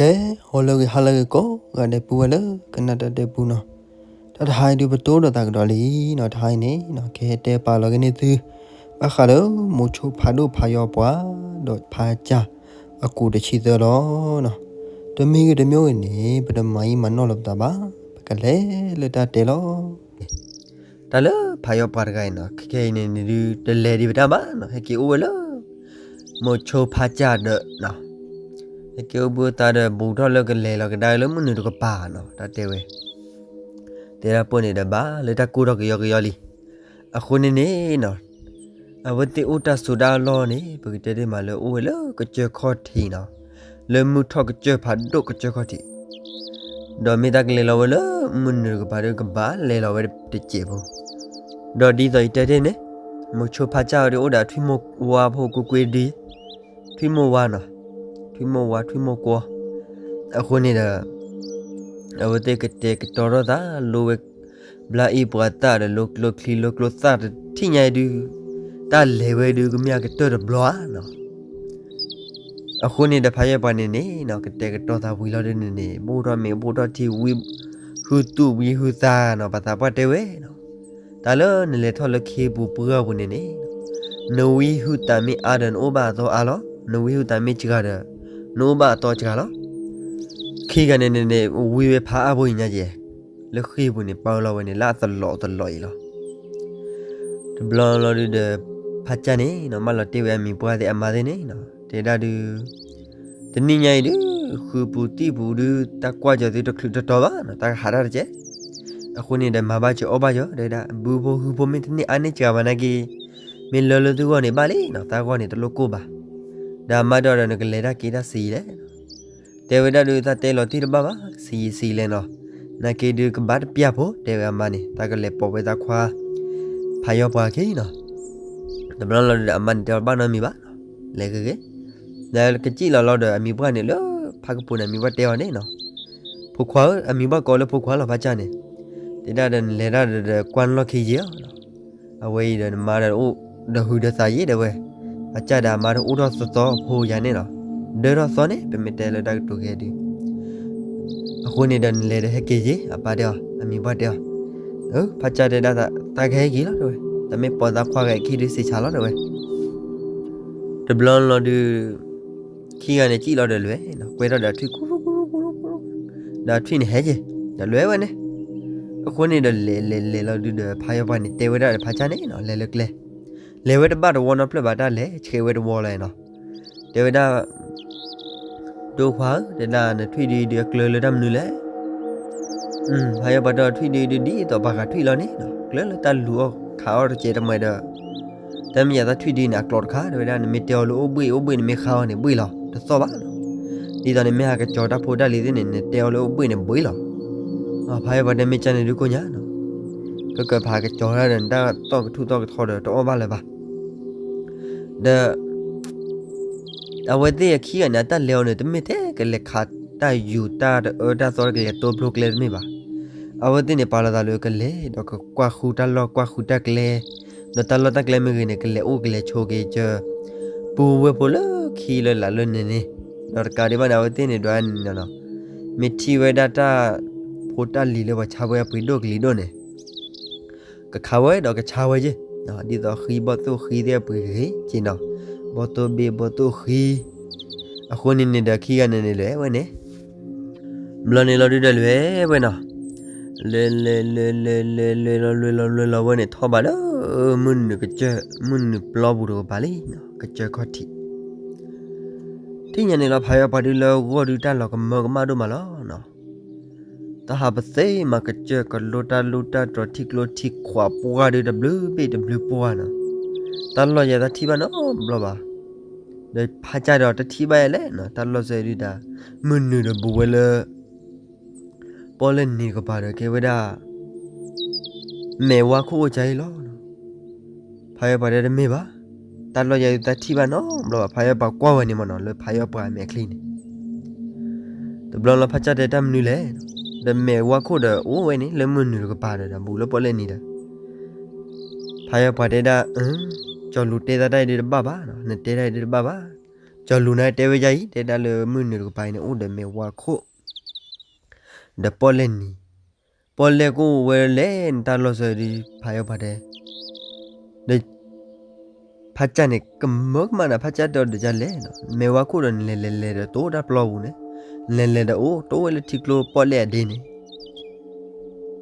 ကဲ, ဟါလၢအဂ့ၤ ဟါလၢအဂ့ၤကိးဂၤဒဲး ပုၢ်ဝဲၢ်လၢကနၣ်တၢ်တဲပူနီၤ, တၢ်တဟါအံၤဒုး ပတိၢ်ဒီးသးကဒီးလံနီၤ, တဟါအံၤန့ၣ်နီၤ ကဟဲတဲပာ်လီၤက့ၤန့ၢ်သု ဘၣ်ဃးလၢ မိၤဆိဖးဒိၣ်ဖးယီၤပှၤ ဒီးဖးစၢ်အကူးတဆံသၢလီၤနီၤ. တမံၤဂ့ၤတမံၤဂ့ၤန့ၣ် ပတမၤအံၤမၤနီၢ်လၢၤပသးဘၣ်, ပကလဲၤလၢတၢ်တဲလီၤ. တၢ်လၢဖးယီၤပှၤတဂၤအံၤနီၤ ခဲခဲအံၤန့ၣ်ဒုး တလဲၤဒံးပတၢ်ဘၣ်နီၤ, ဟဲက့ၤအိၣ်ဝဲလၢ မိၤဆိဖးစၢ်ဒီးနီၤ, ဟဲက့ၤအိၣ်ဘှံးအိၣ်သါဒီး ဘူးထီၣ်လၢကလဲၤလီၤကဒါလၢမုၢ်နုာ်တကပၤနီၤ, တၢ်တဲဝဲ, တဲဒၣ်ပှၢ်န့ၣ်ဒီး ဘၣ်လၢတၢ်ကိၢ်ထီၣ်ကယီကယီလံ. အဃိန့ၣ်န့ၣ်နီၤ အဝဲသ့ၣ်အိၣ်တၢ်စိတၢ်အလီၢ်န့ၣ် ပကတဲတ့ၢ်မးလၢအိၣ်ဝဲလၢကစၢၢ်ခီၣ်ထံးနီၤ, လၢမုၢ်ထီၣ်ကစၢၢ်ဖးဒိၣ်ကစၢၢ်ခီၣ်ထံး, ဒီးမ့ၢ်တၢ်ကလဲၤလီၤဝဲလၢမုၢ်နုာ်တကပၤဒီး ကဘၣ်လဲၤလီၤဝဲတစဲးဖိ, ဒီးဒ်သိးယတဲတ့ၢ်န့ၣ် မိၤဆိဖးစၢ်ဝဲဒုးအိၣ်ဒီးထွံၣ်မိၢ်ဝါဖိကွ့ၢ်ကွ့ၢ်ဒုး, ထွံၣ်မိၢ်ဝါနီၤ, ထွံၣ်မိၢ်ဝါ ထွံၣ်မိၢ်ကွီၢ်, အဃိန့ၣ်ဒီး အဝဲသ့ၣ်ကတဲာ်ကတီၤထီၣ်သး လိဝဲ ဘျါအံၤပှၤသၣ်ဒီး လိကျိချံလိကျိသၣ်တထံၣ်ညါအံၤဒုး, တၢ်လဲၤဝဲဒုးကမ့ၢ်အကတၢၢ်တဘျီဧါနီၤ. အဃိန့ၣ်ဒီး ဖးယီၤပှၤန့ၣ်န့ၣ်နီၤ ကတဲာ်ကတီၤသးဝံၤလီၤဒုးန့ၣ်န့ၣ် ဘူးထီၣ်မ့ၤဘူးထီၣ်ထံဝံ ဟုသူၣ်ဝံဟုသးနီၤ ပှၤသးပှၢ်တဲဝဲနီၤ, တၢ်လၢနလဲၤထီၣ်လၢခ့ပူၤပှၢ်ပူၤန့ၣ်န့ၣ် နဝံဟုသးမ့ၢ်အါဒီး နအိၣ်ဘၣ်အသီအါလီၤ, နဝံဟုသးမ့ၢ်စှၤဒီး နအိၣ်ဘၣ်အသီစှၤလီၤ. ခံဂၤန့ၣ်န့ၣ်န့ၣ် ဝံဝဲဖးအါဘိအံၤညါကဲ, လၢဃ့ၢ်ပူၤန့ၣ် ပာ်ဝဲလီၤဝဲန့ၣ် လၢအသလီၤသလီၤအံၤလီၤ. တဘျီလီၤဒုးဒီး ဖးစၢ်န့ၣ်နီၤ မၢလီၤတ့ၢ်ဝဲအမံၤပှၢ်သ့ၣ်အမါသ့ၣ်န့ၣ်နီၤ တဲဒၣ်ဒုး, တနံၣ်ညါအံၤဒုး ဃုပူၤတံၣ်ပူၤဒုး တၢ်ကွၢ်ကၠီၤသုတချုးတတီၤဘၣ်နီၤ တၢ်ကဟးတၢ်တကဲး, အဃိန့ၣ်ဒီး မၤဘၣ်စၢၤအီၣ်ဘၣ်စၢၤ တဲဒၣ် ဘုဖိဟုဖိမ့ၢ်တန့ၢ်အါန့ၢ်စှၤဘၣ်နာ်က့, မ့ၢ်လၢလၢသုဂီၢ်န့ၣ်ဘၣ်လံနီၤ တၢ်ဂီၢ်န့ၣ်တလိၣ်ကိၢ်ဘၣ်, ဒီးအမါတဲအီၤဒီး နကလဲၤတၢ်က့ၤတၢ်ဆံးလဲၣ် တဲဝဲဒၣ်ဒုး တၢ်တဲလီၤတံၢ်တဘၣ်ဘၣ် ဆံးယံာ်ဆံးလဲၣ်နီၤ, နာ်က့ဒုးကဘၣ်တပျၢ်ဖိ တဲဝဲအမါန့ၣ် တၢ်ကလဲၤပိာ်ဝဲသးခွါ ဖးယီၤပှၤခံနီၤ. တဘျီလီၤဒုးဒီး အမါန့ၣ်တဲအီၤဘၣ်နီတမံၤဘၣ်, လဲၤဂ့ၤဂ့ၤ, ဒီးကစံၣ်လီၤလီၤဒီး အမံၤပှၢ်န့ၣ်လၢ ဖးကပူၤန့ၣ် အမံၤပှၢ်တဲအီၤန့ၣ်နီၤ, ဖိခွါဧၢ အမံၤပှၢ်ကိးလၢဖိခွါလီၤ ဖးစၢ်န့ၣ်, တဲဒၣ်ဒီး နလဲၤတၢ်ဒီး ကွၢ်နလီၢ်ခံယ့ၢ်အီၤ အဝဲအံၤဒီးနမါဒီးအိၣ်ဒီးဟုးဒီးသးယ့ၢ် တဲဝဲ, ဖးစၢ်ဒီးအမါဒီးအိၣ်ထီၣ်သီသီဖိယၤန့ၣ်လီၤ, ဒၢထီၣ်သီန့ၣ် ပမ့ၢ်တဲလၢတၢ်ကတိၤကဲဒုး, အဃိန့ၣ်ဒီးနလဲၤဒီးဟဲက့ၤယ့ၢ် အပၢ်တဲအီၤ အမံၤပှၢ်တဲအီၤ, ဖးစၢ်တဲဒၣ် တၢ်ကဟဲက့ၤလီၤ တဲဝဲ, တမ့ၢ်ပိာ်သးခွါဂၤအခံဒုးစံးဆၢလီၤ တဲဝဲ တဘျီလီၤဒုး ခံဂၤန့ၣ်စံၣ်လီၤဒီးလဲၤ, ကွဲထီၣ်ဒီးထွံၣ်ကူ ဒီးထွံၣ်န့ၣ်ဟဲက့ၤ, ဒီးလဲၤဝဲန့ၣ်, အဃိန့ၣ်ဒီးလဲၤလဲၤလဲၤလီၤဒုးဒီး ဖးယီၤပှၤန့ၣ်တဲဝဲဒၣ်ဒီးဖးစၢ်န့ၣ်နီၤ လဲၤလၢကျဲ, လဲၤဝဲတဘၣ်တဝီနီတဖျၢၣ်ဘၣ် တၢ်လဲၤဆှဲဝဲတဝီလီၤနီၤ, တဲဝဲဒၣ် ဒိၣ်ခွါဧၢ တဲဒၣ်နထွံၣ်ဒုဒုးအကျၢၤလၢတၢ်မနုၤလဲၣ်, ဖးယီၤပှၤတဲအီၤထွံၣ်ဒုဒုဒ်သိးပှၤဂၤထွံၣ်လီၤန့ၣ်နီၤ ကျၢၤလၢတၢ်လူၤအီၣ်ခးအီၣ်တကဲးတမှဲဒီး, တၢ်မ့ၢ်ယၤတၢ်ထွံၣ်ဒုန့ၣ် အကျိးတခါ တဲဝဲဒၣ် နမ့ၢ်တဲအီၤလၢအိၣ်ဘှ့ၣ်အိၣ်ဘှ့ၣ် နမ့ၢ်ဃါအီၤန့ၣ်ဘှ့ၣ်လီၤ တသီၣ်ဘၣ်, ဒ်သိးနမ့ၢ်ဟးကစီၤတၢ်ဖိတၢ်လံၤသ့ၣ်န့ၣ် နတဲအီၤလၢအိၣ်ဘှ့ၣ်န့ၣ်ဘှ့ၣ်လီၤ, ဖးယီၤပှၤတဲမ့ၢ်ကန့ၣ်ဒုကိညါနီၤ, ကကဖးကစီၤတၢ်ဒီး နတၢ်သီၣ်ကထူၣ်သီၣ်ကထီဒီးတအီၣ်ဘၣ်လၢၤဘၣ်, ဒီး အဝဲသ့ၣ်အခံဂၤန့ၣ် အတၢ်လဲၤအီၤန့ၣ် တမ့ၢ်ထဲကလဲၤခးတၢ်ယူၤတၢ်တအၢတၢ်သီ ကလဲၤတိဖျိကျဲတမ့ၢ်ဘၣ်, အဝဲသ့ၣ်န့ၣ် ပာ်လီၤသးလၢကလဲၤဒီးကကွၢ်ဃုတၢ်လီၢ်ကွၢ်ဃုတၢ်ကျဲ, ဒီးတၢ်လီၢ်တၢ်ကျဲမ့ၢ်ဂ့ၤန့ၣ် ကလဲၤအိၣ်ကလဲၤဆိးက့ၤကၢ ပူၤဝဲဖိလၢခံလၢလာ်လၢန့ၣ်န့ၣ်, ဒီးတကးဒံးဘၣ်န့ၣ် အဝဲသ့ၣ်န့ၣ်ဒွးန့ၣ်နီၤ, မ့ၢ်ထံၣ်ဝဲဒၣ်တၢ်ဖိတၢ်လံၤလၢပှၤဆါဝဲအပှ့ၤဒိၣ်ကလံၤဒိၣ်န့ၣ် ကခးဝဲဒီးကဆါဝဲယ့ၢ်, ဒ်သိးဃံဘီၣ်သိၣ်ဃံသ့ၣ်အပှ့ၤဂ့ၤက့ၤနီၤ, ဘီၣ်သိၣ်ဘ့ၣ်ဘီၣ်သိၣ်ဃံ, အဃိန့ၣ်န့ၣ်ဒီး ခံဂၤန့ၣ်န့ၣ်လဲၤဝဲန့ၣ်, ဘျီန့ၣ်လီၤဒုဒီးလဲၤဝဲနီၤ, လဲၤလဲၤလဲၤလဲၤလဲၤလဲၤလီၤလဲၤလီၤလဲၤလီၤဝဲန့ၣ် ထီၣ်ဘးလၢ မုၢ်နုာ်ကစၢၢ် မုၢ်နုာ်ပျီပူၤတကပၤလံနီၤ ကစၢၢ်ခီၣ်ထံး ထံၣ်ညါန့ၣ်လီၤ ဖးယီၤပှၤဒုလၢဂီၢ်ဒုတၢ်လီၤကမၢကမၣ်ဒိၣ်မးလီၤနီၤ, တၢ်ဟးပသ့မးကစၢၢ်ကလိတၢ်လူတၢ်တြီၤထံကျိထံခွးပှၢ်ဒုတဘျုးဘ့ၣ်တဘျုးပှၢ်နီၤ, တၢ်လီၢ်ယၤတၢ်ထံၣ်ဘၣ်နီတဘျီဘၣ်, ဒီးဖးကၢ်ဒီးတထံၣ်ဘၣ်ယဲလဲၣ်နီၤ တၢ်လီၢ်စဲဒုတၢ်, မုၢ်နုာ်ဒီးဘူးဝဲလၢ ပီၣ်လဲၣ်နံၤတကပၤဒီးကဲဝဲဒၣ် မဲာ်ဝါခိၣ်အိၣ်ကၢအံၤလီၤ. ဖးယီၤပှၤတဲတမ့ၢ်ဘၣ်, တၢ်လီၢ်ယၤဒုးတၢ်ထံၣ်ဘၣ်နီတဘျီဘၣ် ဖးယီၤပှၤကွၢ်ဝဲန့ၣ်မ့ၢ်နီၤ လၢဖးယီၤပှၤအမဲာ်ချံန့ၣ်, တဘျီလီၤဖးကၢ်တဲတၢ်မနုၤလဲၣ်, ဒီးမဲာ်ဝါခိၣ်ဒီးအိၣ်ဝဲန့ၣ် လၢမုၢ်နုာ်တကပၤဒီး ဘူးလၢပီၣ်လဲၣ်နံၤဒီး ဖးယီၤပှၤတဲဒၣ်, ကၠီလူၤတဲသးတၢ်အံၤဒုးတဘၣ်ဘၣ်, နတဲတၢ်အံၤဒုးတဘၣ်ဘၣ်, တၢ်လူၤန့ၣ်တဲဝဲဒ်အံၤ, တဲဒၣ်လၢမုၢ်နုာ်တကပၤအံၤန့ၣ် အိၣ်ဒီးမဲာ်ဝါခိၣ် ဒီးပီၣ်လဲၣ်နံၤ, ပီၣ်လဲၣ်ကအိၣ်ဝဲလဲၣ်န့ၣ် တၢ်လီၢ်ဆၢဒုး ဖးယီၤပၤတဲ ဒီး ဖးကၢ်န့ၣ် ကမၢကမၣ်နၤ ဖးကၢ်တဲအီၤဒီး ကလဲၣ်နီၤ, မဲာ်ဝါခိၣ်ဒီးနလဲၤလဲၤလဲၤဒီး တအိၣ်တၢ်ပျီပူၤန့ၣ်, နလဲၤလဲၤဒီးအိၣ် တအိၣ်ဝဲလၢထံကျိပီၣ်လဲၣ်အဒ့န့ၣ်,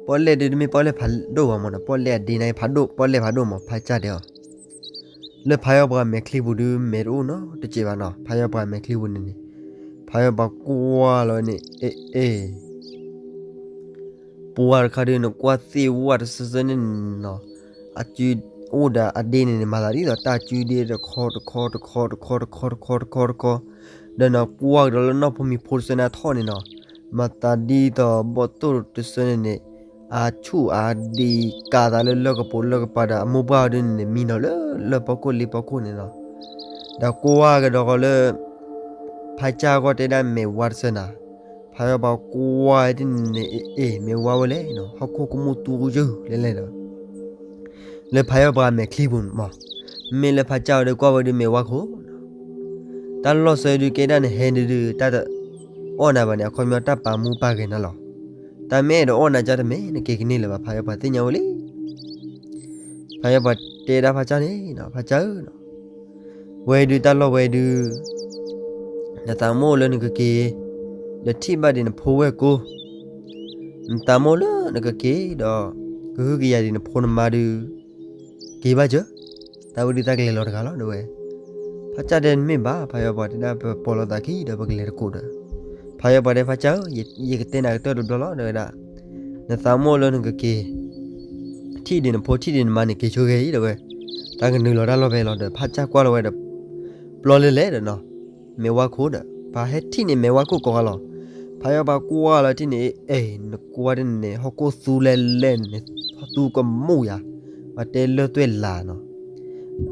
ပီၣ်လဲၣ်ဒုးတမ့ၢ်ပီၣ်လဲၣ်ဖးဒိၣ်ဘၣ်မၢ်နီၤ, ပီၣ်လဲၣ်အဒ့န့ၣ်ဖးဒိၣ် ပီၣ်လဲၣ်ဖးဒိၣ်မၢ် ဖးကၢ်တဲအီၤ လၢဖးယီၤပၤမဲာ်ချံပူၤဒုး မဲာ်တအိၣ်နီတစဲးဘၣ်နီၤ, ဖးယီၤပၤမဲာ်ချံပူၤန့ၣ်န့ၣ်, ဖးယီၤပၤကွၢ်လီၤဝဲန့ၣ် အ့ အ့ ပှၢ်တခါဒုး နကွၢ်သ့ၣ်ဝၣ်တစဲးစဲးန့ၣ်နီၤ, အစုအိၣ်ဒီးအဒ့န့ၣ်န့ၣ် မၤသးဒ်သိးတၢ်စုဒ့တခီတခီတခီတခီတခီတခီတခီတခီတခီ, ဒီးနကွၢ်ကဒီးလၢနီၢ်ဖိမံၤဖိတစဲးန့ၣ်အထီၣ်န့ၣ်နီၤ, မၤသးဒ်သိးဘီၣ်သိၣ်တစဲးန့ၣ်န့ၣ် အဆူၣ်အဒံးကးသးလၢလၢကပိာ်လၢကပၤဒီး အမိၢ်ပှၢ်ဒုးန့ၣ်န့ၣ် မံနီၤလၢလၢပီၢ်ခိၣ်လ့ပီၢ်ခိၣ်န့ၣ်လီၤ. ဒီးကွၢ်ကဒီးဃီလၢ ဖးကၢ်အဂီၢ်တဲဒၣ်မဲာ်ဝါတစဲးနၤ, ဖးယီၤပၤကွၢ်ဝဲဒ်န့ၣ်န့ၣ် အ့ အ့ မဲာ်ဝါဝဲလဲၣ်နီၤ, ဟီၣ်ခိၣ်ကမူၣ်သူယုၢ်လဲၣ်လဲၣ်ဒီး လၢဖးယီၤပၤမဲာ်ချံပူၤမၢ်, မ့ၢ်လၢဖးကၢ်အီၤဒုးကွၢ်ဝဲဒုးမဲာ်ဝါခိၣ် တၢ်လီၢ်ဆၢဒုးကဲဒၣ်နဟဲဒုးဒုး တၢ်တအီၣ်နၤဘၣ်န့ၣ် အခီပညီတၢ်ပာ်မူပာ်ဂဲၤနၤလီၤ. တၢ်မ့ၢ်အဲၣ်ဒိးအီၣ်နၤကၢ်တမ့ၢ် နက့ၤကန့ၢ်လၢၤဘၣ် ဖးယီၤပၤသ့ၣ်ညါဝဲလံ. ဖးယီၤပၤတဲဒၣ်ဖးကၢ်န့ၣ်နီၤ, ဖးကၢ်ဧၢနီၤ, ဝဲဒုးတၢ်လီၢ်ဝဲဒုး နသးမအိၣ်လၢနကက့ၤ ဒီးထံၣ်ဘၣ်ဒံးနဖိဝဲၢ်ကိာ်, နသးမအိၣ်လၢနကက့ၤဒီး ကဟုကယာ်ဒံးနဖိနမါဒုး က့ၤဘၣ်စၢၤ, တၢ်ဝဲဒုးတၢ်ကလဲၤလီၤတဂၤလီၤ တဲဝဲ. ဖးကၢ်တဲတမ့ၢ်ဘၣ် ဖးယီၤပၤတဲဒၣ် ပပိာ်လိာ်သးခံဒီးပကလဲၤတကိးဒီး, ဖးယီၤပၤတဲဖးကၢ်ဧၢ, ယကတဲနၤကတၢၢ်တဘျီလီၤ တဲဝဲဒၣ်, နသးမအိၣ်လၢနကက့ၤ ထံၣ်ဒံးနဖိထံၣ်ဒံးနမါန့ၣ် က့ၤဆိဂ့ၤအံၤ တဲဝဲ. တၢ်ကနုာ်လီၤတၢ်လီၢ်ဖဲလီၤဒီး ဖးကၢ်ကွၢ်လီၤဝဲဒီး ပျီလဲၤလဲၤဒီးနီၤ, မဲာ်ဝါခိၣ်ဒီး ပှၤဟဲထံၣ်န့ၣ် မဲာ်ဝါခိၣ်ကိးဂၤလီၤ. ဖးယီၤပၤကွၢ်လီၤထံၣ်န့ၣ် အ့ နကွၢ်ဒ်န့ၣ်န့ၣ် ဟီၣ်ခိၣ်သူလဲၤလဲၤန့ၣ်န့ၣ် သူကမူၣ်ယၤ, ပှၤတဲလၢၢ်သွဲၣ်လၤနီၤ.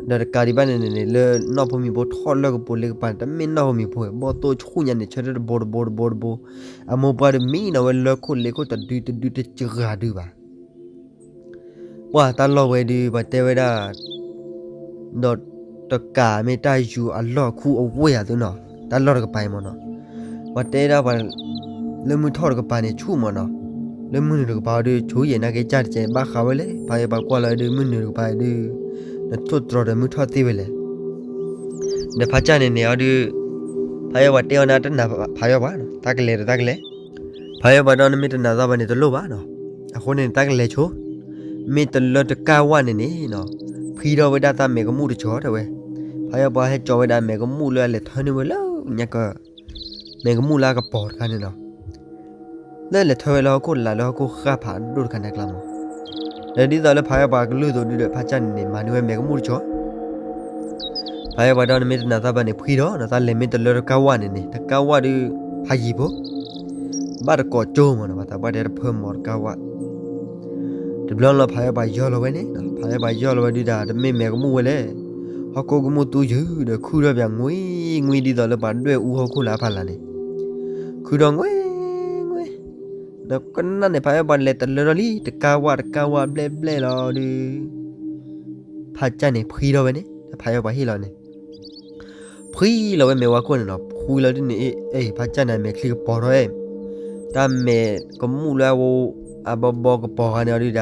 ဒီးတကးဒံးဘၣ်န့ၣ်န့ၣ် လၢနီၢ်ဖိမံၤဖိထီၣ်လၢကပိာ်လ့ကပၤန့ၣ် တမ့ၢ်နီၢ်ဖိမံၤဖိ ဘီၣ်သိၣ်ဆူၣ်ညါန့ၣ် ဆၢထၢၣ်တဘိတဘိတဘိတဘိ, အမိၢ်ပှၢ်ဒုးမံနီၤဝဲလၢခိၣ်လ့ခိၣ်တဒုတဒုတစှၤဒုးဘၣ် ပှၤတၢ်လီၢ်ဝဲဒုး ပှၤတဲဝဲဒၣ်, ဒီးတကးမ့ၢ်တၢ်ယူၤအလီၢ်အခူအဝ့ၢ်ယၤသုနီၤ, တၢ်လီၢ်တကပၤအံၤမ့ၢ်နီၤ, ပှၤတဲဒၣ်ပှၤ လၢမုၢ်ထီၣ်တကပၤန့ၣ်ဆူၣ်မ့ၢ်နီၤ, လၢမုၢ်နုာ်တကပၤအံၤဒုး ဆူၣ်ယဲၢ်နာ်က့ၤကၢ်တကဲး ဘၣ်ဃးဝဲလဲၣ် ဖးယီၤပၤကွၢ်လီၤဒုး မုၢ်နုာ်တကပၤအံၤဒုး နထိၣ်တြီၤဒီးမုၢ်ထီၣ်သ့ဝဲလဲၣ် ဒီးဖးကၢ်န့ၣ်န့ၣ်အီၤဒုး, ဖးယီၤပၤတဲအီၤန့ၣ် တနာ်ဖးယီၤပၤနီၤ တၢ်ကလဲၤဒီးတၢ်ကလဲၤ, ဖးယီၤပၤဒီးနမ့ၢ်တနာ်သးဘၣ်န့ၣ်တလိၣ်ဘၣ်နီၤ, အဃိန့ၣ် တၢ်ကလဲၤဆိ, မ့ၢ်တလၢတကၢ်ဝၣ်န့ၣ်န့ၣ်နီၤ, ဖှံထီၣ်ဝဲဒၣ်သးမဲာ်ကမူၣ်တဆီတဲဝဲ, ဖးယီၤပၤဟဲကၠီၤဝဲဒၣ်မဲာ်ကမူၣ်လၢအလဲၤထၢန့ၢ်ဝဲလၢညါက မဲာ်ကမူၣ်လၢအကပီၤတခါန့ၣ်နီၤ လၢလဲၤထၢဝဲလၢဟီၣ်ခိၣ်လာ်လၢဟီၣ်ခိၣ်ဃၣ်ဖးဒိၣ်တခါန့ၣ်အကျါမး, ဒီးဒ်သိးလၢဖးယီၤပၤကလုၢ်သိးဒုဒီး ဖးကၢ်န့ၣ်န့ၣ် မၤန့ၢ်ဝဲမဲာ်ကမူၣ်တဆီ, ဖးယီၤပၤဒီးနမ့ၢ်တနာ်သးဘၣ်န့ၣ် ဖှံဒီးနီၤ သးလဲၤမ့ၢ်တလၢတကၢ်ဝၣ်န့ၣ်န့ၣ် တကၢ်ဝၣ်ဒုး ဖးယံၤဖိ ဘၣ်တကိးကၠိမးနီၤ ပှၤသးပှၢ်တဲတဖၢမီၤတကၢ်ဝၣ် တဘျီလီၤဖးယီၤပၤယီၢ်လီၤဝဲန့ၣ်နီၤ ဖးယီၤပၤယီၢ်လီၤဝဲဒုးဒီး တမ့ၢ်မဲာ်ကမူၣ်ဝဲလဲၣ်, ဟီၣ်ခိၣ်ကမူၣ်သူယုၢ်ဒီးခုၣ်ထီၣ်ပၠးငွ့ငွ့ဒ်သိးလၢပှၤဒွဲၣ်အူဟီၣ်ခိၣ်လၢအဖီလာ်န့ၣ်, ခုၣ်ထီၣ်ငွ့ငွ့, ဒီးကနၣ်န့ၣ် ဖးယီၤပၤလဲၤတလၢထီၣ်လံ တကၢ်ဝၣ်တကၢ်ဝၣ်ဘျဲၣ်ဘျဲၣ်လီၤဒုး ဖးကၢ်န့ၣ်ဖှံထီၣ်ဝဲန့ၣ် ဖးယီၤပၤဟ့ၣ်လီၤန့ၣ် ဖှံလီၤဝဲမဲာ်ဝါခိၣ်န့ၣ်နီၤ ဖှံလီၤဒုးန့ၣ် အ့ ဖးကၢ်န့ၣ် မဲာ်ချံကပီၤထီၣ်ဝဲ, တၢ်မဲာ်ကမူၣ်လၢအဘီဘီကပီၤဂၤန့ၣ်အီၤဒုးဒီး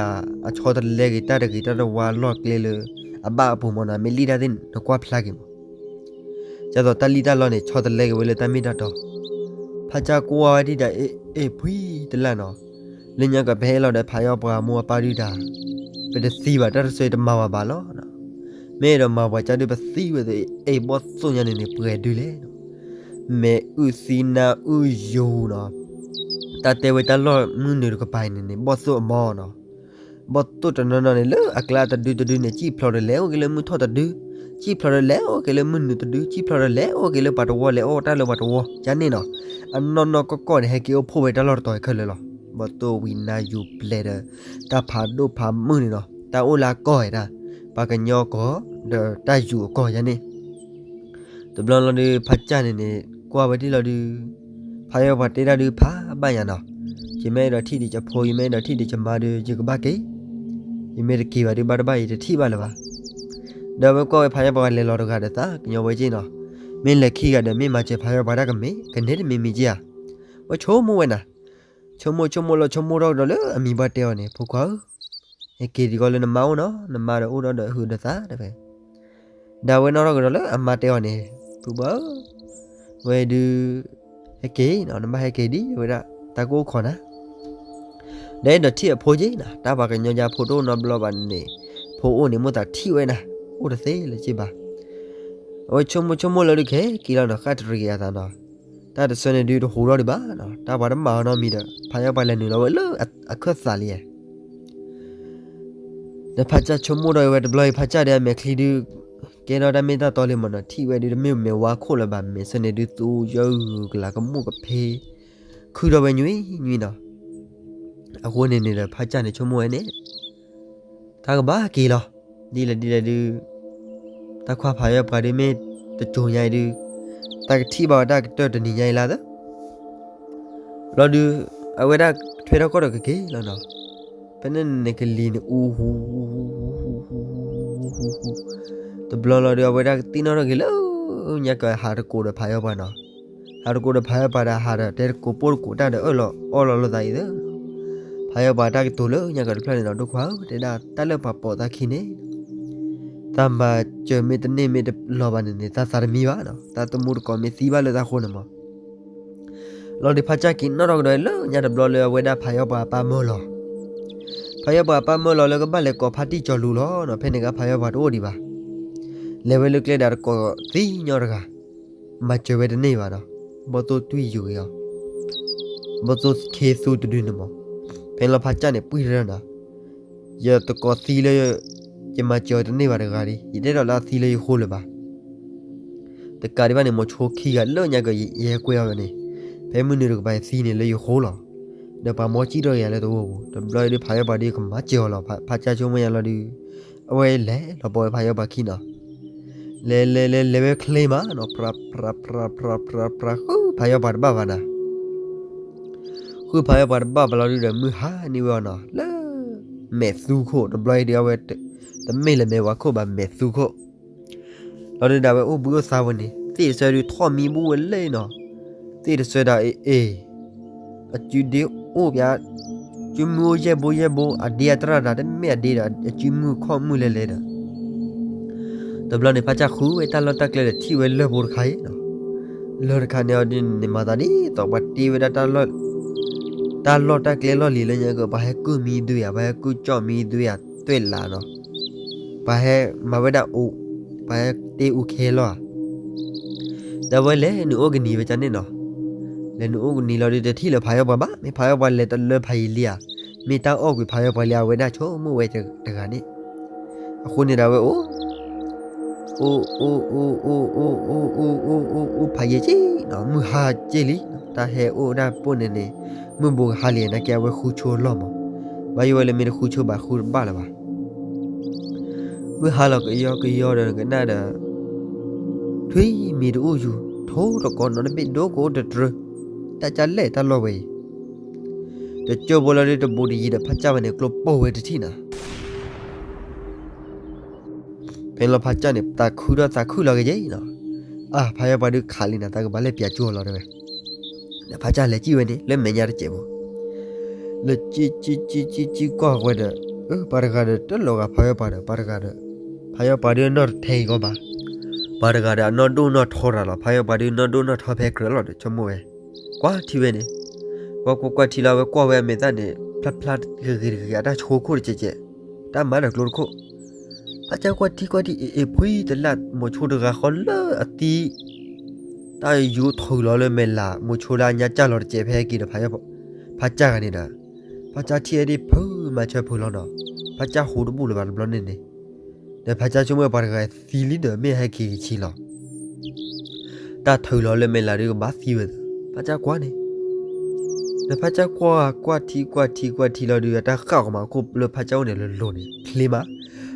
အဆီတလဲက့ၤတၢ်တဂ့ၤတၢ်တဝါလီၢ်ကျဲလၢ အဘၣ်အပူၤမးနီၤ မ့ၢ်လံၣ်တၢ်သ့ၣ်န့ၣ် နကွၢ်ဖျါက့ၤမး ဒ်သိးတၢ်လံၣ်တၢ်လီၢ်န့ၣ် ဆီတလဲက့ၤဝဲလၢတၢ်မ့ၢ်တၢ်တီ, ဖးကၢ်ကွၢ်ဝဲဒုးဒီး အ့ အ့ ဖှံတလၢ်နီၤ, လၢညါကပဟဲလီၤဒီးဖးယီၤပှၤမိၢ်အပၢ်ဒုးဒီး ပတသံဘၣ်တၢ်တစိၤတမၤဘၣ်ဘၣ်လီၤ, မ့ၢ်အဲၣ်ဒိးမၤပှၤကၢ်ဒုးပသံဝဲသ့ၣ် အ့ ဘီၣ်သိၣ်ညါန့ၣ်န့ၣ် ပှဲၤဒုးလဲၣ်, မဲာ်အုၣ်သံနါအုၣ်ယိာ်နီၤ, တၢ်တဲဝဲတၢ်လီၢ်မုၢ်နုာ်တကပၤအံၤန့ၣ်န့ၣ် ဘီၣ်သိၣ်အမီၢ်နီၤ ဘီၣ်သိၣ်တနီၤနီၤန့ၣ် လၢအကျါတဒုတဒုန့ၣ် စံၣ်ဖျိးဒီးလဲၤအိၣ်က့ၤလၢမုၢ်ထီၣ်တဒု, စံၣ်ဖျိးဒီးလဲၤအိၣ်က့ၤလၢမုၢ်နုာ်တဒု, စံၣ်ဖျိးဒီးလဲၤအိၣ်က့ၤလၢပှၤတဝီ လဲၤအိၣ်တၢ်လၢပှၤတဝီ ယါန့ၣ်နီၤ, အနီၢ်နီၢ်ကီၢ်ကီၢ်န့ၣ် ဟဲက့ၤအိၣ်ဖှိၣ်ဝဲတၢ်လီၢ်တတီၤခဲလၢာ်လီၤ. ဘီၣ်သိၣ်ဝံၤနါယူၤပျဲၤဒီး တၢ်ဖးဒိၣ်ဖးမုၢ်န့ၣ်နီၤ, တၢ်အိၣ်လၢအကီၢ်ဝဲဒၣ်, ပှၤကညီအကီၢ် ဒီးတၢ်ယူၤအကီၢ်ယါန့ၣ် တဘျီလီၤဒုး ဖးကၢ်န့ၣ်န့ၣ် ကွၢ်ဝဲဒ်လီၤဒုး, ဖးယီၤပှၤတဲတၢ်ဒုးဖးဘၣ်ယၤနီၤ, ယမ့ၢ်အဲၣ်ဒိးထံၣ်ဒံးယဖိ ယမ့ၢ်အဲၣ်ဒိးထံၣ်ဒံးယမါဒုး ယကဘၣ်က့ၤ, ယမ့ၢ်တက့ၤဘၣ်ဒုး ဘၣ်တဘၣ်အံၤတထံၣ်ဘၣ်လၢၤဘၣ်. ဒီးဝဲကွၢ်ဝဲဖးယီၤပှၤလဲၤလီၤတဂၤဒီးသးကညီၤဝဲက့ၢ်နီၤ, မ့ၢ်လဲၤခံဂၤဒီး မ့ၢ်မၤစၢၤဖးယီၤပှၤတၢ်ကမ့ၢ် ကန့ၢ်တမံၤမံၤက့ဧါ. ဝဲဆိကမိၣ်ဝဲနၤ, ဆိကမိၣ်ဆိကမိၣ်လီၤ ဆိကမိၣ်ထီၣ်ကဒီးလၢအမံၤဘၣ်တဲအီၤန့ၣ်, ဖိခွါဧၢ, ဟဲက့ၤဒံးကီးလၢနမါအိၣ်နီၤ, နမါဒီးအိၣ်ဒီးဒီးဟုးဒီးသးတဖဲ ဒီးဝဲနီၣ်ထီၣ်ကဒီးလၢအမါတဲအီၤန့ၣ်, ဖုဘၣ်ဧၢ, ဝဲဒုး ဟဲက့ၤနီၤ, နဘၣ်ဟဲက့ၤဒံးဝဲဒၣ်, တၢ်ကအိၣ်ခိးနၤ ဒီးအဲၣ်ဒိးထံၣ်အဖိက့နီၤ, တၢ်ပှၤကညီယါဖိတအိၣ်နီတဘျီဘၣ်န့ၣ်, ဖိအိၣ်န့ၣ်မိၢ်သးထံၣ်ဝဲနၤ, အိၣ်တသ့လၢၤက့ဘၣ်. အဝဲဆိကမိၣ်ဆိကမိၣ်လၢဒုးခဲက့ၤလီၤနီၤ, ဃၣ်တရံးက့ၤအသးနီၤ, တၢ်တဆၢန့ၣ်ဒုးတဟူထီၣ်ဒံးဘၣ်နီၤ, တၢ်ပှၤတမၤအီၤနီတမံၤဒီး ဖးယီၤပှၤလဲၤနုာ်လီၤဝဲလၢအခၢၣ်သးလံ. ဒီးဖးကၢ်ဆိကမိၣ်ဒီးဝဲတဘျီအံၤ ဖးကၢ်ဒီးအမဲာ်ချံဒုး ကဲထီၣ်တၢ်မ့ၢ်တၢ်တီလံမးနီၤ, ထံၣ်ဝဲဒုးတမ့ၢ်မဲာ်ဝါခိၣ်လၢၤဘၣ်, မဲာ်ဆၢန့ၣ်ဒုးသူယီၤဂုၤကလၤကမိၣ်ကဖ့ ခုၣ်ထီၣ်ဝဲညွံညွံနီၤ. အဃိန့ၣ်န့ၣ်ဒီး ဖးကၢ်န့ၣ်ဆိကမိၣ်ဝဲန့ၣ် တၢ်ကဘၣ်က့ၤလီၤ, ဒ်လဲၣ်ဒ်လဲၣ်ဒုး တၢ်ခွါဖးယီၤပှၤဒုးမ့ၢ်တစိၤညါအံၤဒုး တၢ်ကထံၣ်ဘၣ်ဝဲတၢ်ကတၢၢ်တနံၤညါအံၤလၢသၢ လီၤဒုး အဝဲဒၣ်ထွဲထီၣ်ကီၢ်ဒီးကက့ၤလီၤနီၤ. ဖဲန့ၣ်န့ၣ်ကလံၤန့ၣ်အူဟူ ဟူ ဟူ ဟူ ဟူ တဘျီလီၤဒုး အဝဲဒၣ်ကသံၣ်နီၣ်ထီၣ်က့ၤလၢ ညါကဟးတကိးဒီးဖးယီၤပှၤနီၤ. ဟးတကိးဒီးဖးယီၤပှၤဒီး ဟးဒီးတဲတကိးပိၢ်တကိးတၢ်ဒီးအၢၣ်လီၤအီလီၤလိာ်သးအံၤသၢ ဖးယီၤပှၤတၢ်ကတိၤလၢညါကတဖျၢၣ်န့ၣ်နီၤ, ဒိၣ်ခွါဧၢ, တဲဒၣ်တၢ်လၢပှၤပိာ်သးခံန့ၣ် တၢ်မၤစၢၤမ့ၢ်တန့ၢ်မ့ၢ်တလီၤဘၣ်န့ၣ်န့ၣ် တၢ်သးတမံဘၣ်နီၤ, တၢ်သမူတကိးမ့ၢ်သံဘၣ်လၢတၢ်ဃိန့ၣ်မး. လီၤဒုး ဖးကၢ်က့ၤနီၣ်ထီၣ်ကဒီးလၢညါတဘျီလၢအဝဲဒၣ်ဖးယီၤပှၤအပၢ်မၢလီၤ. ဖးယီၤပှၤအပၢ်မၢလီၤလၢကဘၣ်လဲၤကိးဖါတံၢ်စီၤလူၤလီၤနီၤ, ဖဲန့ၣ်ကဖးယီၤပှၤတအိၣ်ဒံးဘၣ်. လဲၤဝဲလၢကျဲဒီးတကိးသံညီတဂၤ မၤစၢၤဝဲတန့ၢ်ဘၣ်နီၤ, ဘီၣ်သိၣ်တွံၢ်ယုာ်ဂ့ၤအီၤ, ဘီၣ်သိၣ်ခ့သူတဒုန့ၣ်မး. ဖဲလီၤဖးကၢ်န့ၣ်ပှံၢ်တရၢနီၤ, ယတကိးသံလၢ ယမၤစၢၤအီၤတန့ၢ်ဘၣ်တဂၤဒီး ယတအဲၣ်ဒိးလၢအသံလၢယဃိလၢၤဘၣ်. တကးဒံးဘၣ်န့ၣ် မိၤဆိခံဂၤလၢညါကယဟဲကွဲအီၤဝဲန့ၣ်, ဖဲမုၢ်နုာ်တကပၤယသံန့ၣ်လၢယဃိလီၤ. ဒီးပှၤမိၤကံၣ်ထီၣ်ယၤလၢတဝီပူၤ, တဘျီအံၤဒုးဖးယီၤပှၤဒုးကမၤစၢၤအီၤလီၤ, ဖးကၢ်ဆိကမိၣ်ညါလီၤဒုး, အဝဲလဲၤလီၤပိာ်ဝဲဖးယီၤပှၤခံနီၤ. လဲၤလဲၤလဲၤလဲၤဝဲချ့မးနီၤ, ဖြးဖြးဖြးဖြးဖြးဖြး ဃုဖးယီၤပှၤတဘၣ်ဘၣ်နၤ ဃုဖးယီၤပှၤတဘၣ်ဘၣ်လီၤဒုးဒီး မုၢ်ဟါန့ၢ်ဝဲအီၤနီၤ, လၢမဲာ်သူခိၣ်, တဘျီအံၤဒုးအဝဲ တမ့ၢ်လၢမဲာ်ဝါခိၣ်ဘၣ်, မဲာ်သူခိၣ် လီၤဒုးဒၣ်ဝဲအိၣ်ဘှံးအိၣ်သါဝဲန့ၣ် သ့ၣ်တဆၢဒုးထီၣ်မံဘိဝဲလဲၣ်နီၤ, သ့ၣ်တဆၢဒၣ်အ့ၣ်အ့ၣ် အစုဒ့အိၣ်ပၠး, စုမုၢ်အိၣ်ယဲၢ်ဘိယဲၢ်ဘိ, အဒ့အတရၣ်တၢ်တမ့ၢ်အဒ့ဒီး အစုမုၢ်ခီၣ်မုၢ်လဲၤလဲၤဒီး တဘျီန့ၣ် ဖးကၢ်ဃုဝဲတၢ်လီၢ်တၢ်ကျဲဒီးထံၣ်ဝဲလၢၢ်ဖိတခါအံၤနီၤ, လၢၢ်တခါန့ၣ်အီၤဒ်န့ၣ်မၤသးဒ်သိးပှၤတ့ဝဲဒၣ် တၢ်လီၢ်တၢ်ကျဲလီၢ်လံၤလၢညါက ပှၤဟဲကုၢ်မံဒုဧါ, ပှၤဟဲကုၢ်ကၠီၣ်မံဒုဧါ, သွဲၣ်လးနီၤ, ပှၤဟဲမၤဝဲဒၣ်အိၣ်, ပှၤဟဲတ့အိၣ်ခဲလီၤဧါ. ဒီးဝဲလဲၤနုာ်အိၣ်ကနံၤဝဲကန့ၣ်နီၤ, လဲၤနုာ်အိၣ်ကနံၤလီၤဒုး တထံၣ်လၢၤဖးယီၤပှၤဘၣ်, မ့ၢ်ဖးယီၤပှၤလဲၤတလၢဖးယံာ်လံဧါ, မ့ၢ်တၢ်အီၣ်ကွံာ်ဖးယီၤပှၤလံဧါ, အဝဲဒၣ်ဆိကမိၣ်ဝဲတဂၤန့ၣ် အဃိန့ၣ်ဒီးဝဲအိၣ်, အိၣ်အိၣ်အိၣ်အိၣ်အိၣ်အိၣ်အိၣ်အိၣ်အိၣ်အိၣ်အိၣ်ဖးယံာ်က့နီၤ, မုၢ်ဟါက့လံ, တၢ်ဟဲအိၣ်ဒၣ်ပိၢ်န့ၣ်န့ၣ် မုၢ်ဘိကဟါလံ, နာ်က့အဝဲဃုဆိလီၢ်မး, ဘၣ်ယိၣ်ဝဲလၢမ့ၢ်တဃုဆိဘၣ်ဃုတဘၣ်လၢၤဘၣ်. မုၢ်ဟါလီၤကယီကယီဒီးကနၣ်ဒီး ထွံၣ်မံၤတအိၣ်ယူၤ, ထိၣ်တကိးနီတဘ့ၣ်ဒိကအိၣ်တတြၢ, တၢ်ကၢ်လဲၣ်တၢ်လီၢ်ဝဲအံၤ, တကၠိဖိလီၤဒုးတဘူးတယံၤဒီး ဖးကၢ်ဝဲန့ၣ် ကျိပိၢ်ဝဲတထံၣ်နၤ ဖဲလီၤဖးကၢ်န့ၣ် သးခုထီၣ်သးခုလီၤကယဲၢ်နီၤ, အါ ဖးယီၤပှၤဒုးခးလံနၤ, တၢ်ကဘၣ်လဲၤပၠးကၠိလီၤတဲဝဲ, ဒီးဖးကၢ်လဲၤကံၣ်ဝဲန့ၣ် လၢမဲာ်ညါတစဲးဖိ လဲၤကံၣ်ကံၣ်ကံၣ်ကံၣ်ကံၣ်ကွၢ်ဝဲဒီး, အၢ ပှၤတဂၤဒီးတလီၤဂာ်ဖးယီၤပှၤဒီး ပှၤတဂၤဒီး, ဖးယီၤပှၤဒုးအနီၢ်တထဲအံၤကီးဘၣ်, ပှၤတဂၤဒီးအနီၢ်ဒိၣ်နီၢ်ထီတၢ်လီၤ, ဖးယီၤပှၤဒုးနီၢ်ဒိၣ်နီၢ်ထီဖဲကြၢးလီၤဒီး ဆိကမိၣ်ဝဲ, ကွၢ်ထံဝဲန့ၣ်, ကွၢ်ကွၢ်ကွၢ်ထံလီၤဝဲကွၢ်ဝဲအမဲာ်သၣ်န့ၣ် ဖျါဖျါဂ့ၤဂ့ၤတဂ့ၤဂ့ၤ အတၢ်ဆိခိၣ်တစဲးစဲး, တၢ်မၤဒီးကျိတခိၣ် ဖးကၢ်ကွၢ်ထံကွၢ်ထံ အ့ၣ်အ့ၣ်ဖှံတလၢ် မိၤဆိတဂၤဃီလၢအသံ တၢ်ယူၤထုးလီၤလၢမဲာ်လး မိၤဆိလၢအညါကၢ်လီၤတစဲးဖဲဟဲက့ၤဒီး ဖးကၢ်ဂၤန့ၣ်ဒီး ဖးကၢ်ထံၣ်ဝဲဒၣ်ဖုးမၤဆၢဖုးလီၤနီၤ, ဖးကၢ်ဟူးတဘူၣ်လၢၤဘၣ်တဘျီန့ၣ်န့ၣ်, ဒီးဖးကၢ်ဆိကမိၣ်ပှၤတဂၤသံလံဒီး မ့ၢ်ဟဲက့ၤကဆံးလီၤ တၢ်ထုးလီၤလၢမဲာ်လးဒုးကဘၣ်သံဝဲသၢ, ဖးကၢ်ကွၢ်န့ၣ်, ဒီးဖးကၢ်ကွၢ်ကွၢ်ထံကွၢ်ထံကွၢ်ထံလီၤဒုး အတၢ်ဃၣ်အီၤမး ခိၣ်လၢဖးကၢ်အိၣ်န့ၣ်လၢလိၤန့ၣ် ချ့မး, ဃၣ်အီၤ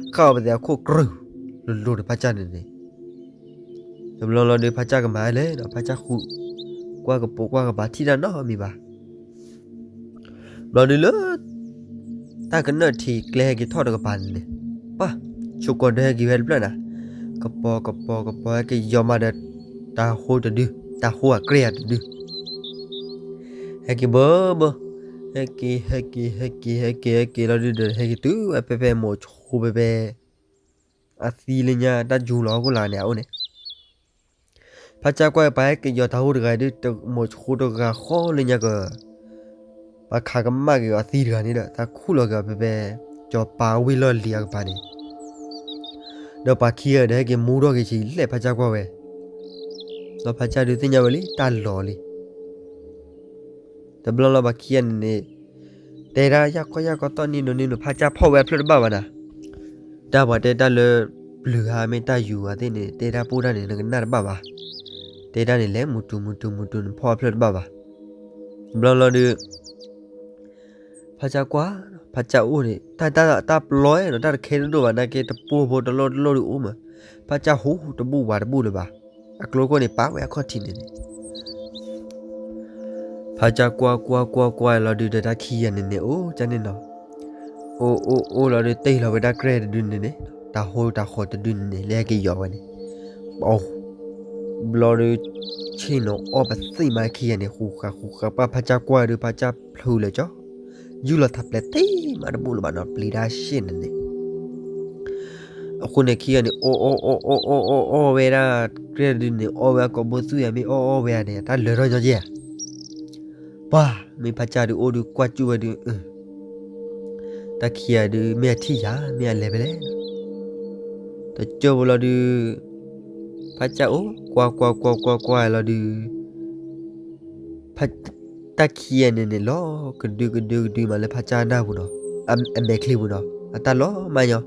ပသ့ၣ်အခိၣ်ကြၢး လၢလိၤဒီးဖးကၢ်န့ၣ်န့ၣ် တဘျီလီၤဒုး ဖးကၢ်ကမၤလဲၣ်ဒီး ဖးကၢ်ဃု ကွၢ်ကပိာ်ကွၢ်ကပၤထံၣ်တၢ်နီတမံၤဘၣ် ဘျီဒုးလၢ တၢ်ကနၢၣ်ထံးကျဲဟဲက့ၤထီၣ်တကပၤန့ၣ်န့ၣ်, ပၢ်, ဆိကီၤဒၢဟဲက့ၤဝဲတဖျၢၣ်နၤ, ကပီၤကပီၤကပီၤဟဲက့ၤယီၤမးဒီး တၢ်ဟိတဒု, တၢ်ဟိအကြဲၢ်အတဒု, ဟဲက့ၤဘၢဘၢ, ဟဲက့ၤ ဟဲက့ၤ ဟဲက့ၤ ဟဲက့ၤ ဟဲက့ၤလီၤဒုးဒီး ဟဲက့ၤတုၤဝဲဖဲဖဲမိၤဆိဖဲဖဲ အသံလၢညါတၢ်ယူၤလီၤဟီၣ်ခိၣ်လာ်န့ၣ် အအိၣ်န့ၣ်, ဖးကၢ်ကွၢ်ပှၤဟဲက့ၤယီၤတၢ်ဟိတဂၤဒုး မိၤဆိတဂၤဃီလၢညါက ပှၤခးကမၣ်က့ၤအီၤအသံတဂၤန့ၣ်ဒီး သးခူၣ်လီၤက့ၤအီၤဖဲဖဲ ကၠီၤပၤဝ့ၢ်လီၢ်လံၤအကပၤန့ၣ်, ဒီးပှၤခံဂၤဒီးဟဲက့ၤမူထီၣ်က့ၤဆံးလဲၣ်ဖးကၢ်ကွၢ်ဝဲ, ဒီးဖးကၢ်ဒုးသ့ၣ်ညါဝဲလံ တၢ်လီၤလံ တဘျီလီၤပှၤခံဂၤန့ၣ်န့ၣ်, တဲဒၣ်ယၢ်ကီယၢ်ကီသီၣ်နံၤဒိးနံၤဒိး ဖးကၢ်ဖီၣ်ဝဲအဖျၢၣ်တဘၣ်ဘၣ်နၤ, တၢ်ပှၤတဲတၢ်လၢ ပျုၤဧါမ့ၢ်တၢ်ယူၤဧါသ့ၣ်န့ၣ် တဲတၢ်ပိၢ်တၢ်န့ၣ် နကနၣ်တဘၣ်ဘၣ်, တဲတၢ်န့ၣ်လဲၤမုၢ်တူမုၢ်တူမုၢ်တူန့ၣ် ဖီၣ်အဖျၢၣ်တဘၣ်ဘၣ်, တဘျီလီၤဒုး ဖးကၢ်ကွၢ်, ဖးကၢ်အိၣ်န့ၣ် တၢ်တၢ်တၢ်ပျီနီၤ တၢ်တခဲတဒိၣ်ဘၣ် နာ်က့တပိၢ်ဖိတလိၣ်တလိၣ်ဒုးအိၣ်မး, ဖးကၢ်ဟူတဘူၣ်ဝးတဘူၣ်လၢၤဘၣ်, အကျိခိၣ်န့ၣ်ပာ်ဝဲအခီၣ်ထံးန့ၣ်န့ၣ် ဖးကၢ်ကွၢ်ကွၢ်ကွၢ်ကွၢ်လီၤဒုးဒီးတၢ်ခံဂၤန့ၣ်န့ၣ် အိၣ်ကၢ်န့ၣ်နီၤ, အိၣ်အိၣ်အိၣ်လီၤဒုး တ့ၢ်လီၤဝဲတၢ်ကြဲၢ်တဒုန့ၣ်န့ၣ်, တၢ်ဟိတၢ်ဃီတဒုန့ၣ်န့ၣ် လၢဟဲက့ၤယီၤဝဲန့ၣ်, ပ ဘျီဒုး ဆ့ၣ်နီၤအီၣ်ပသံၣ်မးခံဂၤန့ၣ် ဃူဃာ်ဃူဃာ်ပှၢ်ဖးကၢ်ကွၢ်ဒုး ဖးကၢ်ဖျုးလၢာ်ကၠီ, ယူၢ်လီၤထးပျဲၤသ့မးတဘူၣ်လၢၤဘၣ်နီၤ ပျံၤတၢ်ရှဲၣ်န့ၣ်န့ၣ် အဃိန့ၣ်ခံဂၤန့ၣ် အီၣ်အီၣ်အီၣ်အီၣ်အီၣ်အီၣ်အီၣ်ဝဲဒၣ် ကြဲၢ်တဒုန့ၣ် အီၣ်ဝဲအကိာ်ဘိသွံၣ်ဧါ မ့ၢ်အီၣ်အီၣ်ဝဲဧါန့ၣ် တၢ်လၢထီၣ်ညီကဲဧါ, ပှၤ မ့ၢ်ဖးကၢ်ဒုးအိၣ်ဒုးကွၢ်စူၣ်ဝဲဒုး တၢ်ခံဂၤဒုး မ့ၢ်အထံၣ်ယၤ မ့ၢ်အလဲၤဖဲလဲၣ်, တကၠိဖိလီၤဒုး ဖးကၢ်အိၣ်ကွၢ်ကွၢ်ကွၢ်ကွၢ်ကွၢ်လီၤဒုး တၢ်ခံဂၤန့ၣ်န့ၣ် လီၤကဒုကဒုကဒုမးလၢဖးကၢ်နၢ်ပူၤနီၤ, အမဲာ်ချံပူၤနီၤ အတၢ်လီၤမးညီ,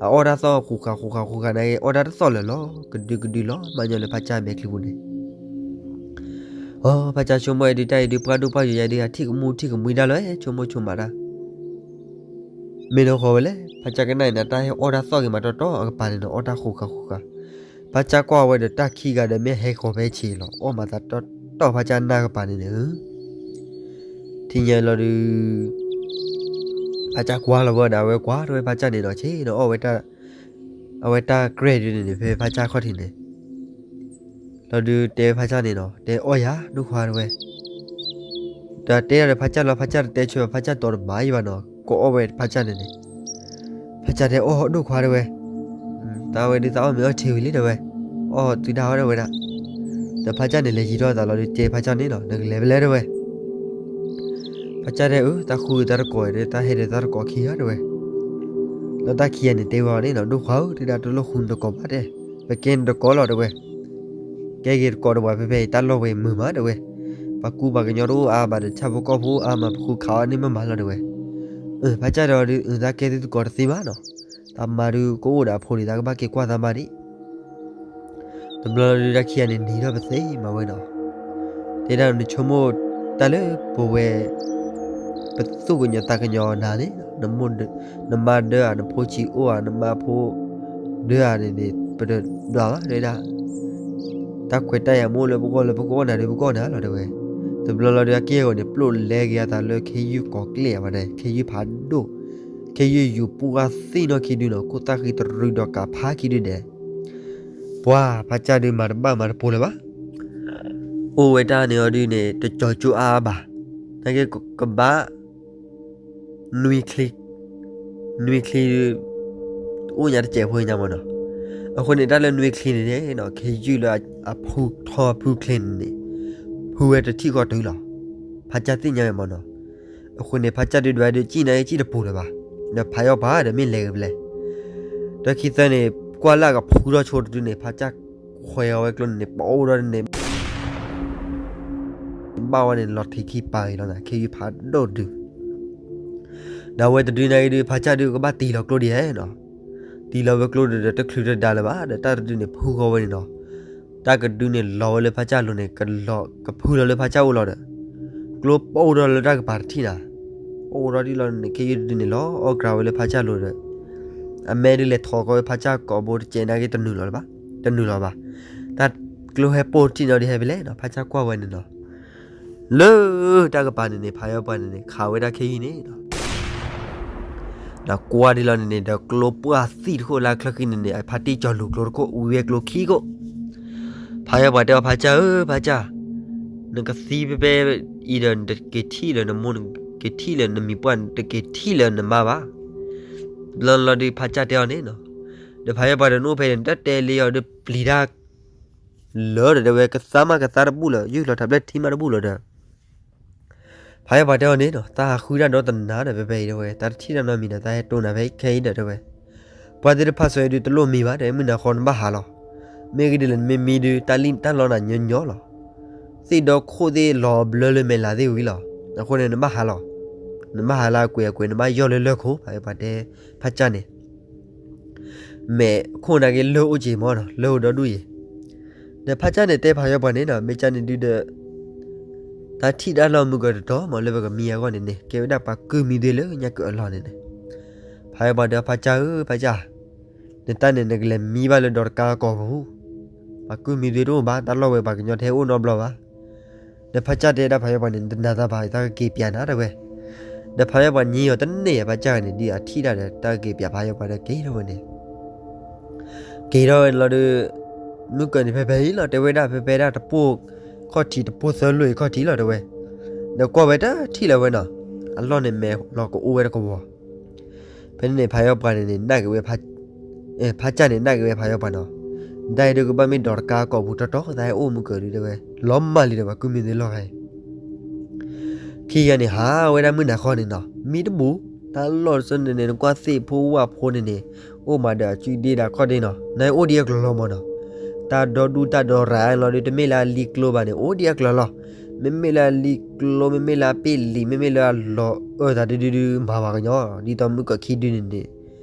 အအီၣ်တၢ်သီၣ်ဃူဃာ်ဃူဃာ်ဃူဃာ်န့ၣ် အီၣ်တၢ်တသီၣ်လၢာ်လီၤ ကဒုကဒုလီၤမးညီလၢဖးကၢ်အမဲာ်ချံပူၤန့ၣ် အ ဖးကၢ်ဆိကမိၣ်အံၤဒုး တၢ်အံၤဒုး ပှၢ်ဒိၣ်ပှၢ်ယိာ်ယၤဒုး အထံၣ်ကမူထံၣ်ကမှံတၢ်လီၤ ဆိကမိၣ်ဆိကမးတၢ် မ့ၢ်နီၢ်ဃီဝဲလဲၣ် ဖးကၢ်ကနၣ်အံၤန့ၣ် တၢ်ဟဲအီၣ်တၢ်သီၣ်ဂ့ၤမးတီတီအကပၤန့ၣ်နီၤ အီၣ်တၢ်ဃူဃာ်ဃူဃာ်, ဖးကၢ်ကွၢ်ဝဲဒီးတၢ်ခံဂၤဒီးမ့ၢ်ဟဲဃီၤဖဲဆံးလီၤ အီၣ်မၤသးတီတီဖးကၢ်နၢ်ကပၤန့ၣ်န့ၣ် ထံၣ်ညါလီၤဒုး ဖးကၢ်ကွၢ်လီၤဝဲဒီး အဝဲကွၢ်တဝဲဖးကၢ်န့ၣ်နီၤ ဆ့ၣ်နီၤအီၣ်ဝဲ အဝဲတၢ်ကြဲၢ်ဒုးန့ၣ်န့ၣ် ဖဲဖးကၢ်ခီၣ်ထံးန့ၣ် လီၤဒုးတဲဖးကၢ်န့ၣ်နီၤ တဲအီၣ်ယၤဒိၣ်ခွါတဝဲ ဒီးတဲဒီးဖးကၢ်လီၤ ဖးကၢ်တတဲဆၢ ဖးကၢ်တီတဘၣ်ယံၤဘၣ်နီၤ ကအီၣ်ဝဲဖးကၢ်န့ၣ်န့ၣ် ဖးကၢ်တဲအီၣ်ဒိၣ်ခွါတဝဲ တၢ်ဝဲဒုးသးအီၣ်မ့ၤအီထံဝံၤလံတဝဲ အီၣ်သုဒၣ်ဝဲဒၣ်ဝဲဒၣ် ဒီးဖးကၢ်န့ၣ်လဲၤယံၤထီၣ်သးလီၤဒုး တဲဖးကၢ်န့ၣ်နီၤ နကလဲၤဖဲလဲၣ်တဝဲ ဖးကၢ်တဲအၢ တၢ်ဃုသးတကိးဒီး တၢ်ဟဲဒီးသးတကိးခံဂၤတဝဲ ဒီးတၢ်ခံဂၤန့ၣ်တဲဝဲအီၤန့ၣ်နီၤ ဒိၣ်ခွါဧၢ တဲဒၣ်တလိၣ်ဃုနတကိးဘၣ်တဲ ပကဲနတကိးလီၤတဝဲ ကဲဂ့ၤတကိးတဝဲ ဖဲဖဲအံၤ တၢ်လီၢ်ဝဲမုာ်မးတဝဲ ပှၤကူပှၤကညီတအိၣ်အါဘၣ်ဒီး ဆၣ်ဖိကီၢ်ဖိအိၣ်အါမး ပဃုခးအီၤန့ၣ်မ့ၢ်မၤလီၤတဝဲ အၢ ဖးကၢ်ဒီးဒုး အၢ တၢ်ကဲသုတကိးတသ့ဘၣ်နီၤ တၢ်မၤဒုးကအိၣ်ဒီးအဖိန့ၣ် တၢ်ကဘၣ်က့ၤကွၢ်သးမါဒံး တဘျီလီၤဒုး တၢ်ခံဂၤန့ၣ်နံၤထီၣ်ပသ့မးဝဲနီၤ တဲဒၣ်နဆိကမိၣ်တၢ်လၢပဝဲ ပသူၣ်ကညီၤသးကညီၤနၤန့ၣ် နမါဒၢဧါ နဖိဆံးအိၣ်ဧါ နမါဖိဒၢဧါန့ၣ်န့ၣ် ပတဒွးဘၣ်တဲဒၣ် တၢ်ခွဲးတၢ်ယာ်မ့ၢ်အိၣ်လၢပဂီၢ်လၢပကအိၣ်နၤဒုး ပကအိၣ်နၤလီၤတဲဝဲ တဘျီလီၤဒုး အက့ၢ်အဂီၤန့ၣ် ပျိၣ်လဲက့ၤအသးလၢခ့ယုၢ်ကိးကျဲၣ်အဝဲန့ၣ် ခ့ယုၢ်ဖးဒိၣ် ခ့ယုၢ်ယူၤပူၤအသ့ၣ်နီၣ်ခံဒုနီၤ ခိၣ်သၣ်ဃံတရူးဒီးကးဖးခံဒုဒဲး ပှၤဖးကၢ်ဒုးမၤတဘၣ်မၤတပိၤလၢၤဘၣ် အိၣ်ဝဲတၢ်န့ၣ်အီၤဒုးန့ၣ် တကၠီၤကၠိအါအါဘၣ် နာ်က့ကဘၣ် နွံချံ နွံချံ အိၣ်ညါတစဲးဖိညါမ့ၢ်နီၤ အဃိန့ၣ် တၢ်လၢနွံချံန့ၣ်န့ၣ်နီၤ ခ့ယုၢ်လၢအဖုထီဖုချ့န့ၣ်န့ၣ် ဖုဝဲတထံၣ်ဃီတုၤလီၤ ဖးကၢ်သ့ၣ်ညါဝဲမ့ၢ်နီၤ အဃိန့ၣ် ဖးကၢ်ဒုးဒွးဒုး ကံၣ်နာ်က့ကံၣ်တပိၤလၢၤဘၣ် ဒီးဖးယီၢ်ပှၤဒီးမ့ၢ်လဲၤက့ၤဖဲလဲၣ် ဒီးခံသၢန့ၣ် ကွၢ်လၢအကဖုထီၣ်ဆိတဒုန့ၣ် ဖးကၢ်ခွဲးအီၤဝဲကျိန့ၣ်န့ၣ် ပအိၣ်ဒီးန့ၣ် ဘၣ်ဝဲန့ၣ် လီၤထံးခံပာ်ဂ့ၤလီၤနၤ ခ့ယုၢ်ဖးဒိၣ်ဒုး ဒီးအဝဲတဒုနာ်က့ဒုး ဖးကၢ်ဒုးကဘၣ်တံၢ်လီၤကျိဒ်လဲၣ်နီၤ တံၢ်လီၤဝဲကျိဒုးဒီး တချုးတဒါလၢၤဘၣ်ဒီး တၢ်တဒုန့ၣ် ဖုဃီဝဲန့ၣ်နီၤ တၢ်ကဒုန့ၣ်လီၤဝဲလၢဖးကၢ်လိၤန့ၣ် ကဖုလီၤလၢဖးကၢ်အိၣ်လီၤဒီး ကျိပအိၣ်ဒီးလၢတၢ်ကပၤတထံၣ်နၤ ပအိၣ်ဒီးဒ်လီၤန့ၣ် ခ့ယုၢ်တဒုန့ၣ် လီၤအီၣ်ကြၤဝဲလၢဖးကၢ်လိၤဒီး အမဲဒုးလဲၤထီၣ်ကီးဝဲဖးကၢ်ကိာ်ဘိတစဲးနာ်က့တနုာ်လီၤဘၣ် တနုာ်လီၤဘၣ် တၢ်ကျိဟဲပိၢ်တထံၣ်နီၤဒုးဟဲဖဲလဲၣ်နီၤ ဖးကၢ်ကွၢ်ဝဲန့ၣ်နီၤ လၢတၢ်ကပၤန့ၣ်န့ၣ် ဖးယီၢ်ပှၤန့ၣ်န့ၣ် ခးဝဲဒၣ်ခ့ယုၢ်န့ၣ်နီၤ ဒီးကွၢ်ဒ်လီၤန့ၣ်န့ၣ် ဒီးကျိပှၢ်သံၣ်တခိၣ်လၢချၢဃံန့ၣ်န့ၣ် အဖါတံၢ်ကၠီၤလူၤကျိတခိၣ် ဝံၤဝဲကျိခံခိၣ် ဖးယီၤပှၤတဲအီၤ ဖးကၢ်ဧၢ ဖးကၢ်, နကသံဖဲဖဲအံၤဒီး နတက့ၤထံၣ်လၢၤနမိၢ်, နက့ၤထံၣ်လၢၤနမံၤပှၢ်, နတက့ၤထံၣ်လၢၤနမါဘၣ်. လီၤလီၤဒုး ဖးကၢ်တဲအီၤန့ၣ်နီၤ, ဒီးဖးယီၤပှၤဒီး နအိၣ်ဖဲန့ၣ် နတတဲလံအီၤဒီး ပျံၤတၢ်လၢာ်ဒီး တဲဝဲ ကသါမးကသါတဘူၣ်လၢၤ, ယူၢ်လီၤထးဘျဲၣ်ထံမးတဘူၣ်လၢၤဒီး ဖးယီၤပှၤတဲအီၤန့ၣ်နီၤ, တၢ်ဟးဃုတၢ်ဒီတနၤဒီး ဖဲဖဲအံၤတဲဝဲ, တၢ်တထံၣ်တၢ်နီတမံၤဒီး တၢ်ဟဲတိၢ်နၤဖဲခဲအံၤဒီး တဲဝဲ, ပှၤသ့ၣ်တဖၣ်စၢၤအံၤဒုး တလိၣ်မံဘၣ် တဲဝဲ, မုၢ်နၤဃီနဘၣ်ဟးလီၤ. မ့ၢ်ဂ့ၤဒ်လဲၣ်နမ့ၢ်မံဒုး တၢ်လံၣ်တၢ်လီနၤညီညီလီၤ. သ့ၣ်ဒီခိၣ်သ့ၣ်လီၤဘျၢလၢမဲာ်လၤသ့ၣ်ဝံၤလီၤ. အဃိန့ၣ် နဘၣ်ဟးလီၤ. နဘၣ်ဟးလၢအကွဲးအကွဲး နဘၣ်ယီၢ်လၢလၢၢ်ခိၣ်, ဖးယီၤပှၤတဲဖးကၢ်န့ၣ် မဲာ်ခိၣ်နၢ်က့ၤလၢၢ်အိၣ်က့ၤမးနီၤ, လၢၢ်အိၣ်ဒီဒူၣ်ယဲၤ. ဒီးဖးကၢ်န့ၣ်တဲဖးယီၤပှၤန့ၣ်နီၤ, မ့ၢ်ကၢ်န့ၣ်ဒုးဒီး တၢ်ထံၣ်တၢ်လီၢ်မုၢ်ကၢၤတတီၤမး လၢပကမံအဂီၢ်န့ၣ်န့ၣ် ကဲဝဲဒၣ်ပှၤကုၢ်မံၤသ့လၢညါကအၢၣ်လီၤန့ၣ်န့ၣ်. ဖးယီၤပှၤဒီး ဖးကၢ်ဧၢ ဖးကၢ်, နတၢ်န့ၣ် နကလဲၤမံဘၣ်လၢဒီးတကါကီၢ်ပူၤ, ပှၤကုၢ်မံၤသ့တအိၣ်ဘၣ်, တၢ်လီၢ်ဝဲပှၤကညီထဲအိၣ်နီတဘျီဘၣ်. ဒီးဖးကၢ်တဲဒၣ်ဖးယီၤပှၤန့ၣ် နတနာ်သးဘၣ် တၢ်ကက့ၤပျးနၤ တဲဝဲ. ဒီးဖးယီၤပှၤညံအီၤတန့ၢ်ဧါ ဖးကၢ်န့ၣ် ဒ်အထံၣ်တၢ်ဒီး တၢ်ကက့ၤပျးဖးယီၤပှၤဒီးက့ၤထီၣ်ဝဲန့ၣ် က့ၤထီၣ်ဝဲန့ၣ်လီၤဒီး မုၢ်ကၢၤန့ၣ်ဖဲဖဲအံၤလီၤ တဲဝဲဒၣ် ဖဲဖဲဒၣ်တပိၢ်ခီၣ်ထံး တပိၢ်သၢလိာ်အံၤခီၣ်ထံးလီၤ တဲဝဲ. ဒီးကွၢ်ဝဲတထံၣ်လၢၤဝဲနီၤ, အလီၢ်န့ၣ်မဲာ်လီၤကအိၣ်ဝဲတကဝီၤ. ဖဲန့ၣ်န့ၣ် ဖးယီၤပှၤန့ၣ်န့ၣ် နာ်က့ၤဝဲ ဖးကၢ်န့ၣ် နာ်က့ၤဝဲဖးယီၤပှၤနီၤ, ဒ်အံၤဒုးကဘၣ်မ့ၢ်ဒီးတကါကီၢ်ပူၤတီတီ သးဟဲအိၣ်မုၢ်ကၢၤဒုး တဲဝဲ, လီၤမၢ်လံဒီးပှၤကုၢ်မံၤသ့လီၢ်ခါအံၤ ခံဂၤန့ၣ် ဟးဝဲဒၣ်မုၢ်နၤဃီန့ၣ်နီၤ, မံတဘူၣ်, တၢ်လီၢ်တစၢန့ၣ်န့ၣ် နကွၢ်သ့ၣ်ဖိဝၣ်ဖိန့ၣ်န့ၣ် အိၣ်မးဒီးအကုဒ့ဒီးခီၣ်ဒ့နီၤ, နအိၣ်ဒံးအကျိၤလီၤမးနီၤ. တၢ်ဒီဒူၣ်တၢ်ဒီရၤလီၤဒီး တမ့ၢ်လၢအလံၤကျိဘၣ်န့ၣ် အိၣ်ဒံးအကျိၤလီၤ. မ့မ့ၢ်လၢအလံၤကျိ မ့မ့ၢ်လၢအပ့ၢ်လံၤ မ့မ့ၢ်လၢအလီၤအၢသးဒုဒုဒု မၤပှၤကညီ, ဒ်သိးမုၢ်ကၢၤခံဒုန့ၣ်န့ၣ်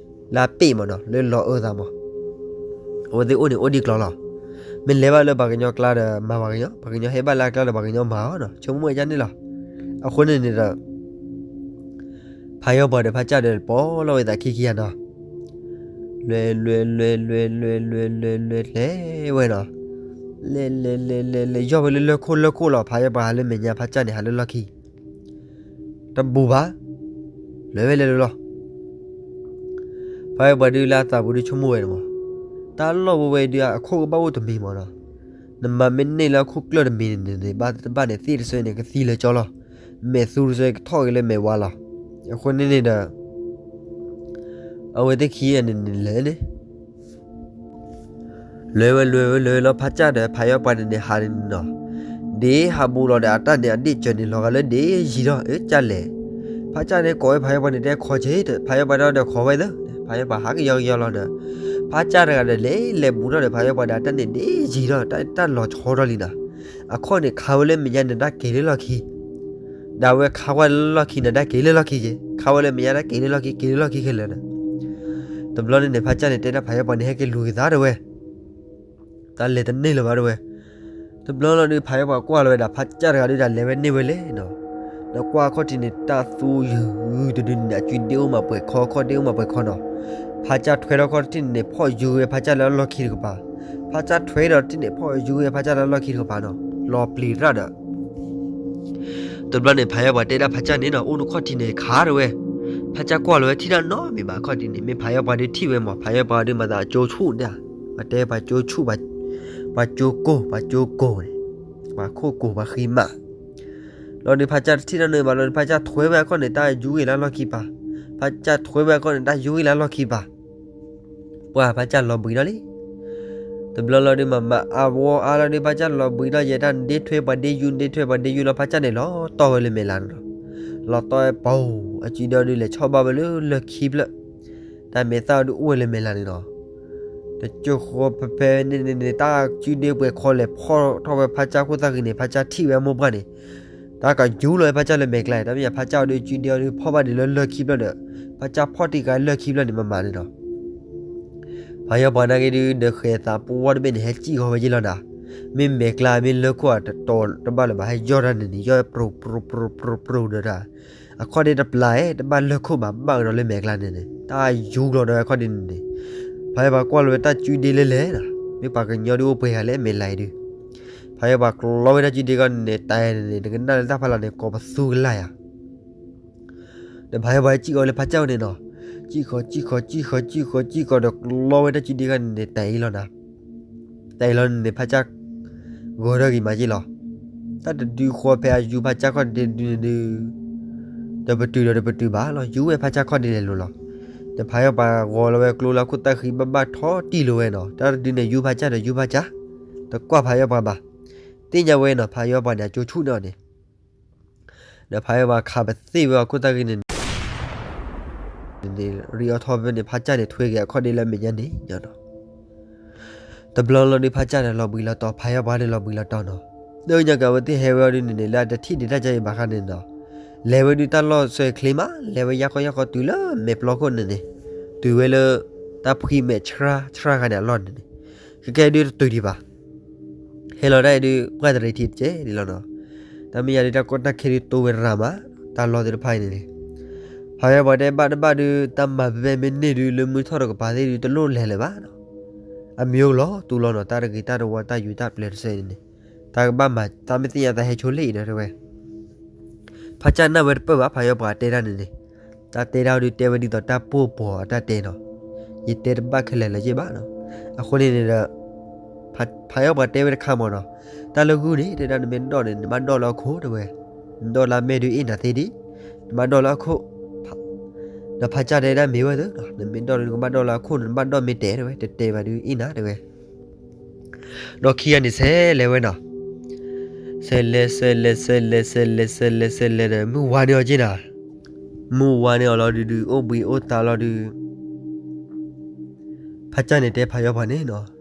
လၢအပ့ၢ်မးနီၤ လၢလီၤအၢသးမး အဝဲသ့ၣ်အိၣ်န့ၣ်အိၣ်ဒံးကျိၤလီၤ. မ့ၢ်လဲၤဘၣ်လၢပှၤကညီကျါဒီးမၤပှၤကညီ, ပှၤကညီဟဲဘၣ်လၢအကျါဒီးပှၤကညီမၤအီၤနီၤ, ဆိကမိၣ်ဝဲဒ်န့ၣ်လီၤ. အဃိန့ၣ်န့ၣ်ဒီး ဖးယီၤပှၤဒီးဖးကၢ်ဒီး ပိာ်လီၤဝဲသးခံခံဂၤနီၤ, လဲၤလဲၤလဲၤလဲၤလဲၤလဲၤလဲၤလဲၤလဲၤဝဲနီၤ, လဲၤလဲၤလဲၤလဲၤလဲၤ ယီၢ်ဝဲလၢလၢၢ်ခိၣ်လၢၢ်ခိၣ်လီၤ. ဖးယီၤပှၤဟးလၢမဲာ်ညါ ဖးကၢ်န့ၣ်ဟးလၢလီၢ်ခံ တဘူၣ်ဘၣ်, လဲၤဝဲလဲၤလၢလီၤ. ဖးယီၤပှၤဒုးလၢအသးပူၤဒုးဆိကမိၣ်ဝဲန့ၣ်မး, တၢ်လီၢ်ဝဲဝဲဒုး အခိၣ်ကဘၣ်အိၣ်တမံၤမးနီၤ, နမၤမ့ၢ်န့ၢ်လၢအခိၣ်ကျၢၢ်တမံၤန့ၣ်န့ၣ် ဘၣ်တဘၣ်န့ၣ် သ့ၣ်တစၢန့ၣ် ကသံလၢာ်ကၠီလီၤ, မဲာ်သူတစၢကထီၣ်က့ၤလၢမဲာ်ဝါလီၤ. အဃိန့ၣ်န့ၣ်ဒီး အဝဲသ့ၣ်ခံဂၤန့ၣ်န့ၣ်လဲၤန့ၣ် လဲၤဝဲလဲၤဝဲလဲၤဝဲလီၤ. ဖးကၢ်ဒီးဖးယီၤပှၤန့ၣ်န့ၣ် ဟးန့ၣ်နီၤ, ဒ်ဟးဘူးလီၤဒီး အတၢ်န့ၣ်အဒ့ၣ်စၢၤန့ၣ် လီၤဂာ်လၢဒ့ၣ်ယံၤထီၣ် အၢကၢ်လဲၣ်. ဖးကၢ်န့ၣ်ကိးဝဲဖးယီၤပှၤန့ၣ် တဲခိးက့ၤ, ဖးယီၤပှၤဒီးခိးဝဲသၢ, ဖးယီၤပှၤဟးကယီကယီလီၤဒီး ဖးကၢ်တဂၤဒီး လဲၤလဲၤဘူးထီၣ်ဒီး ဖးယီၤပှၤဒီး အတၢ်န့ၣ်ဒ့ၣ်ယံၤထီၣ် တၢ်လီၤဆီထီၣ်လံနီၤ. အခီၣ်န့ၣ် ခးဝဲလၢမဲာ်ညါန့ၣ် တၢ်က့ၤလၢလီၢ်ခံ, ဒီးအဝဲခးဝဲလၢလီၢ်ခံန့ၣ် တၢ်က့ၤလၢလီၢ်ခံက့ၤ, ခးဝဲလၢမဲာ်ညါ တၢ်က့ၤလၢလီၢ်ခံ က့ၤလၢလီၢ်ခံခဲလၢာ်ဒီး တဘျီန့ၣ်န့ၣ် ဖးကၢ်န့ၣ် တဲဒၣ်ဖးယီၤပှၤန့ၣ် ဟဲက့ၤလူၤက့ၤသးတဲဝဲ, တၢ်လဲၤတန့ၢ်လၢၤဘၣ်တဲဝဲ. တဘျီလီၤဒုး ဖးယီၤပှၤကွၢ်လီၤဝဲဒၣ် ဖးကၢ်တဂၤဒုး တၢ်လဲၤဝဲန့ၢ်ဝဲလဲၣ်နီၤ, ဒီးကွၢ်အခီၣ်ထံးန့ၣ် တၢ်သူယုၢ်တဒုန့ၣ် အကုဒ့အိၣ်မးပှဲၤခီ ခီၣ်ဒ့အိၣ်မးပှဲၤခီနီၤ. ဖးကၢ်ထွဲထီၣ်ခီၣ်ထံးန့ၣ်န့ၣ် ဖီၣ်ယူၤဝဲဖးကၢ်လၢအလီၢ်ခံတကပၤ, ဖးကၢ်ထွဲဒီးထံးန့ၣ် ဖီၣ်ယူၤဝဲဖးကၢ်လၢအလီၢ်ခံတကပၤနီၤ, လီၤပျံၤရၣ်ဒီး တဘျီန့ၣ် ဖးယီၤပှၤတဲဒၣ်ဖးကၢ်န့ၣ်နီၤ အိၣ်နခီၣ်ထံးန့ၣ်ခးတဲဝဲ, ဖးကၢ်ကွၢ်လီၤဝဲထံၣ်တၢ်နီတမံၤဘၣ် အခီၣ်ထံးန့ၣ် မ့ၢ်ဖးယီၤပှၤဒုးထံၣ်ဝဲမး ဖးယီၤပှၤဒုးမၤသးအကၠိဆူၣ်န့ၣ်, ပှၤတဲပှၤကၠိဆူၣ်, ပှၤကၠိကိၢ် ပှၤကၠိကိၢ်န့ၣ်, ပှၤခိၣ်ကိၢ်ပှၤဃံမး, လီၤဒုးဖးကၢ်တထံၣ်တၢ်နီတမံၤဘၣ်လီၤဒုး ဖးကၢ်ထွဲဝဲအခီၣ်န့ၣ် တၢ်ယူၤဂ့ၤလၢအလီၢ်ခံပၤ, ဖးကၢ်ထွဲဝဲအခီၣ်န့ၣ် တၢ်ယူၤဂ့ၤလၢအလီၢ်ခံပၤ ပှၢ်ဖးကၢ်လီၤဘှံးထီၣ်လံ. တဘျီလီၤဒုးမၤမၤအါဝီအါလီၤဒုး ဖးကၢ်လီၤဘှံးထီၣ်ယဲ တၢ်ဒ့ထွဲပှၤဒ့ယူၤ ဒ့ထွဲပှၤဒ့ယူၤလီၤ ဖးကၢ်န့ၣ် လီၤတီၢ်ဝဲလၢမဲာ်လးန့ၣ်လီၤ. လီၤတီၢ်ဝဲပီၤ အကုဒ့အီၤဒုး လဲၤဆီၣ်ဘၣ်ဝဲလၢလီၢ်ခံဖျၢၣ်, တၢ်မဲာ်သၣ်အီၤဒုးအိၣ်ဝဲလၢမဲာ်လးန့ၣ်လီၤ. တကၠိဃီဖဲဖဲန့ၣ်န့ၣ်န့ၣ် တၢ်ကုဒ့ပှဲၤခီလဲၤဖီၣ်ထီၣ်ဝဲဖးကၢ်ခိၣ်သၣ်ဃံန့ၣ် ဖးကၢ်ထံၣ်ဝဲအမိၢ်ပှၢ်န့ၣ် တၢ်ကယူၤလီၤဖးကၢ်လၢမဲာ်ကျါ တၢ်မ့ၢ်ယါဖးကၢ်အီၤဒုး ကုဒ့အီၤဒုး ဖီၣ်ဘၣ်ဒံးလၢလီၢ်ခံဖျၢၣ်ဒီး ဖးကၢ်ဖီၣ်တံၢ်ဃာ်လၢလီၢ်ခံဖျၢၣ်န့ၣ် မၤမၤန့ၣ်လီၤ. ဖးယီၤပှၤနာ်က့ဒုး ဒီးဃဲၤသးပဝီတဘ့ၣ်န့ၣ် ဟဲစံၣ်ဃီဝဲယ့ၢ်လီၤနၤ, မ့ၢ်မဲာ်ကျါမ့ၢ်လၢခိၣ်အတတီၤတဘၣ်လၢၤဘၣ် ဟဲယီၢ်တၢ်န့ၣ်န့ၣ် ယီၢ်ပြူပြူပြူပြူပြူဒီးတၢ်, အခီၣ်ဒ့တပျၢ်ဧဲ တဘၣ်လၢခိၣ်ဘၣ် ဘၣ်ကဒီးလၢမဲာ်ကျါန့ၣ်န့ၣ် တၢ်ယူၤလီၤဒီးအခီၣ်ဒ့န့ၣ်န့ၣ်, ဖးယီၤပှၤကွၢ်လီၤဝဲတၢ်ကုဒ့လဲၤလဲၤနီၤ, မ့ၢ်ပှၤကညီဒုးအိၣ်ပှဲၤဂၤလဲၣ်မဲာ်လးအံၤဒုး, ဖးယီၤပှၤကျီဝဲတၢ်ကုဒ့ခီန့ၣ်န့ၣ် တၢ်န့ၣ်န့ၣ် နကနၣ်လၢတၢ်ဖးလီၤန့ၣ် ကိးပသူကလာ်ယၤ ဒီးဖးယီၤပှၤစံၣ်ဃီလၢဖးကၢ်ဝဲန့ၣ်နီၤ, စံၣ်ဃီ စံၣ်ဃီ စံၣ်ဃီ စံၣ်ဃီ စံၣ်ဃီဒီးကျီဝဲတၢ်ကုဒ့ခီန့ၣ်န့ၣ် တၢ်အံၤလီၤနၤ, တၢ်အံၤလီၤန့ၣ်န့ၣ် ဖးကၢ် ဂီၤထီၣ်ဂ့ၤမးက့လီၤ. တၢ်တဒုဃီဖဲအယူဖးကၢ်ခီၣ်ဒ့ဒုန့ၣ်ဒုး တပတုာ်ဒီးတပတုာ်ဘၣ်လီၤ. ယူဝဲဖးကၢ်ခီၣ်ဒ့လဲၤလိၤလီၤ. ဒီးဖးယီၢ်ပှၤဂီၤလီၤဝဲကျိလၢအခိၣ်သၣ်ဃံဘၣ်ဘၣ်ထီၣ်တံၢ်လီၤဝဲနီၤ. တၢ်တဒုန့ၣ် ယူဖးကၢ်ဒီးယူဖးကၢ်, တကွၢ်ဖးယီၢ်ပှၤဘၣ်. သ့ၣ်ညါဝဲနီၤ ဖးယီၢ်ပှၤန့ၣ် အကၠိဆူၣ်န့ၢ်အီၤန့ၣ် ဒီးဖးယီၢ်ပှၤခးပသ့ၣ်ဝဲအခိၣ်သၣ်ဃံန့ၣ် န့ၣ် ရံးအီၣ်ထီၣ်ဖဲန့ၣ် ဖးကၢ်န့ၣ်ထွဲက့ၤအခီၣ်ဒ့လၢအမဲာ်ညါန့ၣ်နီၤ. တဘျီလီၤဒုး ဖးကၢ်န့ၣ်လီၤဘှံးလီၤတီၤ ဖးယီၢ်ပှၤန့ၣ်လီၤဘှံးလီၤတီၤနီၤ. ဒီးညါက့ၤအဝဲသ့ၣ်ဟဲဝဲအီၤဒုးန့ၣ်န့ၣ် လၢအတထံၣ်ဒံးတၢ်ကဲအံၤဘၣ်ဃးန့ၣ်နီၤ. လဲၤဝဲဒုးတၢ်လီၢ်ဆဲးချ့မး လဲၤဝဲယၢ်ခီယၢ်ခီတုၤလၢမဲာ်ပျီခိၣ်န့ၣ်န့ၣ် တုၤဝဲလၢ တၢ်ဖှံမဲာ်ဆှါဆှါခါန့ၣ်အလီၢ်န့ၣ်န့ၣ် ကကဲဒုးတတုၤဒံးဘၣ် ဟဲလီၤတၢ်အံၤဒုး ပှၢ်တရံးထံတကဲဒ်လီၤနီၤ. တၢ်မ့ၢ်ယၤဒုး တၢ်ကီတၢ်ခဲဒုးတိဝဲရၤမး တၢ်လီၢ်သ့ၣ်တဖၣ်အံၤန့ၣ်န့ၣ် ဖးယီၢ်ပှၤတဲဘၣ်တဘၣ်ဒုး တၢ်မၤဖဲမ့ၢ်န့ၢ်ဒုး လၢမုၢ်ထီၣ်တကပၤသ့ၣ်ဒုး တလိၣ်လဲၤလၢၤဘၣ်နီၤ. အမံၤအိၣ်လီၤတူၢ်လီၤနီၤ တၢ်တဂ့ၤတၢ်တဝါ တၢ်ယူးတၢ်ပျဲၤတစဲးန့ၣ်န့ၣ် တၢ်ကဘၣ်မၤ တၢ်မ့ၢ်သ့ၣ်ညါတၢ်ဟဲဆိလ့ၣ်အံၤဒီးတဲဝဲ ဖးကၢ်နၢ်ဝဲတပၢၢ်ဘၣ် ဖးယီၢ်ပှၤတဲတၢ်န့ၣ်န့ၣ် တၢ်တဲတၢ်ဒုးတဲဝဲဒ်သိးတၢ်ပိၢ်ပှီၤအတၢ်တဲနီၤ. ယတဲတဘၣ်ခဲလၢာ်လၢၤဘၣ်နီၤ. အဃိန့ၣ်န့ၣ်ဒီး ဖးယီၢ်ပှၤတဲဝဲတခါမးနီၤ. တၢ်လၢဂုၢ်န့ၣ် တဲဒၣ်နမ့ၢ်ဒီၣ်န့ၣ် နဘၣ်ဒီၣ်လၢအခိၣ်တဲဝဲ. နဒီၣ်လၢအမဲၢ်ဒုးအ့ၣ်နၤသ့ဒံး နဘၣ်ဒီၣ်လၢအခိၣ်. ဒီးဖးကၢ်တဲဒၣ်မ့ၢ်ဝဲသ့နီၤ နမ့ၢ်ဒီၣ်ဒုး နကဘၣ်ဒီၣ်လၢအခိၣ်န့ၣ် နဘၣ်ဒီၣ်မ့ၢ်တဲာ်တဲဝဲ တတဲဘၣ်ဒုးအ့ၣ်နၤတဲဝဲ ဒီးခံဂၤန့ၣ်ဆဲးလဲၤဝဲနီၤ. ဆဲးလဲၤ ဆဲးလဲၤ ဆဲးလဲၤ ဆဲးလဲၤ ဆဲးလဲၤ ဆဲးလဲၤဒီး မုၢ်ဝါန့ၢ်အီၤက့နၤ. မုၢ်ဝါန့ၢ်အီၤလီၤဒုးဒုး အိၣ်ဘှံးအိၣ်သါလီၤဒုး ဖးကၢ်န့ၣ်တဲဖးယီၢ်ပှၤန့ၣ်နီၤ.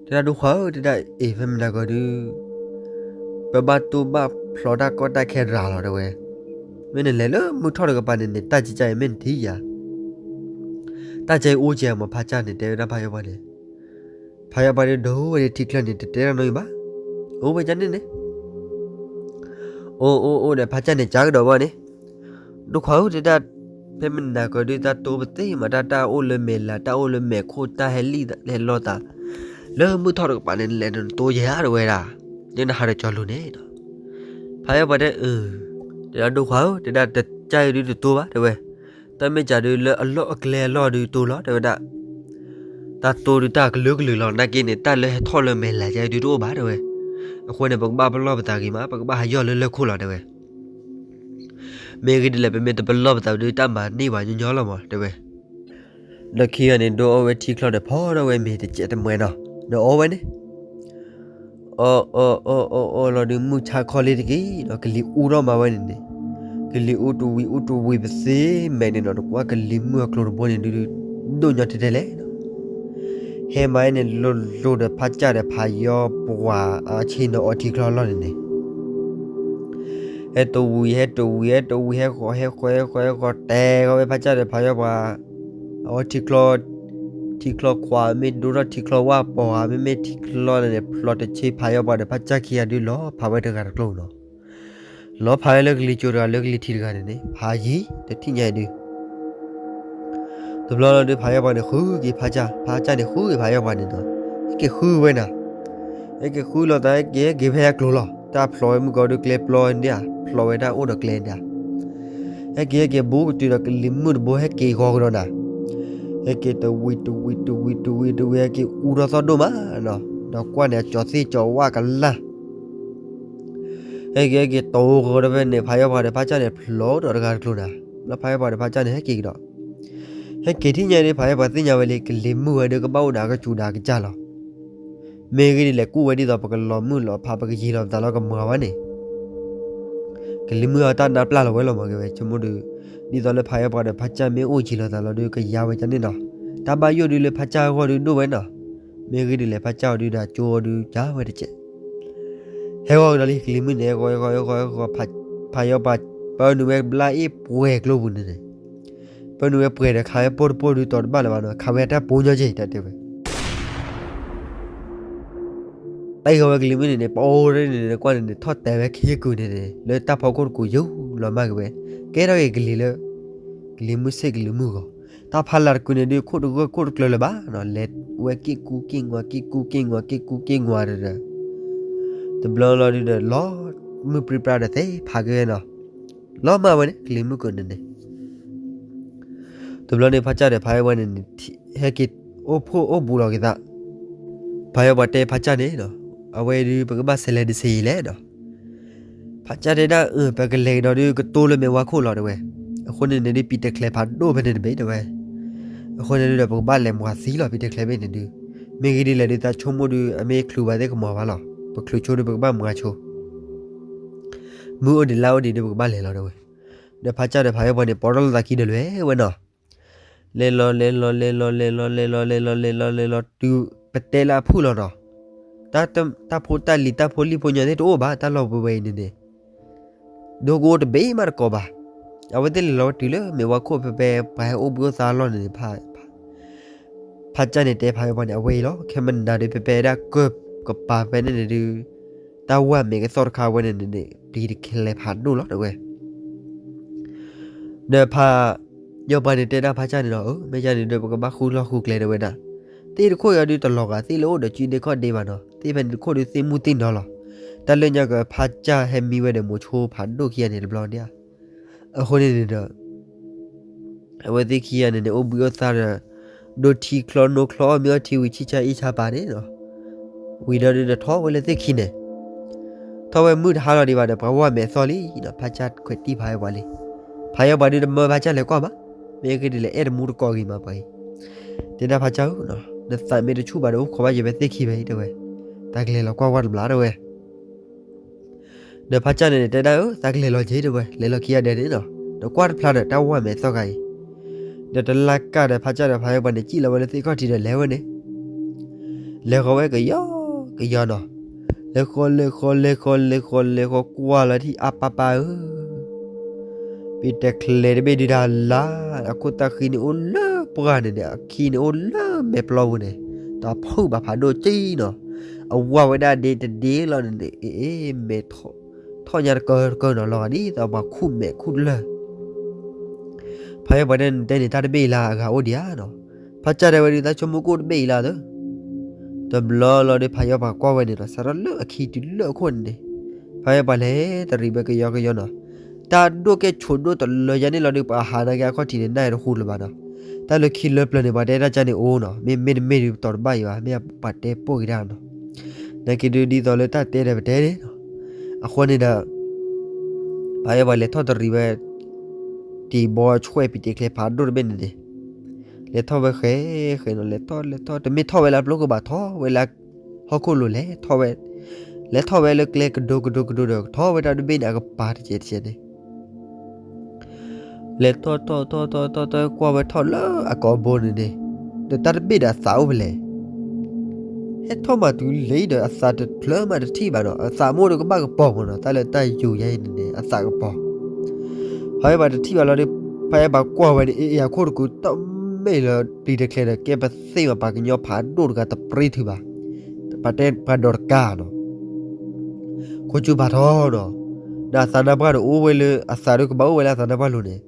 တဲဒၣ်ဒိၣ်ခွါဧၢ တဲဒၣ်အ့ၣ် ဖဲမနၤကီဒုး ပဘၣ်တိၢ်ဘၣ်ဖျီတၢ်ကီတၢ်ခဲရၤလီၤတဲဝဲ. မ့ၢ်နလဲၤလၢမုၢ်ထီၣ်တကပၤန့ၣ်န့ၣ် တၢ်ကဲကဲအံၤမ့ၢ်နထံၣ်ယၤ တၢ်ကဲအံၤအိၣ်ကဲမး ဖးကၢ်န့ၣ်တဲဝဲဒၣ်ဖးယီၢ်ပှၤန့ၣ်. ဖးယီၢ်ပှၤဒုးဒိဝဲဒၣ်ထံချၢန့ၣ် တတဲတၢ်နီတမံၤဘၣ်. အိၣ်ဝဲကန့ၣ်န့ၣ် အိၣ်အိၣ်အိၣ်ဒီးဖးကၢ်န့ၣ်ကကဒီးဝဲန့ၣ် ဒိၣ်ခွါဧၢ တဲဒၣ် ဖဲမနၤကီဒုး တၢ်တိပသ့ၣ်မး တၢ် တၢ်အိၣ်လၢမဲာ်လၤ တၢ်အိၣ်လၢမဲာ်ခိၣ် တၢ်ဟဲလံၣ်ဟဲလီၤသး လၢမုၢ်ထီၣ်တကပၤန့ၣ် နလဲၤနတိယဲဧါတဲဝဲဒၣ်. ယနဟးဒီးကၠီၤလူၤန့ၣ်နီၤ. ဖးယီၢ်ပှၤတဲအၢ တဲဒၣ်ဒိၣ်ခွါဧၢ တဲဒၣ်တကဲအံၤဒုးတတိဘၣ်တဲဝဲ. တၢ်မ့ၢ်ကးဒုးလၢအလီၢ်အကျဲအလီၢ်ဒုးတိလီၤတဲဝဲဒၣ်. တၢ်တိဒုးတၢ်ကလုာ်ကလုာ်လီၤ နာ်က့န့ၣ် တၢ်လၢဟဲထီၣ်လၢမဲာ်လၤကဲဒုးတအိၣ်ဘၣ်တဲဝဲ. အဃိန့ၣ် ပကဘၣ်ပလီၢ်ပသးဂ့ၤမး ပကဘၣ်ဟးယီၢ်လၢလၢၢ်ခိၣ်လီၤတဲဝဲ. မ့ၢ်ဂ့ၤဒ်လဲၣ် ပမ့ၢ်တပလီၢ်ပသးဒုး တၢ်မၤန့ၢ်ပှၤညီညီလီၤမးတဲဝဲ. ဒီးခံဂၤန့ၣ် ဒိအီဝဲထံချီဒီးဖီထီၣ်ဝဲမ့ၤတစဲးတမှဲၤနီၤ ဒီးအီဝဲန့ၣ် အီအီအီအီအီလီၤဒုး မုၢ်ဆါခီလံတက့ၢ်ဒီး ကလံၤအူထီၣ်မးဝဲန့ၣ်န့ၣ် ကလံၤအူတဝံၤအူတဝံၤပသ့မဲာ်န့ၣ်နီၤ တကွၢ်ကလံၤမုၢ်အကျိၤတဘိန့ၣ်ဒုး ဒိၣ်ညီထဲထဲလဲၣ်နီၤ. ဟဲမၤဝဲန့ၣ် လိၤလိၤဒီးဖးကၢ်ဒီးဖးယီၢ်ပှၤအဆ့ၣ်နီၤအီထံချီအလီၢ်န့ၣ်န့ၣ် ဟဲတဝံၤ ဟဲတဝံၤ ဟဲတဝံၤ ဟဲဃီၤ ဟဲဃီၤ ဟဲဃီၤ ဟဲဃီၤ တဲဃီၤဝဲဖးကၢ်ဒီးဖးယီၢ်ပှၤ အီထံချီ ထံချီခွါ မ့ၢ်ဒိထီၣ်ထံချီဝၣ်ပီၤဧါ မ့မ့ၢ်ထံချီန့ၣ်န့ၣ် ဖျိးတဆ့ ဖးယီၢ်ပှၤဒီးဖးကၢ်ခံဂၤဒုး လီၤဖးဝဲတဂၤတကျိၤနီၤ. လီၤဖးဝဲလၢကလံၤစိၤတဂၤ လၢကလံၤထံးတဂၤန့ၣ်န့ၣ် ဖးယံၤ တထံၣ်ညါအံၤဒုး တဘျီလီၤဒုး ဖးယီၢ်ပှၤန့ၣ် ဃုက့ၤဖးကၢ်, ဖးကၢ်န့ၣ် ဃုက့ၤဖးယီၢ်ပှၤန့ၣ်နီၤ. ဟဲက့ၤဃုဝဲနၤ, ဟဲက့ၤဃုလီၤသး ဟဲက့ၤ ဟဲက့ၤဖဲအကျိၤလီၤ. တၢ်ဖျိးဝဲမုၢ်ကီဒုး ကျဲပျီန့ၣ်ဧါ, ဖျိးဝဲတၢ်အိၣ်ဒီးကျဲန့ၣ်ဧါ. ဟဲက့ၤ ဟဲက့ၤ ဘူးကတုၤဒီးကလံၤမုၢ်တဘိ ဟဲက့ၤဂီၤကဒီးနၤ. ဟဲက့ၤတဝံၤ တဝံၤ တဝံၤ တဝံၤ တဝံၤ ဟဲက့ၤအူထီၣ်သီၣ်ဒိၣ်မးနီၤ. ဒီးကွၢ်န့ၣ် အကၠီၤသ့ၣ်ကၠီၤဝၣ်ကလၢ် ဟဲက့ၤ ဟဲက့ၤ တိၤဂီၤဒီးဖဲန့ၣ် ဖးယီၢ်ပှၤဒီးဖးကၢ်န့ၣ် ဖျိးဒီးတဂၤတကျိၤနၤ. လၢဖးယီၢ်ပှၤဒီးဖးကၢ်န့ၣ် ဟဲက့ၤကဒီး, ဟဲက့ၤထံၣ်ညါဒီး ဖးယီၢ်ပှၤသ့ၣ်ညါဝဲလံ ကလံၤမုၢ်ဝဲဒီး ကဘၣ်အိၣ်ဒီးအကစူၤဒီးအကစၢ်လီၤ. မ့ၢ်ဂ့ၢ်ဒ်လဲၣ် ကူၣ်ဝဲဒ်သိးပကလီၤမုၢ်လီၤဖး ပကယံၤလီၤပသးလီၤ ကမၤဝဲန့ၣ် ကလံၤမုၢ်အတၢ်နါပျၢ်လီၤဝဲလီၤမး ကဲဝဲ ဆိကမိၣ်ဒီး ဒ်သိးလၢဖးယီၢ်ပှၤဒီးဖးကၢ်မ့ၢ်အိၣ်ယံၤလီၤသးလီၤဒီး ကယါဝဲကန့ၣ်နီၤ. တၢ်ဘၣ်ယိၣ်ဒုးလၢဖးကၢ်အဂီၢ်ဒုးဒိၣ်ဝဲနီၤ. မ့ၢ်ဂ့ၢ်ဒ်လဲၣ် ဖးကၢ်အီၤဒုးဒီးကၠိအီၤဒုးကၢ်ဝဲတကဲး. ဟဲဂီၤကဒီးလံ ကလံၤမုၢ်န့ၣ် ဟဲဂီၤ ဟဲဂီၤ ဟဲဂီၤ ဖးယီၢ်ပှၤ ပၢနုာ်ဝဲဘျါအ့ၣ်ပှဲၤကျိပူၤန့ၣ်န့ၣ်, ပၢနုာ်ဝဲပှဲၤဒီး ခးဝဲပိၢ်တပိၢ်ဒုးတီၤတဘၣ်လၢၤဘၣ်နီၤ, ခးဝဲအတၢ်ပိာ်ညီက့ၤ တၢ်တဲဝဲ တၢ်ဂီၤဝဲကလံၤမုၢ်န့ၣ်န့ၣ် ပအိၣ်ဒ်န့ၣ်န့ၣ် ကွၢ်န့ၣ်န့ၣ် ထီၣ်တဲာ်ဝဲခံကုာ်န့ၣ်န့ၣ် လၢတၢ်ဖီခိၣ်တကုာ်ယိာ်လီၤမးက့ၤဝဲ, ကဲထီၣ်က့ၤကလံၤလၢ ကလံၤမုၢ်ဆ့ၣ်ကလံၤမုၢ်ဂီၤ, တၢ်ဖးလၢ်တကုာ်န့ၣ်ဒုး ခိၣ်တဂၢၢ်ခိၣ်တကျၢၤလၢၤဘၣ်နီၤ, လဲၤဝဲက့ၣ်ကူက့ၣ်ငွါ က့ၣ်ကူက့ၣ်ငွါ က့ၣ်ကူက့ၣ်ငွါဒီး တဘျီလီၤဒုးဒီး လီၤမုၢ်ပြံပြါဒီးသ့ဖးက့ၤဝဲနီၤ, လီၤမၢ်ဝဲန့ၣ် ကလံၤမုၢ်ကုာ်န့ၣ်န့ၣ် တဘျီန့ၣ် ဖးကၢ်ဒီးဖးယီၢ်ပှၤန့ၣ်န့ၣ် ဟဲက့ၤအိၣ်ဖှိၣ်အိၣ်ဘူးလီၤက့ၤသး, ဖးယီၢ်ပှၤတဲဖးကၢ်န့ၣ်နီၤ, အဝဲဒုးပကဘၣ်ဆဲးလဲၤဒ်ဆ့ယံၤလဲၣ်ဒီး ဖးကၢ်တဲဒၣ်အၢ ပကလဲၤကဒီးဒုးကတိၤလၢမဲာ်ဝါခိၣ်လီၤတဲဝဲ. အဃိန့ၣ်န့ၣ်ဒုး ပံၤတဲာ်ချဲးဖးဒိၣ်ဖဲန့ၣ်တဘ့ၣ်တဲဝဲ. အဃိန့ၣ်ဒုးဒီး ပကဘၣ်လဲၤမၤသံလီၤ ပံၤတဲာ်ချဲးဘ့ၣ်န့ၣ်ဒုး. မ့ၢ်ဂ့ၤဒ်လဲၣ်ဒုး သးဆိကမိၣ်ဒုး အမ့ၢ်ချုးဘၣ်သ့ၣ်ကမၤဘၣ်လီၤ. ပချုးဆိဒုး ပကဘၣ်မၤဆိ မုၢ်အိၣ်ဒံးလါအိၣ်ဒံးဒုး ပကဘၣ်လဲၤလီၤတဲဝဲ. ဒီးဖးကၢ်ဒီးဖးယီၢ်ပှၤန့ၣ် ပိာ်ထီၣ်လိာ်သးခံဒီးလဲၤဝဲနီၤ. လဲၤလီၤ လဲၤလီၤ လဲၤလီၤ လဲၤလီၤ လဲၤလီၤ လဲၤလီၤ လဲၤလီၤ တုၤပတဲလၢအဖုၣ်လီၤနီၤ. တၢ်ဖိတၢ်လံၤ တၢ်ဖိလံၣ်ဖိညီသ့ၣ်တအိၣ်ဘၣ် တၢ်လီၢ်ပဝဲအံၤန့ၣ်န့ၣ် ဒိကအိၣ်တဘ့ၣ်မးတကိးဘၣ်. အဝဲသ့ၣ်လဲၤလီၤဝဲတုၤလၢမဲာ်ဝါခိၣ်ဖဲဖဲ ပှၤဟဲအိၣ်ဘှံးအိၣ်သါအလီၢ်န့ၣ်န့ၣ် ဖးကၢ်န့ၣ်တဲဖးယီၢ်ပှၤန့ၣ် အဝဲအံၤလီၤ. ခဲမနၤဒုး ဖဲဖဲဒၣ်ကၢၢ်ကပၤဖဲန့ၣ်န့ၣ်ဒုး တၢ်ဝၢ်မဲာ်ကသီၣ်တခါဝဲန့ၣ်န့ၣ်န့ၣ် ပံၤတချဲးဖးဒိၣ်လီၤတဲဝဲ. ဒီးဖးယီၢ်ပှၤန့ၣ်တဲဒၣ်ဖးကၢ်န့ၣ်ဒီး အၢ မ့ၢ်ကၢ်န့ၣ်ဒီး ပကဘၣ်ဃုလီၢ်ဃုကျဲတဲဝဲဒၣ်. သ့ၣ်တခိၣ်အံၤဒုးတလီၤဂာ် သ့ၣ်လၢအိၣ်ဒီးကုဒ့ခီၣ်ဒ့ဘၣ်နီၤ. သ့ၣ်ဖဲန့ၣ်တခိၣ်ဒုးသ့ၣ်မူသ့ၣ်နီၤလီၤ. တၢ်လၢညါကဖးကၢ်ဟဲမံဝဲဒီးမိၤဆိဖးဒိၣ်ခံဂၤန့ၣ်တဘျီဒၣ်ဧါ. အဃိန့ၣ်န့ၣ်ဒီး အဝဲသ့ၣ်ခံဂၤန့ၣ်န့ၣ် အိၣ်ဘှံးအိၣ်သါဒီး ဒိးထံချီနိချီ အီၣ်မ့ၤအီထံဝံၤ ဆံၣ်ဆါအ့ၣ်ဆါပာ်န့ၣ်နီၤ. ဝံၤဒီးဒုးဒီးထီၣ်ဝဲလၢသ့ၣ်ခံန့ၣ် ထီၣ်ဝဲမုၢ်တဟါလီၤဒံးဘၣ်ဒီး ပှၤဝၢ်မဲာ်သီၣ်လံနီၤ. ဖးကၢ်ခွဲးတံၢ်ဖးယီၢ်ပှၤလံ. ဖးယီၢ်ပှၤဒုးတမၢဖးကၢ်လဲၤကွၢ်ဘၣ်. မ့ၢ်ဂ့ၤဒ်လဲၣ် အဲၣ်တမူတကိးဂ့ၤမးပှၤအံၤ. တဲဒၣ်ဖးကၢ်ဧၢ, နသးမ့ၢ်တဆူၣ်ဘၣ်ဒီး အိၣ်ခိးဘၣ်ယဲဖဲသ့ၣ်ခံဖဲအံၤတဲဝဲ. တၢ်ကလဲၤလီၤကွၢ်ဝဲတဘျီတဲဝဲ. ဒီးဖးကၢ်န့ၣ်န့ၣ် တဲဒၣ်အၢ သးကလဲၤလီၤက့ၤတဲဝဲ, လဲၤလီၤခံဂၤဒဲးန့ၣ်နီၤ, ဒီးကွၢ်တဖျါဒီး တၢ်ဝၢ်မဲာ်သီၣ်ဂၤအံၤ. ဒီးတလါကၢ်ဒီးဖးကၢ်ဒီးဖးယီၢ်ပှၤန့ၣ် စံၣ်လီၤဝဲလၢသ့ၣ်ခီၣ်ထံးဒီးလဲၤဝဲန့ၣ်, လဲၤဃီၤဝဲကယီကယီနီၤ, လဲၤဃီၤလဲၤဃီၤလဲၤဃီၤလဲၤဃီၤလဲၤဃီၤ ကွၢ်လီၤထံၣ်အါပၢ်ပၢ်ဧၢ ပံၤတဲာ်ချဲးတဘ့ၣ်ဒုးတၢ်လၢ်, အခိၣ်သးဃံန့ၣ်အိၣ်လၢပှၢ်န့ၣ်န့ၣ်, အခံန့ၣ်အိၣ်လၢမဲာ်ပျီပူၤန့ၣ်, တၢ်ဖုၣ်ဘၣ်ဖးဒိၣ်ကံနီၤ, အဝၢ်ဝဲဒၣ်ဒ့တဒ့လီၤန့ၣ်န့ၣ်, အ့ အ့ မဲာ်ထီၣ်ညါတကၢၢ်တကၢၢ်နီၤ, လီၤဂာ်ဒ်သိးပှၤခူၣ်မဲာ်ခူၣ်လၢၢ်. ဖးယီၢ်ပှၤတဲန့ၣ် တဲန့ၣ် တၢ်တဘ့ၣ်အံၤလၢအဂၤအိၣ်ဒံးဧါနီၤ, ဖးကၢ်တဲဝဲဒုး တၢ်ဆိကမိၣ်ကအိၣ်တဘ့ၣ်အံၤလၢသၢ တဘျီလီၤဒီး ဖးယီၢ်ပှၤကွၢ်ဝဲန့ၣ်ဒီး စးထီၣ်လၢအခံတုၤလၢအခိၣ်န့ၣ်န့ၣ်, ဖးယီၢ်ပှၤလဲၤတရံးဝဲကယီကယီနီၤ, တၢ်ဒိၣ်ကဲဆိးဒိၣ်တလၢယါန့ၣ်လီၤဒီး ပှၤဟးနာ်က့အခီၣ်ထံးန့ၣ် နၢ်တဟူလၢၤဘၣ်နီၤ, တၢ်လၢခံလၢပျၢၤန့ၣ် ပှၤတဲတၢ်ကၢ်န့ၣ်အိၣ်နီၤ, မ့မ့ၢ်တမ့ၢ်ဒုးပတီၢ်တဘၣ်အံၤဘၣ်, မ့ၢ်ပှၤတဲပိာ်က့ၤတၢ်နီၤ, နာ်က့ဒုးဒ်သိးလၢတၢ်တဲဒီးပတဲန့ၣ်နီၤ, အဃိန့ၣ်ဒီး ဖးယီၢ်ပှၤလဲၤထီၣ်တရံးဝဲ တံၤဘီဆွဲၣ်ပံၤတဲာ်ချဲးဖးဒိၣ်တဘ့ၣ်န့ၣ်န့ၣ်, လဲၤထီၣ်ဝဲဃဲဃဲနီၤ, လဲၤထီၣ်လဲၤထီၣ် တမ့ၢ်ထီၣ်ဝဲလၢအပျိၢ်ခိၣ်ဘၣ်, ထီၣ်ဝဲလၢဟီၣ်ခိၣ်လိၤလဲၤထီၣ်ဝဲ, လဲၤထီၣ်ဝဲလၢကျဲကဒိကဒိကဒိဒီး ထီၣ်ဝဲတၢ်တဘ့ၣ်န့ၣ် အကပၤတစဲးတစဲးန့ၣ် လဲၤထီၣ်ထီၣ်ထီၣ်ထီၣ်ထီၣ်ထီၣ် ကွၢ်ဝဲထီၣ်လၢအကိာ်ဘိန့ၣ်န့ၣ်, ဒီးတၢ်တဘ့ၣ်ဒီးအသးအိၣ်ဖဲလဲၣ်, ဟဲထီၣ်မးတုၤလံဒီးအသးတဖျၢၣ်မးတထံၣ်ဘၣ်နီၤ, အသးမ့ၢ်အိၣ်ဒီးကဘၣ်ကပီၤမးနီၤ, တၢ်လၢတၢ်ယူၤယါအံၤန့ၣ်န့ၣ် အသးကပီၤ. ဖးယီၢ်ပှၤတထံၣ်ဘၣ်လီၤဒီး ဖးယီၢ်ပှၤကွၢ်ဝဲန့ၣ် အ့ အ့ အခိၣ်တကူၤ တၢ်မ့ၢ်လၢပံၤတချဲးဒီး ကဲပသ့ၣ်မး ပှၤကညီဖးဒိၣ်တဂၤတပြံထူၣ်ဘၣ်, ပှၤတဲပှၤဒိးတကါနီၤ ခိၣ်ကၠူဘၣ်ထီၣ်နီၤ, ဒီးအသးနါပှၢ်န့ၣ် အိၣ်ဝဲလၢ အသးဒီးကဘၣ်အိၣ်ဝဲလၢအသးနါပှၢ်လိၤန့ၣ်,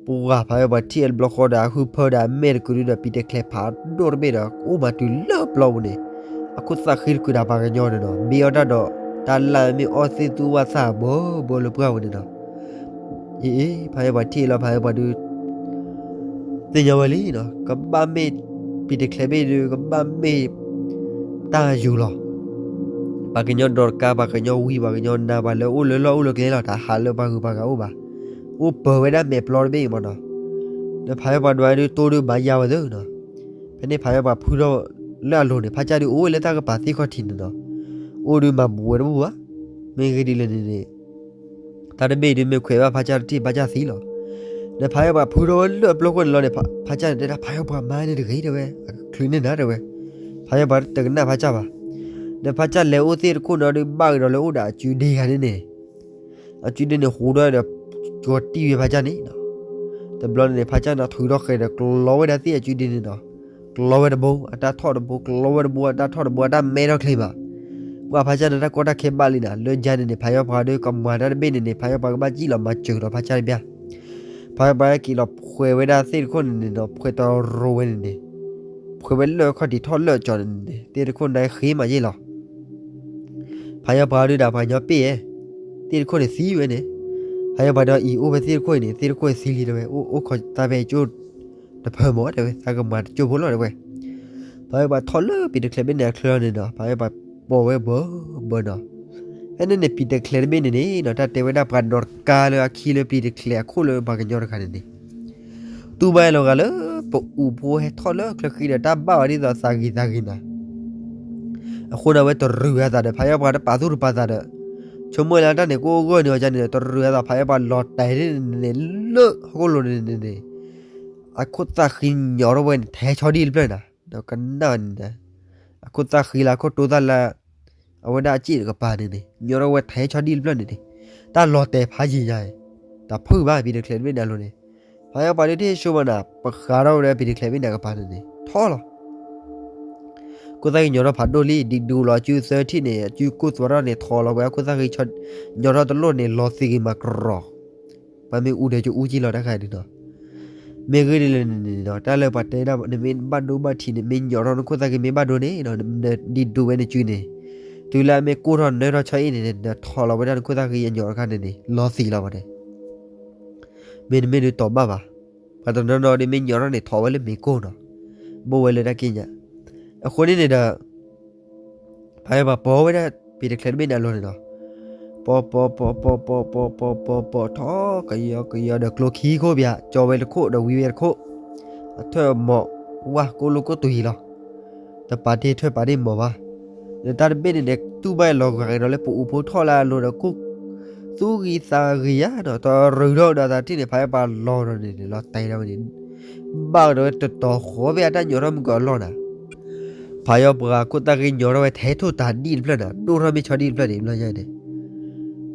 ပှၤဖးယီၢ်ပှၤထံၣ်အဘျီဃီဒီး အဟုဖၢဒီးအမဲာ်တကုၤဒုဒီး ပံၤတဲာ်ချဲးဖးဒိၣ်တဘ့ၣ်ဒီး အိၣ်မးတုၤလၢပျီပူၤန့ၣ်, အခိၣ်သးဃံတကုၤဒီးပှၤကညီန့ၣ်နီၤ, ဘ့အီၣ်တၢ်ဒီး တၢ်လၢအမ့ၢ်အီၣ်သ့ၣ်သူဝၣ်သၣ်ဘိဘိလၢပှၢ်ပူၤန့ၣ်နီၤ, အ့ အ့ ဖးယီၢ်ပှၤထံၣ်လီၤ ဖးယီၢ်ပှၤဒုး သ့ၣ်ညါဝဲလံနီၤ, ကဘၣ်မ့ၢ် ပံၤတချဲးဘ့ၣ်ဒုး ကဘၣ်မ့ၢ်တၢ်ယူၤလီၤ. ပှၤကညီဒိးတကါ ပှၤကညီဝံ ပှၤကညီနါ ပှၤလၢအိၣ်လၢလီၢ်အိၣ်လၢကျဲလီၤ, တၢ်ဟးလၢပှၤဂုၤပှၤဂၤအိၣ်ဘၣ်, အိၣ်ပၢၤဝဲဒၣ်မဲာ်ပျီတဘ့ၣ်အံၤမးနီၤ, ဒီးဖးယီၢ်ပှၤဒွးဒုး တိၢ်ဒုးဘၣ်ယါဝဲသ့နီၤ, ဖဲန့ၣ်ဖးယီၢ်ပှၤဖုထီၣ်လၢအလိၤန့ၣ် ဖးကၢ်ဒုးအိၣ်ဝဲလၢတၢ်ကပၤသ့ၣ်ခီၣ်ထံးန့ၣ်နီၤ, အိၣ်ဒုးမၤဘူးဝဲတဘူးဘၣ်, မ့ၢ်ဂ့ၢ်ဒ်လဲၣ်န့ၣ်န့ၣ် တၢ်တဘ့ၣ်ဒုးမ့ၢ်ခွဲးဘၣ်ဖးကၢ်တထံၣ် ဖးကၢ်သံလီၤ. ဒီးဖးယီၢ်ပှၤဖုထီၣ်ဝဲလၢအပျီခိၣ်န့ၣ်လီၤန့ၣ် ဖးကၢ်န့ၣ်တဲဒၣ် ဖးယီၢ်ပှၤမါန့ၣ်တဂ့ၤတဲဝဲ အချုးန့ၢ်နၤတဲဝဲ, ဖးယီၢ်ပှၤတကနၣ်ဖးကၢ်ဘၣ်. ဒီးဖးကၢ်လဲၤအိၣ်သ့ၣ်တခိၣ်န့ၣ်ဒီး ဘၣ်ကဒီးလၢအိၣ်ဒီးအစုဒ့ဂၤန့ၣ်န့ၣ်, အစုဒ့န့ၣ်ဟူးဒီး ကီၤတံၢ်ဝဲဖးကၢ်န့ၣ်နီၤ, တဘျီန့ၣ်န့ၣ် ဖးကၢ်န့ၣ်ထုးထီၣ်ဃဲၤဒီးကျီဝဲဒၣ်သ့ၣ်အစုဒ့န့ၣ်နီၤ, ကျီဝဲတဘိ အတၢ်ထီၣ်တဘိ ကျီဝဲတဘိ အတၢ်ထီၣ်တဘိ အတၢ်မဲထီၣ်ချ့မး ပှၤဖးကၢ်န့ၣ် တၢ်ကီတၢ်ခဲဘၣ်လံနီၤ, လၢယါန့ၣ်န့ၣ် ဖးယီၢ်ပှၤဒီးကမၤတၢ်တဘ့ၣ်န့ၣ်န့ၣ် ဖးယီၢ်ပှၤကဘၣ်စံၣ်လီၤမၤစၢၤဒီးဖးကၢ်တဘၣ်, ဖးယီၢ်ပှၤက့ၤလီၤဖှဲးဝဲဒၣ်သ့ၣ်တခိၣ်န့ၣ်န့ၣ်နီၤ, ဖှဲးတရိၤဝဲန့ၣ်န့ၣ်, ဖှဲးဝဲလၢခီၣ်ထံးထီၣ်လၢအကၠီၤန့ၣ်န့ၣ် သ့ၣ်တခိၣ်န့ၣ်ဃ့မးယ့ၢ်လီၤ. ဖးယီၢ်ပှၤဒုးဒီးပှၤကညီပ့ၢ်ဧဲ, သ့ၣ်တခိၣ်န့ၣ်သံဝဲန့ၣ်, ဖးယီၢ်ပှၤဒီးအံၤအိၣ်ဖဲသ့ၣ်တခိၣ်အံၤန့ၣ် သ့ၣ်တခိၣ်သံလံတဲဝဲ, အိၣ်အိၣ်ခိးသးဖဲကၠိတဖၢမးတဲဝဲ, သးကမၤတကၠိဖိလီၤတဲဝဲ. ဖးယီၢ်ပှၤထီၣ်လၢပံၤတချဲးဘ့ၣ်န့ၣ်အချၢန့ၣ်ဒီး ဖးယီၢ်ပှၤ ပိာ်ဝဲဘၢဘၢနီၤ. ဖဲန့ၣ်န့ၣ် ပျံၤတချဲးတဘ့ၣ်န့ၣ်န့ၣ်နီၤ တၢ်တဲဝဲဒၣ်ပှၤနီၢ်တကါလၢအခံလၢပျံၤတချဲးအခိၣ်လၢပှၤကညီတဂၤန့ၣ်န့ၣ် တူၢ်ဘၣ်လီၤဂာ်လၢ ပအူဖိဟဲထီၣ်လၢချၢဃံဒီး တၢ်ဘၣ်အီၤဒ်သိးသးဂ့ၤသးဂ့ၤနၤ. အဃိန့ၣ် အဝဲတရူးအသးဒီး ဖးယီပှၤတပာ်သူၣ်တပာ်သးဒီး ဆိကမိၣ်လၢတၢ်န့ၣ် ကအိၣ်ဂၢၢ်န့ၢ်အီၤန့ၣ်ဒီး တရူးအသး ဖးယီပှၤလီၤတဲာ်န့ၣ်န့ၣ် လၢဟီၣ်ခိၣ်လိၤန့ၣ်န့ၣ်န့ၣ် အခိၣ်သၣ်ဃံညီထီၣ်ဝဲန့ၣ် ထဲဆီဒံၣ်တဖျၢၣ်နၤ, ဒီးကနၣ်န့ၣ် အခိၣ်သၣ်ဃံလၢအခိၣ်တိသၣ်လၢ အဝဲဒၣ်အစ့ၣ်တကပၤန့ၣ်န့ၣ် ညီထီၣ်ဝဲထဲဆီဒံၣ်တဖျၢၣ်န့ၣ်န့ၣ် တၢ်လီၤတဲာ်ဖးယံာ်ညါအံၤ တၢ်ဖုၣ်ဘၣ် ပျံၤတချဲးတဘ့ၣ်န့ၣ်အလိၤန့ၣ် ဖးယီပှၤဒုးတဟ့ၣ်ဆိဘၣ်နၤ ပဃးထီၣ်ဝဲဒၣ်ပျံၤတချဲးတဘ့ၣ်န့ၣ်အကပၤန့ၣ်န့ၣ် ထီၣ်လီၤ. ခိၣ်သၣ်ဃံညီထီၣ်ဖးဒိၣ်လံ ဒံးဒူလီၤအစုသၢထံၣ်န့ၣ် အစုကိၢ်သွးထီၣ်န့ၣ် ထီၣ်လီၤဝဲခိၣ်သၣ်ဃံ ညီထီၣ်တလိၣ်န့ၣ် လီၤသံဂ့ၤမးကရီၤ ပှၤမ့ၢ်အူဒီးကအူကံလီၤတၢ်ခါဒုးနီၤ. မ့ၢ်ဂ့ၢ်ဒ်လဲၣ်န့ၣ်န့ၣ်ဒီး တၢ်လၢပှၤတဲဒၣ် နမ့ၢ်ဘၣ်ဒိဘၣ်ထံးန့ၣ် မ့ၢ်ညီထီၣ်နခိၣ်သၣ်ဃံမ့ၢ်ဘၣ်ဒိန့ၣ်ဒီး နဒံးဒူဝဲနစုန့ၣ် တုၤလၢအမ့ၢ်ကိၢ်ထီၣ်နၢထီၣ်ဆီအံၤန့ၣ်န့ၣ် နထီၣ်လီၤဝဲဒၣ်နခိၣ်သၣ်ဃံအညီတခါန့ၣ်န့ၣ် လီၤသံလီၤဝဲန့ၣ် မ့တမ့ၢ်ဒုးတီၢ်ဘၣ်ဘၣ်. ပှၤတနီၤနီၤဒ်မ့ၢ်ညီထီၣ်န့ၣ် ထီၣ်ဝဲလၢမ့ၤကိၢ်နီၤ, ဘိၣ်ဝဲလၢတၢ်က့ညါ. အဃိန့ၣ်န့ၣ်ဒီး ဖးယီပှၤပိာ်ဝဲဒၣ် ပျံၤတချဲးတဘ့ၣ်န့ၣ်အလိၤန့ၣ်နီၤ, ပိာ်ပိာ်ပိာ်ပိာ်ပိာ်ပိာ်ပိာ်ပိာ်ထီၣ်ကယီကယီဒီးကျိခံခိၣ်ပၠး ကၠီဝဲတခိၣ်ဒီးဝံဝဲတခိၣ်, အထွဲၣ်မီၤဝၣ်ကိၣ်လိၣ်ကိၣ်တွံၢ်လီၤ. တပာ်တ့ၢ်ထွဲၣ်ပာ်တ့ၢ်မီၤဘၣ်. ဒီးတၢ်တဘ့ၣ်န့ၣ်န့ၣ် တူၢ်ဘၣ်လီၤဂာ်ကဒီးလၢပအူဖိထီၣ်လၢအလိၤဒီး ကိၢ်သူဂံၤသးဂ့ၤယါနီၤ, တရူးထီၣ်ဒီးသးထံၣ်န့ၣ် ဖးယီပှၤလီၤဒီးန့ၣ် လီၤတဲာ်ဒီးဝဲန့ၣ် ဘၣ်ကဒီးဝဲတတီၤဃီဖဲအတၢ်ညီထီၣ်မုၢ်ကီၤအလီၢ်နၤ, ဖးယီပှၤခိၣ်သၣ်ဃံညီထီၣ်ဝဲထဲထိၣ်တၤဒံၣ်တဖျၢၣ်နၤ, ဒိၣ်ထီၣ်မ့ၢ်ဆီဒံၣ်တဖျၢၣ်န့ၣ် ဘျီညါန့ၣ်,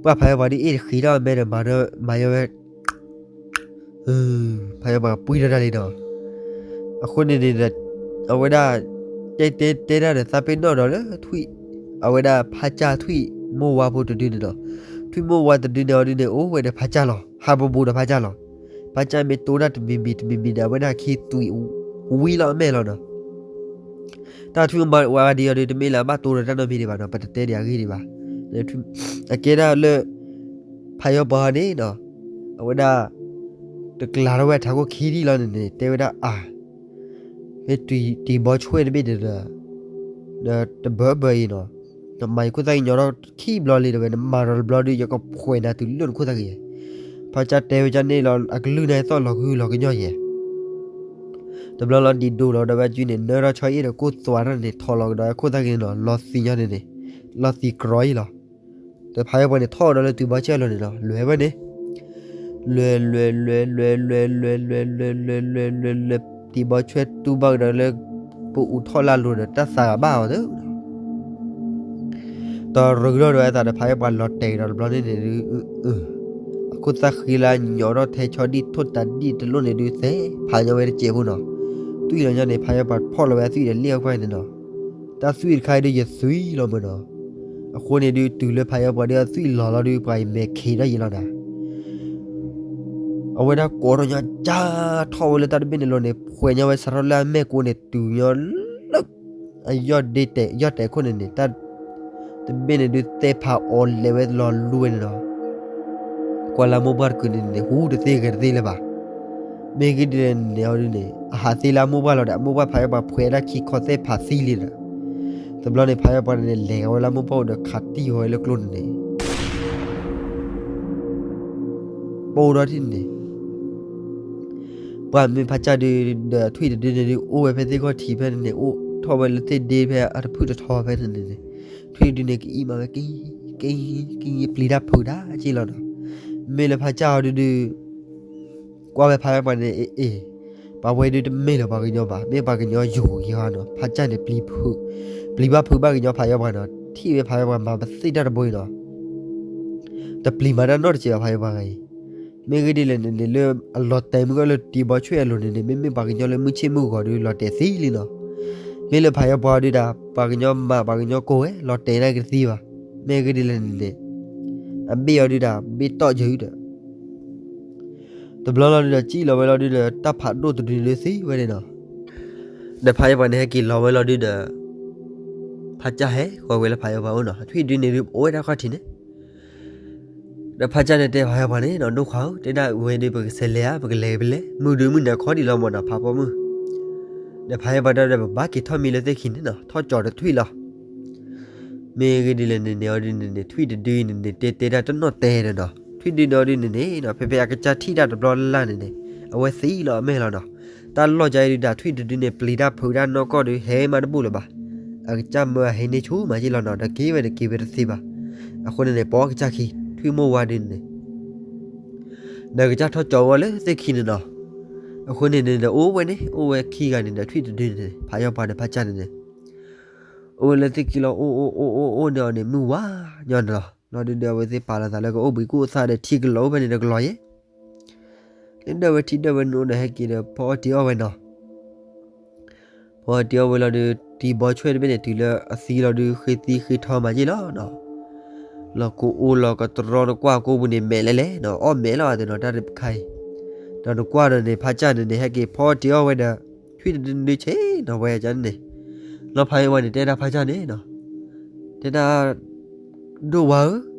ပှၤဖးယီပှၤဒ်အ့ၣ်တဃံးထီၣ်အမဲဒီးမၤဒီး မၤယီၤဝဲ ဖးယီပှၤပှံၢ်ထီၣ်တၢ်လံဒီး, အဃိန့ၣ်န့ၣ်ဒီး အဝဲဒၣ် တဲတဲတဲတၢ်ဒီး သးပ့ၤနီၣ်ဒီးလၢထွံၣ်, အဝဲဒၣ်ဖးကၢ်ထွံၣ်မိၢ်ဝါဖိတဒုန့ၣ်ဒီး, ထွံၣ်မိၢ်ဝါတဒုန့ၣ်အီၤဒုန့ၣ် အိၣ်ဝဲဒီးဖးကၢ်လီၤ, ဟးဘူးဘူးဒီးဖးကၢ်လီၤ. ဖးကၢ်မ့ၢ်တိတၢ်တမံၤမံၤတမံၤမံၤဒီး အဝဲဒၣ်ခံသွံၣ်ဝံလီၤအမဲာ်လီၤနီၤ. တၢ်ထွံၣ်မိၢ်ဝါဒ်အံၤဒီး တမ့ၢ်လၢအဘၣ်တိဒီးတၢ်နီတမံၤဒံးဘၣ်နီၤ, ပတတဲဒံးအဂ့ၢ်ဒံးဘၣ်. အကဲဒၣ်လၢ ဖးယီပှၤန့ၣ်နီၤ, အဝဲဒၣ် တကျးထီၣ်ဝဲထးခိၣ်ခံထံၣ်လီၤန့ၣ်န့ၣ် တဲဝဲဒၣ်အါ, မ့ၢ်တံၤဘီဆွဲၣ်တဘ့ၣ်န့ၣ်ဒီး ဒီးတဘၢဘၢအံၤနီၤ, နမၤယခိၣ်သၣ်ကညီထီၣ်ခံဘျီလံ ဒီးဝဲနမၤဒီးတဘျီဒီး ယကဖှဲးနၤတုၤလၢနခိၣ်သၣ်က့ၤ, ဖးကၢ်တဲဝဲကၢ်န့ၣ်လီၤ အကလုၢ်န့ၣ်သီၣ်လီၤကုလီၤကညီယဲၢ် တဘျီလီၤဒံးဒိၣ်လီၤဒီးဝဲအစုန့ၣ် နၢထီၣ်ဆီအ့ၣ်ဒီးကိၢ်သွးထီၣ်န့ၣ် ထီၣ်လီၤကဒီးခိၣ်သၣ်က့ၤန့ၣ်နီၤ, လီၤသံညါန့ၣ်န့ၣ်, လီၤသံကြီအံၤလီၤ. ဒီးဖးယီပှၤန့ၣ်ထီၣ်ဒီးလၢတုၤဘီဆွဲၣ်အလိၤန့ၣ်နီၤ, လဲၤဝဲန့ၣ် လဲၤလဲၤလဲၤလဲၤလဲၤလဲၤလဲၤလဲၤလဲၤလဲၤလဲၤလဲၤလဲၤ တံၤဘီဆွဲၣ်တူၢ်ဘၣ်ကဒီးလၢ ပအူထီၣ်လၢအလိၤဒီး တၢ်သးဂၤဘၣ်အီၤသၢ တရူးထီၣ်ဒီးအသးဒီးဖးယီပှၤလီၤတဲာ်ကဒီးတဘျီန့ၣ်န့ၣ်ဒုး, အခိၣ်သၣ်ဃံလၢအညီထီၣ်ထဲဆီဒံၣ်ထိၣ်တၤဒံၣ်တလိၣ်န့ၣ်ဒုးသဲးဖးညီဝဲတစဲးဖိနီၤ, သွံၣ်လီၤညီန့ၣ် ဖးယီပှၤဖီၣ်လီၤဝဲအသွံၣ်ဒီးလ့ၣ်အီၣ်ကွၢ်န့ၣ်နီၤ, တၢ်သွံၣ်တခါအံၤဒုးယသွံၣ်လီၤမးနီၤ, အဃိန့ၣ်ဒုးတုၤလၢဖးယီပှၤဒုးအသွံၣ်လီၤလီၤဒုး ပှၤအံၤမဲာ်ခံးထီၣ်ယံာ်လီၤနၤ အဝဲဒၣ်ကိးထီၣ်ညီကၢ်ထီၣ်ဝဲလၢတၢ်တဘ့ၣ်န့ၣ်လီၤန့ၣ် ဖှဲးညီဝဲစးထီၣ်လၢအမဲာ်ကိးန့ၣ် တုၤညီလၢ အယီၢ်ဒ့တဲာ် ယီၢ်တဲာ်ခိၣ်န့ၣ်န့ၣ် တၢ်တဘ့ၣ်န့ၣ်ဒုးသဲးဖးအီၤလဲၤဝဲလီၤလူဝဲန့ၣ်နီၤ, ကွၢ်လၢမိၢ်ပှၢ်တကုာ်န့ၣ်န့ၣ် ဟူတသ့ဂဲၤတသ့လၢၤဘၣ်. မ့ၢ်ဂ့ၢ်ဒ်လဲၣ်န့ၣ်အီၤဒုးန့ၣ် အဟးသ့လၢအမိၢ်ပှၢ်လီၤဒီး အမိၢ်ပှၢ်ဖးယီပှၤဖှဲးဒၣ်ခံခီသဲးဖးသံလံဒီး တဘျီန့ၣ် ဖးယီပှၤန့ၣ် လဲၤဝဲလၢမိၢ်ပှၢ်အိᣣ်ဒီးခးတံၢ်ဝဲလၢကျိန့ၣ်န့ၣ် ပိၢ်ဒီးထံၣ်န့ၣ် ပှၤမ့ၢ်ဖးကၢ်ဒုး ဒီးထွံၣ်တဒုန့ၣ်ဒုး အိၣ်ဝဲဖဲသ့ၣ်ခီၣ်ထံးဖဲန့ၣ်န့ၣ် အိၣ်ထီၣ်ဝဲလၢသ့ၣ်ဒ့ဖဲအတဖုၣ်တထီဖဲန့ၣ်န့ၣ် ထွံၣ်ဒုန့ၣ် ကအံမးဝဲ က့ က့ က့ ပျံၤတၢ်ဖုးတၢ်က့လီၤနီၤ. မ့ၢ်လၢဖးကၢ်အီၤဒုးဒုး ကွၢ်ဝဲဖးယီပှၤန့ၣ် အ့ၣ် အ့ၣ် ပှၤဝဲဒုးတမ့ၢ်လၢၤပှၤကညီဘၣ်, မ့ၢ်ပှၤကညီယိၤက့ၤဟီနီၤ. ဖးကၢ်န့ၣ် ပျံၤဖုး ပျံၤဘၣ်ဖုးဘၣ်ကညီဖးယီပှၤနီၤ. ထံၣ်ဝဲဖးယီပှၤမၤပသ့ၣ်တၢ်တဘိအံၤနီၤ တပျံၤမၤတၢ်နီတစဲးဘၣ် ဖးယီပှၤဂၤအံၤ. မ့ၢ်ဂ့ၢ်ဒ်လဲၣ်န့ၣ်န့ၣ် လၢအလီၤတဲာ်မုၢ်ဂီၢ်လၢတံၤဘီဆွဲၣ်အလိၤန့ၣ်န့ၣ် မ့မ့ၢ်ပှၤကညီလၢမုၢ်ဆ့ၣ်မုၢ်ဂီၤဒုးလီၤတဲာ်သံလံနီၤ. မ့ၢ်လၢဖးယီပှၤဒုးဒၣ် ပှၤကညီမၤပှၤကညီကိးဝဲ လီၤတဲာ်တၢ်ကသံဘၣ်. မ့ၢ်ဂ့ၢ်ဒ်လဲၣ်န့ၣ်န့ၣ် အဘ့ၣ်အီၤဒုးဒၣ် ဘ့ၣ်တီၢ်ယုာ်ဒီး တဘျီလီၤဒုးဒီး စံၣ်လီၤဝဲလီၤဒုးဒီး တၢ်ဖးဒိၣ်တဒုန့ၣ်ဒုးသံဝဲန့ၣ်နီၤ. ဒီးဖးယီပှၤန့ၣ် ဟဲက့ၤလီၤဝဲလီၤဒုးဒီး ဖးကၢ်ဟဲဃီၤဝဲလၢဖးယီပှၤအိၣ်နီၤ. ထွံၣ်ဒုန့ၣ်ဒုး အိၣ်ဝဲဒၣ်ခီၣ်ထံးန့ၣ် ဒီးဖးကၢ်န့ၣ်တဲဖးယီပှၤန့ၣ်နီၤ ဒိၣ်ခွါဧၢ တဲဒၣ်ဝဲဒုး ပကစဲးလဲၤဧါ ပကလဲၤပလဲၤ မုၢ်ဒုးမုၢ်နၤခီဒံးလီၤမးနီၤ ဖးဖီမုၢ်. ဒီးဖးယီပှၤတဲဒီး ပဘၣ်က့ၤထီၣ်မံလၢသ့ၣ်ခံန့ၣ်နီၤ ထီၣ်ကၠီၤတထွံၣ်လီၤ. မ့ၢ်ဂ့ၢ်ဒ်လဲၣ်န့ၣ်န့ၣ် အီၤဒ်န့ၣ်န့ၣ် ထွံၣ်တဒုအံၤန့ၣ်န့ၣ် တဲတဲတၢ်တနီၣ်တဲာ်ဒီးနီၤ, ထွံၣ်ဒုန့ၣ်အီၤဒ်န့ၣ်န့ၣ်နီၤ ဖဲဖဲအကစၢ်ထံၣ်တၢ်တဘျီလၢ်န့ၣ်န့ၣ် အဝဲသံလီၤအမဲာ်လီၤနီၤ. တၢ်လီၢ်ကါအံၤဒုး ထွံၣ်တဒုန့ၣ် ပျံၤတၢ်ဖုးတၢ်နီၢ်ကီၢ်ဒုး ဟဲမးတဘူၣ်လၢၤဘၣ်. အကစၢ်မၢအဟဲန့ၢ်ဆူၣ်မးက့လီၤနီၤ, ဒီးက့ၤဝဲဒီးက့ၤဝဲတသ့ဘၣ်. အဃိန့ၣ်န့ၣ် ပိာ်ကစၢ်ခံ ထွံၣ်မိၢ်ဝါဒုန့ၣ် ဒီးကစၢ်ထီၣ်ကၠီဝဲလၢသ့ၣ်ခံန့ၣ်နီၤ. အဃိန့ၣ်န့ၣ်ဒီး အိၣ်ဝဲန့ၣ် အိၣ်ဝဲခံဂၤန့ၣ်ဒီး ထွံၣ်တဒုန့ၣ် ဖးယီၤပှၤဒီးဖးကၢ်န့ၣ်န့ၣ် အိၣ်ဝဲလၢသ့ၣ်ခံလီၤ အိၣ်အိၣ်အိၣ်အိၣ်န့ၢ်အီၤန့ၣ် မုၢ်ဝါညီန့ၣ်လီၤ. လီၤဒုးဒီး အဝဲသ့ၣ်ပာ်လီၤသးလၢကအိၣ်ဘှံးကအိၣ်သၣ်ဒီး ထံကလီၤအိၣ်ဖဲန့ၣ်တကလီၤယဲၢ် လၢဒၢးဝဲထံဒၢးဝဲနိဒီး ဟဲက့ၤဒီးဖီအီၣ်တ့ၤအီၣ်ဝဲနီၤ. ဖီအီၣ်တ့ၤအီၣ်ဝဲလီၤဒုး တံၤဘီဆွဲတဘ့ၣ်န့ၣ် တုၤလၢအသံလီၤဒုး ဃ့သံဃ့ထီမးက့လီၤနီၤ. လီၤကိအိၣ်လီၤကတြီနကွၢ်ကိပူၤန့ၣ် မဲာ်လဲၣ်လဲၣ်နီၤ အီၣ်မဲာ်လီၤအသးနီၤ တၢ်တခါအံၤ ဒီးနကွၢ်ဒီးန့ၣ် ဖးကၢ်န့ၣ်န့ၣ် ဟဲက့ၤဖီအီၣ်တ့ၤအီၣ်ဝဲဒီး ထွံၣ်တဒုဒုဆ့နီၤ ဝဲကန့ၣ် လီၤဖးယိၤပှၤန့ၣ် တဲဒၣ်ဖးကၢ်န့ၣ်နီၤ တဲဒၣ် ဒိၣ်ဝါဧၢ,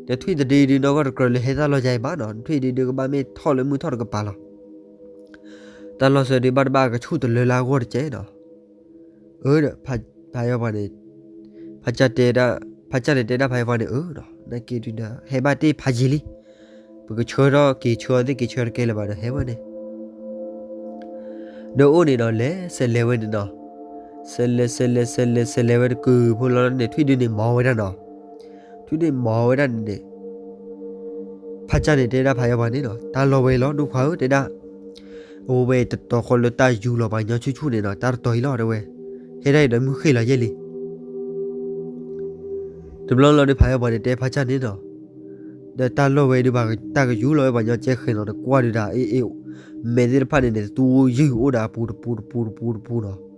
ဒီးထွံၣ်တဒုဒုနီၢ်ကီၢ်တကြၢးလၢဟဲတၢ်လီၢ်ယါအံၤဘၣ်နီၤ, ထွံၣ်ဒုဒုကဘၣ်မ့ၢ်ထီၣ်လၢမုၢ်ထီၣ်တကပၤလီၤ. တၢ်လီၢ်စၢၤဒုဘၣ်တဘၣ်အကဆူၣ်တလၢလၢအဂီၢ်တကဲနီၤ. အၢ ဒီး ဖးယိၤပှၤန့ၣ် ဖးကၢ်တဲဒၣ် ဖးကၢ်န့ၣ်တဲဒၣ်ဖးယိၤပှၤန့ၣ် အၢနီၤ, နာ်က့ဒုဒီး ဟဲဘၣ်တ့ၢ်ဖးယံာ်လံ, ပကဆှၢထီၣ်က့ၤဆှၢအီၤသ့ၣ်က့ၤဆှၢတကဲလၢၤဘၣ်ဒီး ဟဲဝဲန့ၣ် ဒီးအိၣ်န့ၣ်ဒီး လဲၤဆဲးလဲၤဝဲန့ၣ်နီၤ, ဆဲးလဲၤ ဆဲးလဲၤ ဆဲးလဲၤ ဆဲးလဲၤဝဲတကုာ်ဖိလီၤန့ၣ် ထွံၣ်ဒုန့ၣ်မၤဝဲဒၣ်နီၤ, ထွံၣ်ဒုန့ၣ်မၤဝဲဒၣ်န့ၣ်န့ၣ် ဖးကၢ်န့ၣ်တဲဒၣ်ဖးယိၤပှၤန့ၣ်နီၤ, တၢ်လီၢ်ဝဲလီၤ ဒိၣ်ခွါဧၢ တဲဒၣ်, အဝဲတတီၤဃီလၢတၢ်ယူၤလီၤပှၤညီဆူၣ်ဆူၣ်န့ၣ်နီၤ, တၢ်တတီၤအံၤလီၤတဲဝဲ, ဟဲဒၣ်အံၤဒီးမုၢ်ဃ့ၢ်လီၤယဲၢ်လံ တဘျီလီၤဒုး ဖးယိၤပှၤန့ၣ်တဲဖးကၢ်န့ၣ်နီၤ, ဒီးတၢ်လီၢ်ဝဲဒုး တၢ်ကယူၤလီၤဝဲပှၤညီကဲဃဲၤနီၤ, နကွၢ်ဒုးဒၣ်အ့ၣ်အ့ၣ်, မဲာ်သ့ၣ်တဖၣ်န့ၣ်န့ၣ် တတူၢ်ယုၢ်အိၣ်ဒီးအပူၤတပူၤတပူၤတပူၤတပူၤနီၤ,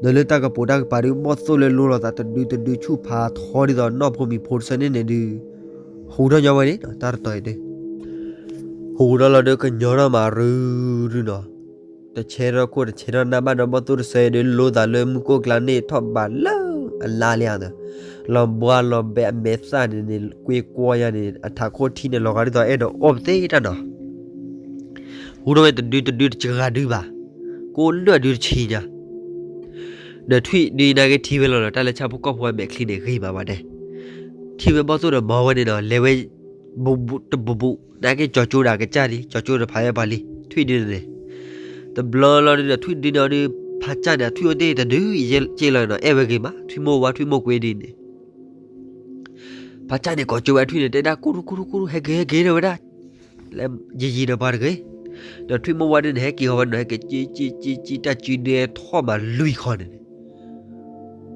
ဒီးလၢတၢ်ကပိာ်တၢ်ကပၤဒုး ဘီၣ်သိၣ်လၢလိလီၤသးတဒုတဒုဆူၣ်ဖးထီဒ်သိးနီၢ်ဖိမံၤဖိတဆၢန့ၣ်န့ၣ်ဒုး ဟူးထီၣ်ညီဝဲန့ၣ်နီၤ, တၢ်တတီၤအံၤဒုး ဟူးထီၣ်လီၤဒုး ကညီထီၣ်မးရုရုနီၤ, တဆဲထီၣ်ခိၣ်တဆဲထီၣ်နၢ်ဘၣ်ဒီး ဘီၣ်သိၣ်တဆၢအံၤဒုး လိသးလၢမုၢ်ကိၢ်ကျါန့ၣ်ထီၣ်ဘးလၢအလါလံဧါဒီး, လီၤဘှါလီၤဘဲအမဲာ်သၣ်န့ၣ်န့ၣ် ကွ့ကွီယါန့ၣ် အထးခိၣ်ထံန့ၣ် လီၤဂာ်ဒ်သိးအဲၣ်ဒိးအီၣ်ပသ့တၢ်နီၤ, ဟူးထီၣ်ဝဲတဒုတဒုတစှၤဒုဘၣ်, ကိးလၢအဒုတဆံညါ ဒီးထွံၣ်ဒုနာ်က့ထံၣ်ဝဲလီၤဒီး တၢ်လၢဆၣ်ဖိကီၢ်ဖိအမဲာ်ချံန့ၣ် ဂ့ၤမးဝဲဒဲး, ထံၣ်ဝဲဘီၣ်သိၣ်ဒီးမၤဝဲန့ၣ်နီၤ, လဲၤဝဲ ဘူးဘူးတဘူးဘူး နာ်က့ကၠီၤကၠိဒီးအကစၢ်လံ, ကၠီၤကၠိဒီးဖးယိၤပှၤလံ, ထွံၣ်ဒုန့ၣ်န့ၣ်, တဘျီလီၤဒုးဒီး ထွံၣ်ဒုန့ၣ်အီၤဒုး ဖးကၢ်န့ၣ် ထွံၣ်အိၣ်တ့ၢ်တဒုအံၤက့လီၤနီၤ, အဲၣ်ဝဲဂ့ၤမး ထွံၣ်မိၢ်ဝါထွံၣ်မိၢ်ကွ့ဒုန့ၣ် ဖးကၢ်န့ၣ် ကိးကၠိဝဲထွံၣ်န့ၣ် တဲဒၣ် ကူၣ်ရူၣ်ကူၣ်ရူၣ်ကူၣ်ရူၣ် ဟဲက့ၤ ဟဲက့ၤဒီးဝဲဒၣ်, လၢယံာ်ယံာ်ဒီးပှၤတဂ့ၤ, ဒီးထွံၣ်မိၢ်ဝါဒုန့ၣ် ဟဲက့ၤဃီဝဲန့ၣ် ဟဲက့ၤကံကံကံကံ တၢ်စုဒုဟဲထီၣ်မးလွံၢ်ခီန့ၣ်န့ၣ်,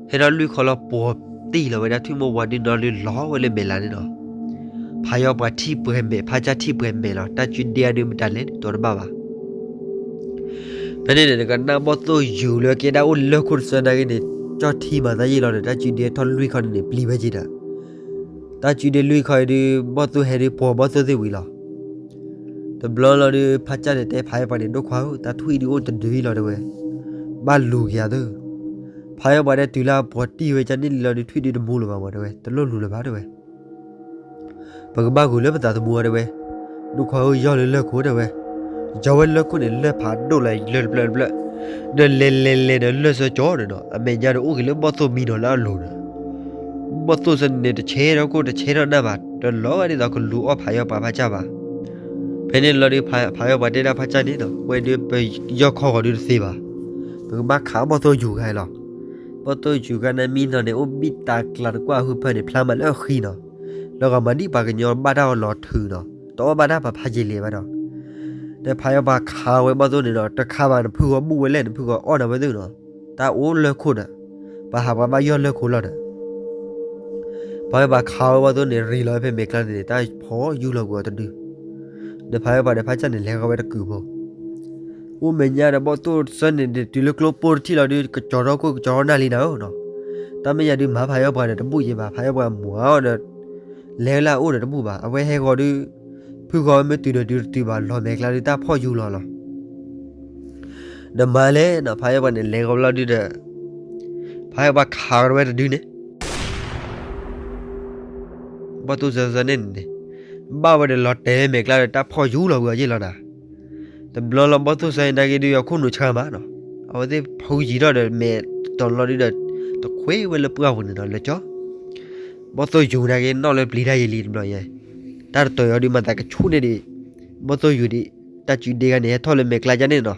ဟဲထီၣ်လွံၢ်ခီလီၤ ပိာ်တံၢ်လီၤဝဲဒၣ် ထွံၣ်မိၢ်ဝါဒုနီၤ လၢလီၤဝဲလၢမဲာ်လးန့ၣ်နီၤ, ဖးယိၤပှၤထံၣ်ပှဲၤမဲာ် ဖးကၢ်ထံၣ်ပှဲၤမဲာ်လီၤ, တၢ်စုဒုအဒုမတၤလဲၣ် တီတဘၣ်ဘၣ် ဖဲန့ၣ်န့ၣ် ကနၣ်ဘီၣ်သိၣ်ယူၤလၢကဲဒၣ်အိၣ်လၢခိၣ်တဆၢနာ်က့န့ၣ် ကၠီၣ်ထံမၤသးယံာ်လီၤဒီး တၢ်စုဒုထီၣ်လွံၢ်ခီန့ၣ်န့ၣ် ပျံၤဝဲက့ၤဒီး, တၢ်စုဒုလွံၢ်ခီအံၤဒုး ဘီၣ်သိၣ်ဟဲဒုးပိာ်ဘီၣ်သိၣ်သ့ၣ်ဝံၤလီၤ. တဘျီလီၤဒုး ဖးကၢ်န့ၣ်တဲဖးယိၤပှၤန့ၣ် ဒိၣ်ခွါဧၢ တၢ်ထွံၣ်ဒုအိၣ်တဒုအံၤလီၤတဲဝဲ, ဘၣ်လူၤက့ၤယၤသၢ, ဖးယိၤပှၤတဲတုၤလၢအပိာ်တံၢ်ဝဲကန့ၣ်လံလီၤဒုး ထွံၣ်ဒုတမူလၢၤဘၣ်မးတဲဝဲ, တလိၣ်လူၤလၢၤဘၣ်တဲဝဲ ပကဘၣ်ဂုာ်လၢပသးသမူအီၤတဲဝဲ, ဒိၣ်ခွါဧၢ ယီၢ်လၢလၢၢ်ခိၣ်တဲဝဲ, ယီၢ်ဝဲလၢၢ်ခိၣ်န့ၣ် လၢၢ်ဖျၢၣ်တဖျၢၣ်, ဒီးလဲၤလဲၤလဲၤဒီးလၢၢ်ဆၢကၠီန့ၣ်နီၤ အမဲာ်ညါဒီးအိၣ်က့ၤလၢဘီၣ်သိၣ်မံနီၤလၢအလိၤဒီး, ဘီၣ်သိၣ်ဆၢန့ၣ်န့ၣ် တဆဲထီၣ်ခိၣ်တဆဲထီၣ်နၢ်ဘၣ် တလီၤဘၣ်ဒ်သိးကလူၤအီၣ်ဖးယိၤပှၤဖးကၢ်ဘၣ်. ဖဲန့ၣ်လီၤဒုး ဖးယိၤပှၤတဲဒၣ်ဖးကၢ်န့ၣ်နီၤ ဝဲဒုးပယီၢ်ခီဂီၤဒုးတသ့ဘၣ်, ပကဘၣ်ခးဘီၣ်သိၣ်ယူၤဂၤလီၤ. ဘီၣ်သိၣ်ယူၤဂၤန့ၣ်မံနီၤန့ၣ် အိၣ်ဘံၣ်တၢ်ကျးတကွၢ်ဟုဖၢန့ၣ် ဖျါမးလၢအဃံနီၤ, လီၤဂာ်မၤဒ်ပှၤကညီဘၣ်တၢ်အီၣ်လီၤထုးနီၤ တအီၣ်ဘၣ်တၢ်ပှၤဖးယံာ်လံဘၣ်ဒီး, ဒီးဖးယိၤပှၤခးဝဲဘီၣ်သိၣ်န့ၣ်ဒီး တခါဘၣ် နဖုဂီၤဘူၣ်ဝဲလဲၣ် နဖုဂီၤအီၣ်နၤဝဲသ့ၣ်နီၤ, တၢ်အိၣ်လၢၢ်ခိၣ်ဒီး, ပှၤဟးပှၤဘၣ်ယီၢ်လၢၢ်ခိၣ်လီၤဒီး ဖးယိၤပှၤခးဝဲဘီၣ်သိၣ်န့ၣ် ရ့လီၤဝဲဖဲမဲာ်ကျါန့ၣ်န့ၣ် တၢ်ဖီယူၢ်လီၤကွံာ်အီၤတဒု, ဒီးဖးယိၤပှၤဒီးဖးကၢ်န့ၣ် လဲၤဃီၤဝဲတကုာ်ဖိ အိၣ်မဲာ်ညါဒီးဘီၣ်သိၣ်ဆၢန့ၣ် တုၤလၢကျိပိၢ်တထံၣ်လီၤဒုး ကကၠီထီၣ်ခိၣ်ကကၠီထီၣ်နၢ်လံနၤဧၢနီၤ, တၢ်မဲာ်ညါဒုးမၤဖးယိၤပှၤဒီးတဘူၣ်ယဲၢ်ဘၣ် ဖးယိၤပှၤမၤအီၤဒီး လဲၤလၢအအိၣ်ဒီးတဘူၣ်ဘၣ် အဝဲဟဲဂီၤဒုး, ဖုဂီၤမ့ၢ်တုၤဒီးတုၤတတုၤဘၣ် လီၤမဲာ်ကျါဒုး တၢ်ဖီယူၢ်လီၤလီၤ ဒီးမၤလဲၣ်နီၤ ဖးယိၤပှၤန့ၣ် လဲၤဂီၤလီၤဒုးဒီး, ဖးယိၤပှၤခးဝဲတဒုန့ၣ် ဘီၣ်သိၣ်စၢၤစၢၤန့ၣ်န့ၣ်, ဘၣ်ဝဲဒီးလီၤတဲာ်မဲာ်ကျါဒီး တၢ်ဖီယူၢ်လီၤကွံာ်အီၤယဲၢ်လီၤနၤ, တဘျီလီၤဘီၣ်သိၣ်စၢၤအံၤနာ်က့ဒုး အခိၣ်နူာ်ဆှၢမးနီၤ, အဝဲသ့ၣ်ဖုယံၤထီၣ်ဒီးမဲာ်တတီၤလီၤဒုးဒီး, တခွဲဝဲလၢပှၢ်ပူၤန့ၣ်နီၤ လၢကၠီ ဘီၣ်သိၣ်ယူၤနာ်က့ၤနီၣ်လၢပျံၤတၢ်ယံၤလံတဘျီယဲ, တၢ်တတီၤအီၤဒုးမၤသးကဆူၣ်န့ၢ်ဒံး, ဘီၣ်သိၣ်ယူၤဒံး, တၢ်စုဒ့ဂၤန့ၣ် ဟဲထီၣ်လၢမဲာ်ကျါကန့ၣ်နီၤ,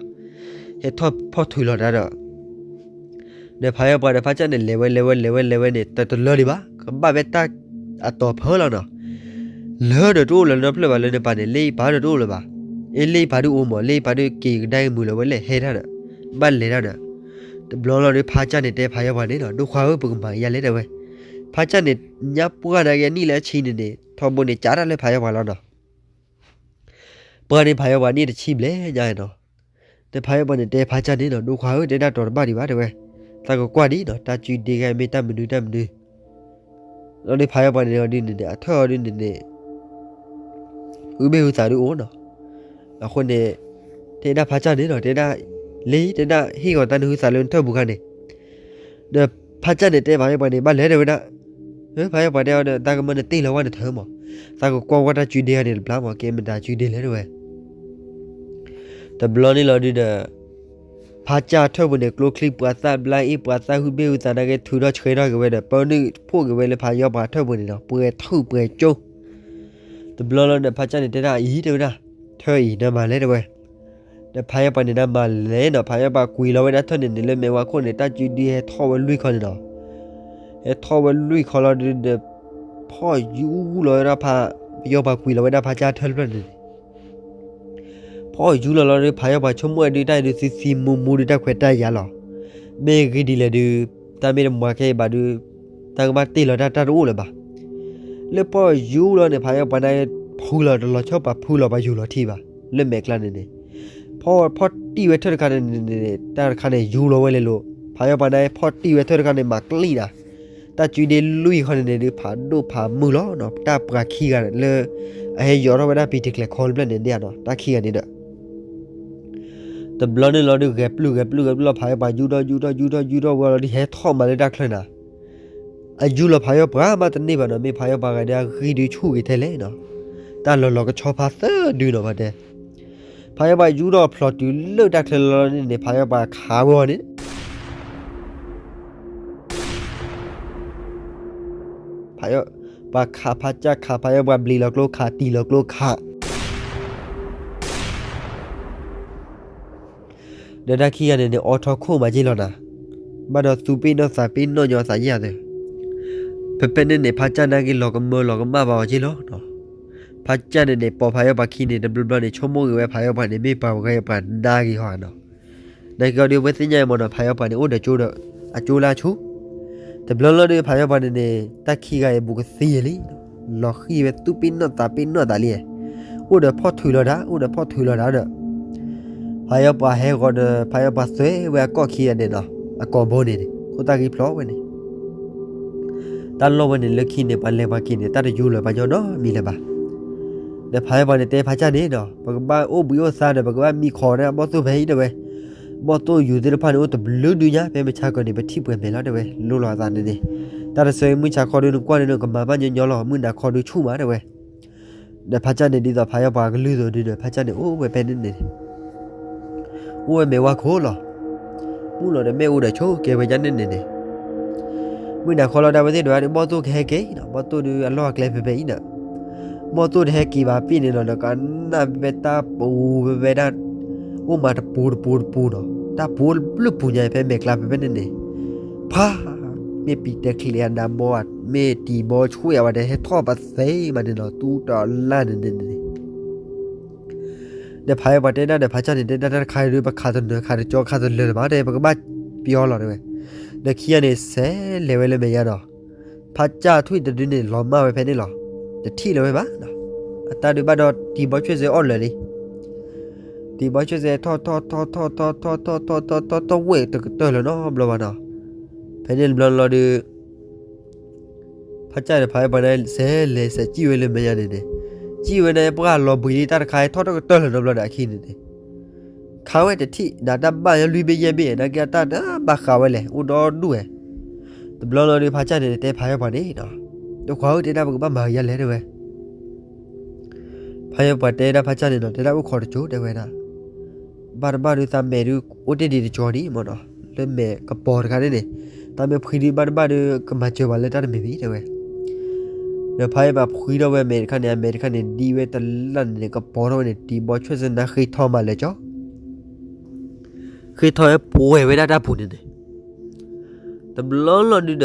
ဟဲထီၣ်ဖီၣ်ထုးလီၤတၢ်ဒီး ဒီးဖးယီၤပှၤဒီးဖးကၢ်န့ၣ် လဲၤဝဲလဲၤဝဲလဲၤဝဲလဲၤဝဲန့ၣ် တတလၢဒံးဘၣ်, ကဘၣ်ဝဲတၢ်အတီၤဖၢလီၤနီၤ, လၢဒီးတအိၣ်လၢၤနီတဖျၢၣ်ဘၣ်လၢနပၤန့ၣ်, လ့ပၤဒီးတအိၣ်လၢၤဘၣ်, အ့ လ့ပၤဒုးအိၣ်မး, လ့ပၤဒုးက့ၤကဒါက့ၤမုာ်လီၤဝဲလဲၣ်ဟဲတၢ်ဒီး, ဘၣ်လဲၤတၢ်ဒီး, တဘျီလီၤဒုးဖးကၢ်န့ၣ်တဲဖးယီၤပှၤန့ၣ်နီၤ, ဒိၣ်ခွါဧၢ ပကမၤကယၤလဲၣ်တဲဝဲ, ဖးကၢ်န့ၣ် ညါပှၢ်နာ်က့ၤအနံၣ်လၢအဆံန့ၣ်န့ၣ် ထီဘိန့ၣ်ကးတၢ်လၢဖးယီၤပှၤလီၤနီၤ ပှၤန့ၣ်ဖးယီၤပှၤန့ၣ်တဆံဘျဲၣ်ညါနီၤ, ဒီးဖးယီၤပှၤန့ၣ်တဲဖးကၢ်န့ၣ်နီၤ, ဒိၣ်ခွါဧၢ တဲဒၣ်တီၤတဘၣ်ဒံးဘၣ်တဲဝဲ, သးကကွၢ်ဒံးနီၤ, တၢ်စုဒ့ဂၤမ့ၢ်တၢ်မနုၤတၢ်မနုၤ, လီၤဒုးဖးယီၤပှၤန့ၣ်အီၤဒုးန့ၣ်န့ၣ် အထၢၣ်အီၤဒုးန့ၣ်န့ၣ် ဟုဘ့ၣ်ဟုသးဒုးအိၣ်နီၤ, အဃိန့ၣ် တဲဒၣ်ဖးကၢ်န့ၣ်နီၤ, တဲဒၣ် လ့ တဲဒၣ်ဟ့ၣ်ဂီၤတၢ်နဟုသးလၢနထၢၣ်ပူၤခါန့ၣ်, ဒီးဖးကၢ်န့ၣ်တဲဖးယီၤပှၤန့ၣ် ဘၣ်လဲၤတဲဝဲဒၣ်, ဖးယီၤပှၤတဲအီၤဒီး သးကမၢနတ့ၢ်လီၤဝဲနထၢၣ်မး, သးကကွၢ်ဝဲတၢ်စုဒ့ဂၤန့ၣ်တဘျီမး, ကဲမတၤစုဒ့လဲၣ်တဲဝဲ တဘျီန့ၣ်လီၤဒုးဒီး, ဖးကၢ်ထၢၣ်ပူၤန့ၣ် ကျိချံပှၤသၣ်ဘျါအ့ၣ်ပှၤသၣ်ဟုဘ့ၣ်ဟုသးနာ်က့ၤ ထုးထီၣ်ဆှဲထီၣ်က့ၤဝဲဒီး ပၢနုာ်ဖှိၣ်က့ၤဝဲလၢဖးယီၤပှၤထၢၣ်ပူၤန့ၣ်နီၤ, ပှဲၤထူၣ်ပှဲၤကၠိ, တဘျီလီၤဒီး ဖးကၢ်န့ၣ်တဲဒၣ်အံၤ တဲဝဲဒၣ်, ထၢၣ်အံၤနမၤလဲၣ်တဲဝဲ, ဒီးဖးယီၤပှၤန့ၣ်နမၤလဲၣ်နီၤ, ဖးယီၤပှၤကွံာ်လီၤဝဲဒၣ်ထၢၣ်န့ၣ်န့ၣ် လၢမဲာ်ဝါခိၣ်န့ၣ် တၢ်စုဒ့ဟဲထီၣ်ဝဲလွံၢ်ခီန့ၣ်နီၤ, ဟဲထီၣ်ဝဲလွံၢ်ခီလီၤဒုးဒီး, ဖီၣ်ယူလီၤဝဲဒၣ်ဖး, ဖးယီၤပှၤကွံာ်လီၤဝဲဒၣ်ဖးကၢ်ထၢၣ်တဖျၢၣ်န့ၣ်န့ၣ် ဖီၣ်ယူလီၤလီၤဒီး ဖးယီၤပှၤဆိကမိၣ်ဝဲဒုး တၢ်အံၤဒုးသံသံမူမူဒုးတၢ်ခွဲးတၢ်ယာ်လီၤ, မ့ၢ်ဂ့ၤဒ်လဲၣ်ဒုး, တၢ်မ့ၢ်တမၤခဲအံၤဘၣ်ဒုး, တၢ်ကဘၣ်တ့ၢ်လီၤတၢ် တၢ်တအိၣ်လၢၤဘၣ်, လၢဖီၣ်ယူလီၤန့ၣ် ဖးယီၤပှၤန့ၣ် ဖုလီၤတလီၤဆီပှၤ ဖုလီၤပှၤယူၤလီၤထံဘၣ်, လၢမဲာ်ကျါန့ၣ်န့ၣ်, ဖီၣ်, ဖီၣ်တံၢ်ဝဲထၢၣ်တခါန့ၣ်န့ၣ် တၢ်တခါန့ၣ်ယူလီၤဝဲလဲၤလိၤ, ဖးယီၤပှၤန့ၣ် ဖီၣ်တံၢ်ဝဲထၢၣ်တခါန့ၣ် မၤကျံၣ်နၤ တၢ်စုဒ့လွံၢ်ခီန့ၣ်န့ၣ်ဒုး ဖးဒိၣ်ဖးမုၢ်လီၤနီၤ, တၢ်ပှၤခံဂၤလၢ အဟဲယီၤထီၣ်ဝဲဒၣ်ပံၤတကျဲၤခီတဖျၢၣ်န့ၣ်ဒ်နီၤ, တၢ်ခံဂၤန့ၣ်ဒီး, တဘျီန့ၣ်လီၤဒုး ဂဲၤပျုၢ်ဂဲၤပျုၢ်ဂဲၤပျုၢ်လီၤ ဖးယီၤပှၤယူထီၣ်ယူထီၣ်ယူထီၣ်ယူထီၣ်ဝဲလီၤဒုး ဟဲထီၣ်မးလၢတၢ်ချၢနၤ, အယူလီၤဖးယီၤပှၤမးတန့ၢ်ဘၣ်နီၤ, မ့ၢ်ဖးယီၤပှၤဂၤဒုး အဂံၢ်ဒုးဆူၣ်ဂ့ၤထဲလဲၣ်နီၤ, တၢ်လီၤလီၤကဆီဖါသၢဒုနီၤ ပှၤတဲ ဖးယီၤပှၤယူထီၣ်ဖျိးတုၤလၢတၢ်ချၢလီၤလီၤန့ၣ်န့ၣ် ဖးယီၤပှၤခးဝဲအီၤန့ၣ်, ဖးယီၤပှၤခးဖးကၢ်ခး ဖးယီၤပှၤဘျံးလီၤကျိခး တံၢ်လီၤကျိခး ဒီးတၢ်ခံဂၤန့ၣ်န့ၣ် အိးထီၣ်ခိၣ်မးက့ၢ်လီၤနၤ, ဘၣ်ဒီးသူပ့ၤနီၣ်သးပ့ၤနီၣ်ညီသးယဲၢ်သၢ, ဖဲဖဲန့ၣ်န့ၣ် ဖးကၢ်နာ်က့ၤလီၤကမၢလီၤကမၣ်ဘၣ်အီၤက့ၢ်လီၤနီၤ, ဖးကၢ်န့ၣ်န့ၣ် ပိာ်ဖးယီၤပှၤခံန့ၣ် တဘျီဘျီန့ၣ် ဆိကမိၣ်ဂ့ၤဝဲဖးယီၤပှၤန့ၣ် မ့ၢ်ပှၤဂၤပှၤနါဂ့ၤဟီနီၤ, နာ်က့ၤအီၤဒုး အဝဲသ့ၣ်ညါအံၤမ့ၢ်နီၤ ဖးယီၤပှၤန့ၣ် အိၣ်ဒီးကၠိဒီး အကၠိလၢအဆူၣ်, တဘျီလီၤဒုး ဖးယီၤပှၤန့ၣ်န့ၣ် တၢ်ခံဂၤအံၤဘူးကသံလံ, လီၤဃံၤဝဲသူပ့ၤနီၣ်သးပ့ၤနီၣ်သးလံ, အိၣ်ဒီးဖီၣ်ထုးလီၤတၢ် အိၣ်ဒီးဖီၣ်ထုးလီၤတၢ်ဒီး ဖးယီၤပှၤဟဲဂီၤဒီး ဖးယီၤပှၤသွဲဝဲအကီၢ်ခံဂၤန့ၣ်နီၤ အကိာ်ဘိန့ၣ်န့ၣ် ခိၣ်သၣ်ဂံၢ်ဖျိးဝဲန့ၣ် တၢ်လီၢ်ဝဲန့ၣ် လၢခံန့ၣ် ပှၤလဲၤပှၤက့ၤန့ၣ် တၢ်တယူလၢၤပှၤညီနီတမံၤလၢၤဘၣ်. ဒီးဖးယီၤပှၤန့ၣ်တဲဖးကၢ်န့ၣ်နီၤ ပကဘၣ်အိၣ်ဘှံးအိၣ်သါဒီး ပကဘၣ်မံခီန့ၣ် ဘီၣ်သိၣ်ဖဲအံၤတဲဝဲ, ဘီၣ်သိၣ်ယူၤသ့ၣ်တဖၣ်န့ၣ် အိၣ်တဘျုးဒုညါ ဖဲမုၢ်ဆါခီန့ၣ် ပထံၣ်ပှဲၤမဲာ်လီၤတဲဝဲ လိၣ်လီၤအသးန့ၣ်န့ၣ်, တၢ်တဆၢအံၤမုၢ်ဆါခီဒု နကွၢ်န့ၣ် နကမၤဘၣ်ညီညီလီၤ မုၢ်နၤခီဒုဆူၣ်မးတဲဝဲ. ဒီးဖးကၢ်န့ၣ် ဒ်သိးဖးယီၤပှၤကလုၢ်သိးဒုဒီး ဖးကၢ်န့ၣ် အိၣ်ဝဲဖဲန့ၣ်န့ၣ် အိၣ်ဝဲမဲာ်ဝါခိၣ်လီၤ. မုၢ်လီၤဒီးမ့ၣ်အူဒီးဆိကဲဝဲဒ်န့ၣ်န့ၣ်န့ၣ်, မုၢ်နၤခီလီၤဒၣ်ဝဲသ့ၣ်ဒီး ဘီၣ်သိၣ်ကဟဲက့ၤနီၤ ဘီၣ်သိၣ်ဒုအလီၢ်အကျဲဖဲဖဲအံၤဒီး, ဘီၣ်သိၣ်တဟဲက့ၤဘၣ်ပ့ၢ်န့ၣ်လီၤဒီး ကနၣ်ဖဲဖဲတၢ်ပူၤဖဲဖဲဒၣ်, အိၣ်မးတပူၤတပူၤတပူၤနီၤ တၢ်ပူၤဘျုးပူၤညါဖဲမဲာ်ကျါဖဲဖဲန့ၣ်န့ၣ်, ဖး မ့ၢ်ပံၤတဲချံအနါဘီဧါ မ့ၢ်တံၤဘီဆွံၣ်ဧါဝဲဒၣ် ဟဲထီၣ်ပသ့မးန့ၣ်လီၤ သူတလၢ်န့ၣ်န့ၣ်န့ၣ် ဒီးဖးယီၤပှၤတဲဒၣ်ဒီးဖးကၢ်န့ၣ် တဲဒၣ်တၢ်တခါအံၤဒု ပခးတနၢၤခးတကၠီခးတလၢာ်လၢၤဘၣ်တဲ ပကဘၣ်ပျီလီၤတဲဝဲ. ဒီးခံဂၤန့ၣ် ဆဲးလဲၤဝဲလၢမဲာ်ညါဒီး, ဖးကၢ်ထွံၣ်တဒုန့ၣ် လီၤမၢ်ဝဲဖဲန့ၣ်လီၤ. တထံၣ်လၢၤဝဲဘၣ်, အတၢ်ဒုးဘၣ်ဒီးတံၤဘီဆွံၣ်စ့အီၣ်လၢာ်လံ. တံၤဘီဆွံၣ်စ့ထီၣ်ထီၣ်ထီၣ်ထီၣ်ထီၣ်ထီၣ်ထီၣ်ထီၣ်ထီၣ်ထီၣ်ထီၣ်ထီၣ်ဝဲတကတၢၢ်လၢၤနီတဘျီဘၣ်နီၤ. ဖဲန့ၣ်တဘျီလီၤဒုး ဖးကၢ်ဒီးဖးယီၤပှၤန့ၣ် ဆဲးလဲၤဆဲးစံၣ်ဝဲလၢမဲာ်ညါန့ၣ်န့ၣ်, စံၣ်ဝဲန့ၣ် ပှၢ်လီၤဘှံးလံ တၢ်တခါအံၤထီၣ်တကတၢၢ်လၢၤနီတဘျီဒီးအခံန့ၣ်န့ၣ်, ခးဝဲတထံၣ် ဒီးတၢ်ဘၣ်ယီၤလွံၢ်ဘ့ၣ်ယဲၢ်ဘ့ၣ် နာ်က့အတၢ်တဘၣ်ဃးဝဲလဲၣ် အိၣ်ဒီဒူၣ်ဝဲ. တဘျီလီၤဒုးဖးကၢ်န့ၣ် တဲဖးယီၤပှၤန့ၣ်နီၤ, ဒိၣ်ခွါဧၢ တဲဒၣ်ပကဘၣ်မၤကယၤလဲၣ်တဲဝဲ ဖးယီၤပှၤတဲဒၣ်ဖးကၢ်န့ၣ်နီၤ တဲဒၣ်အိၣ်ခိးတကၠိတဲဝဲဒၣ်, ဘၣ်တဘၣ်ဒုးသးမဲာ်ဒုး အိၣ်တ့ၢ်ဒံးတကၠီဒံးမ့ၢ်နီၤ, လၢမဲာ်ကပီၤတခါန့ၣ်န့ၣ်, တၢ်မ့ၢ်ဖှံဒုးဘၣ်တဘၣ်ဒုး ကမၤစၢၤပှၤလၢတၢ်တမံၤမံၤတဲဝဲ. ဒီးဖးယံာ်ပှၤဖှံထီၣ်ဝဲအမဲာ်တခါန့ၣ် အမဲာ်တခါန့ၣ် ဒ်ဝဲတလၢ်န့ၣ်န့ၣ် ကပီၤထီၣ်ဝဲန့ၣ် တံၤဘီဆွဲၣ်စနါဃ့ထီမးလၢာ်ကၠီ ဃ့ထီၣ်ဝဲပှဲၤဝဲဒၣ်တၢ်ပူၤန့ၣ်န့ၣ် တဘျီလီၤဒုဒီး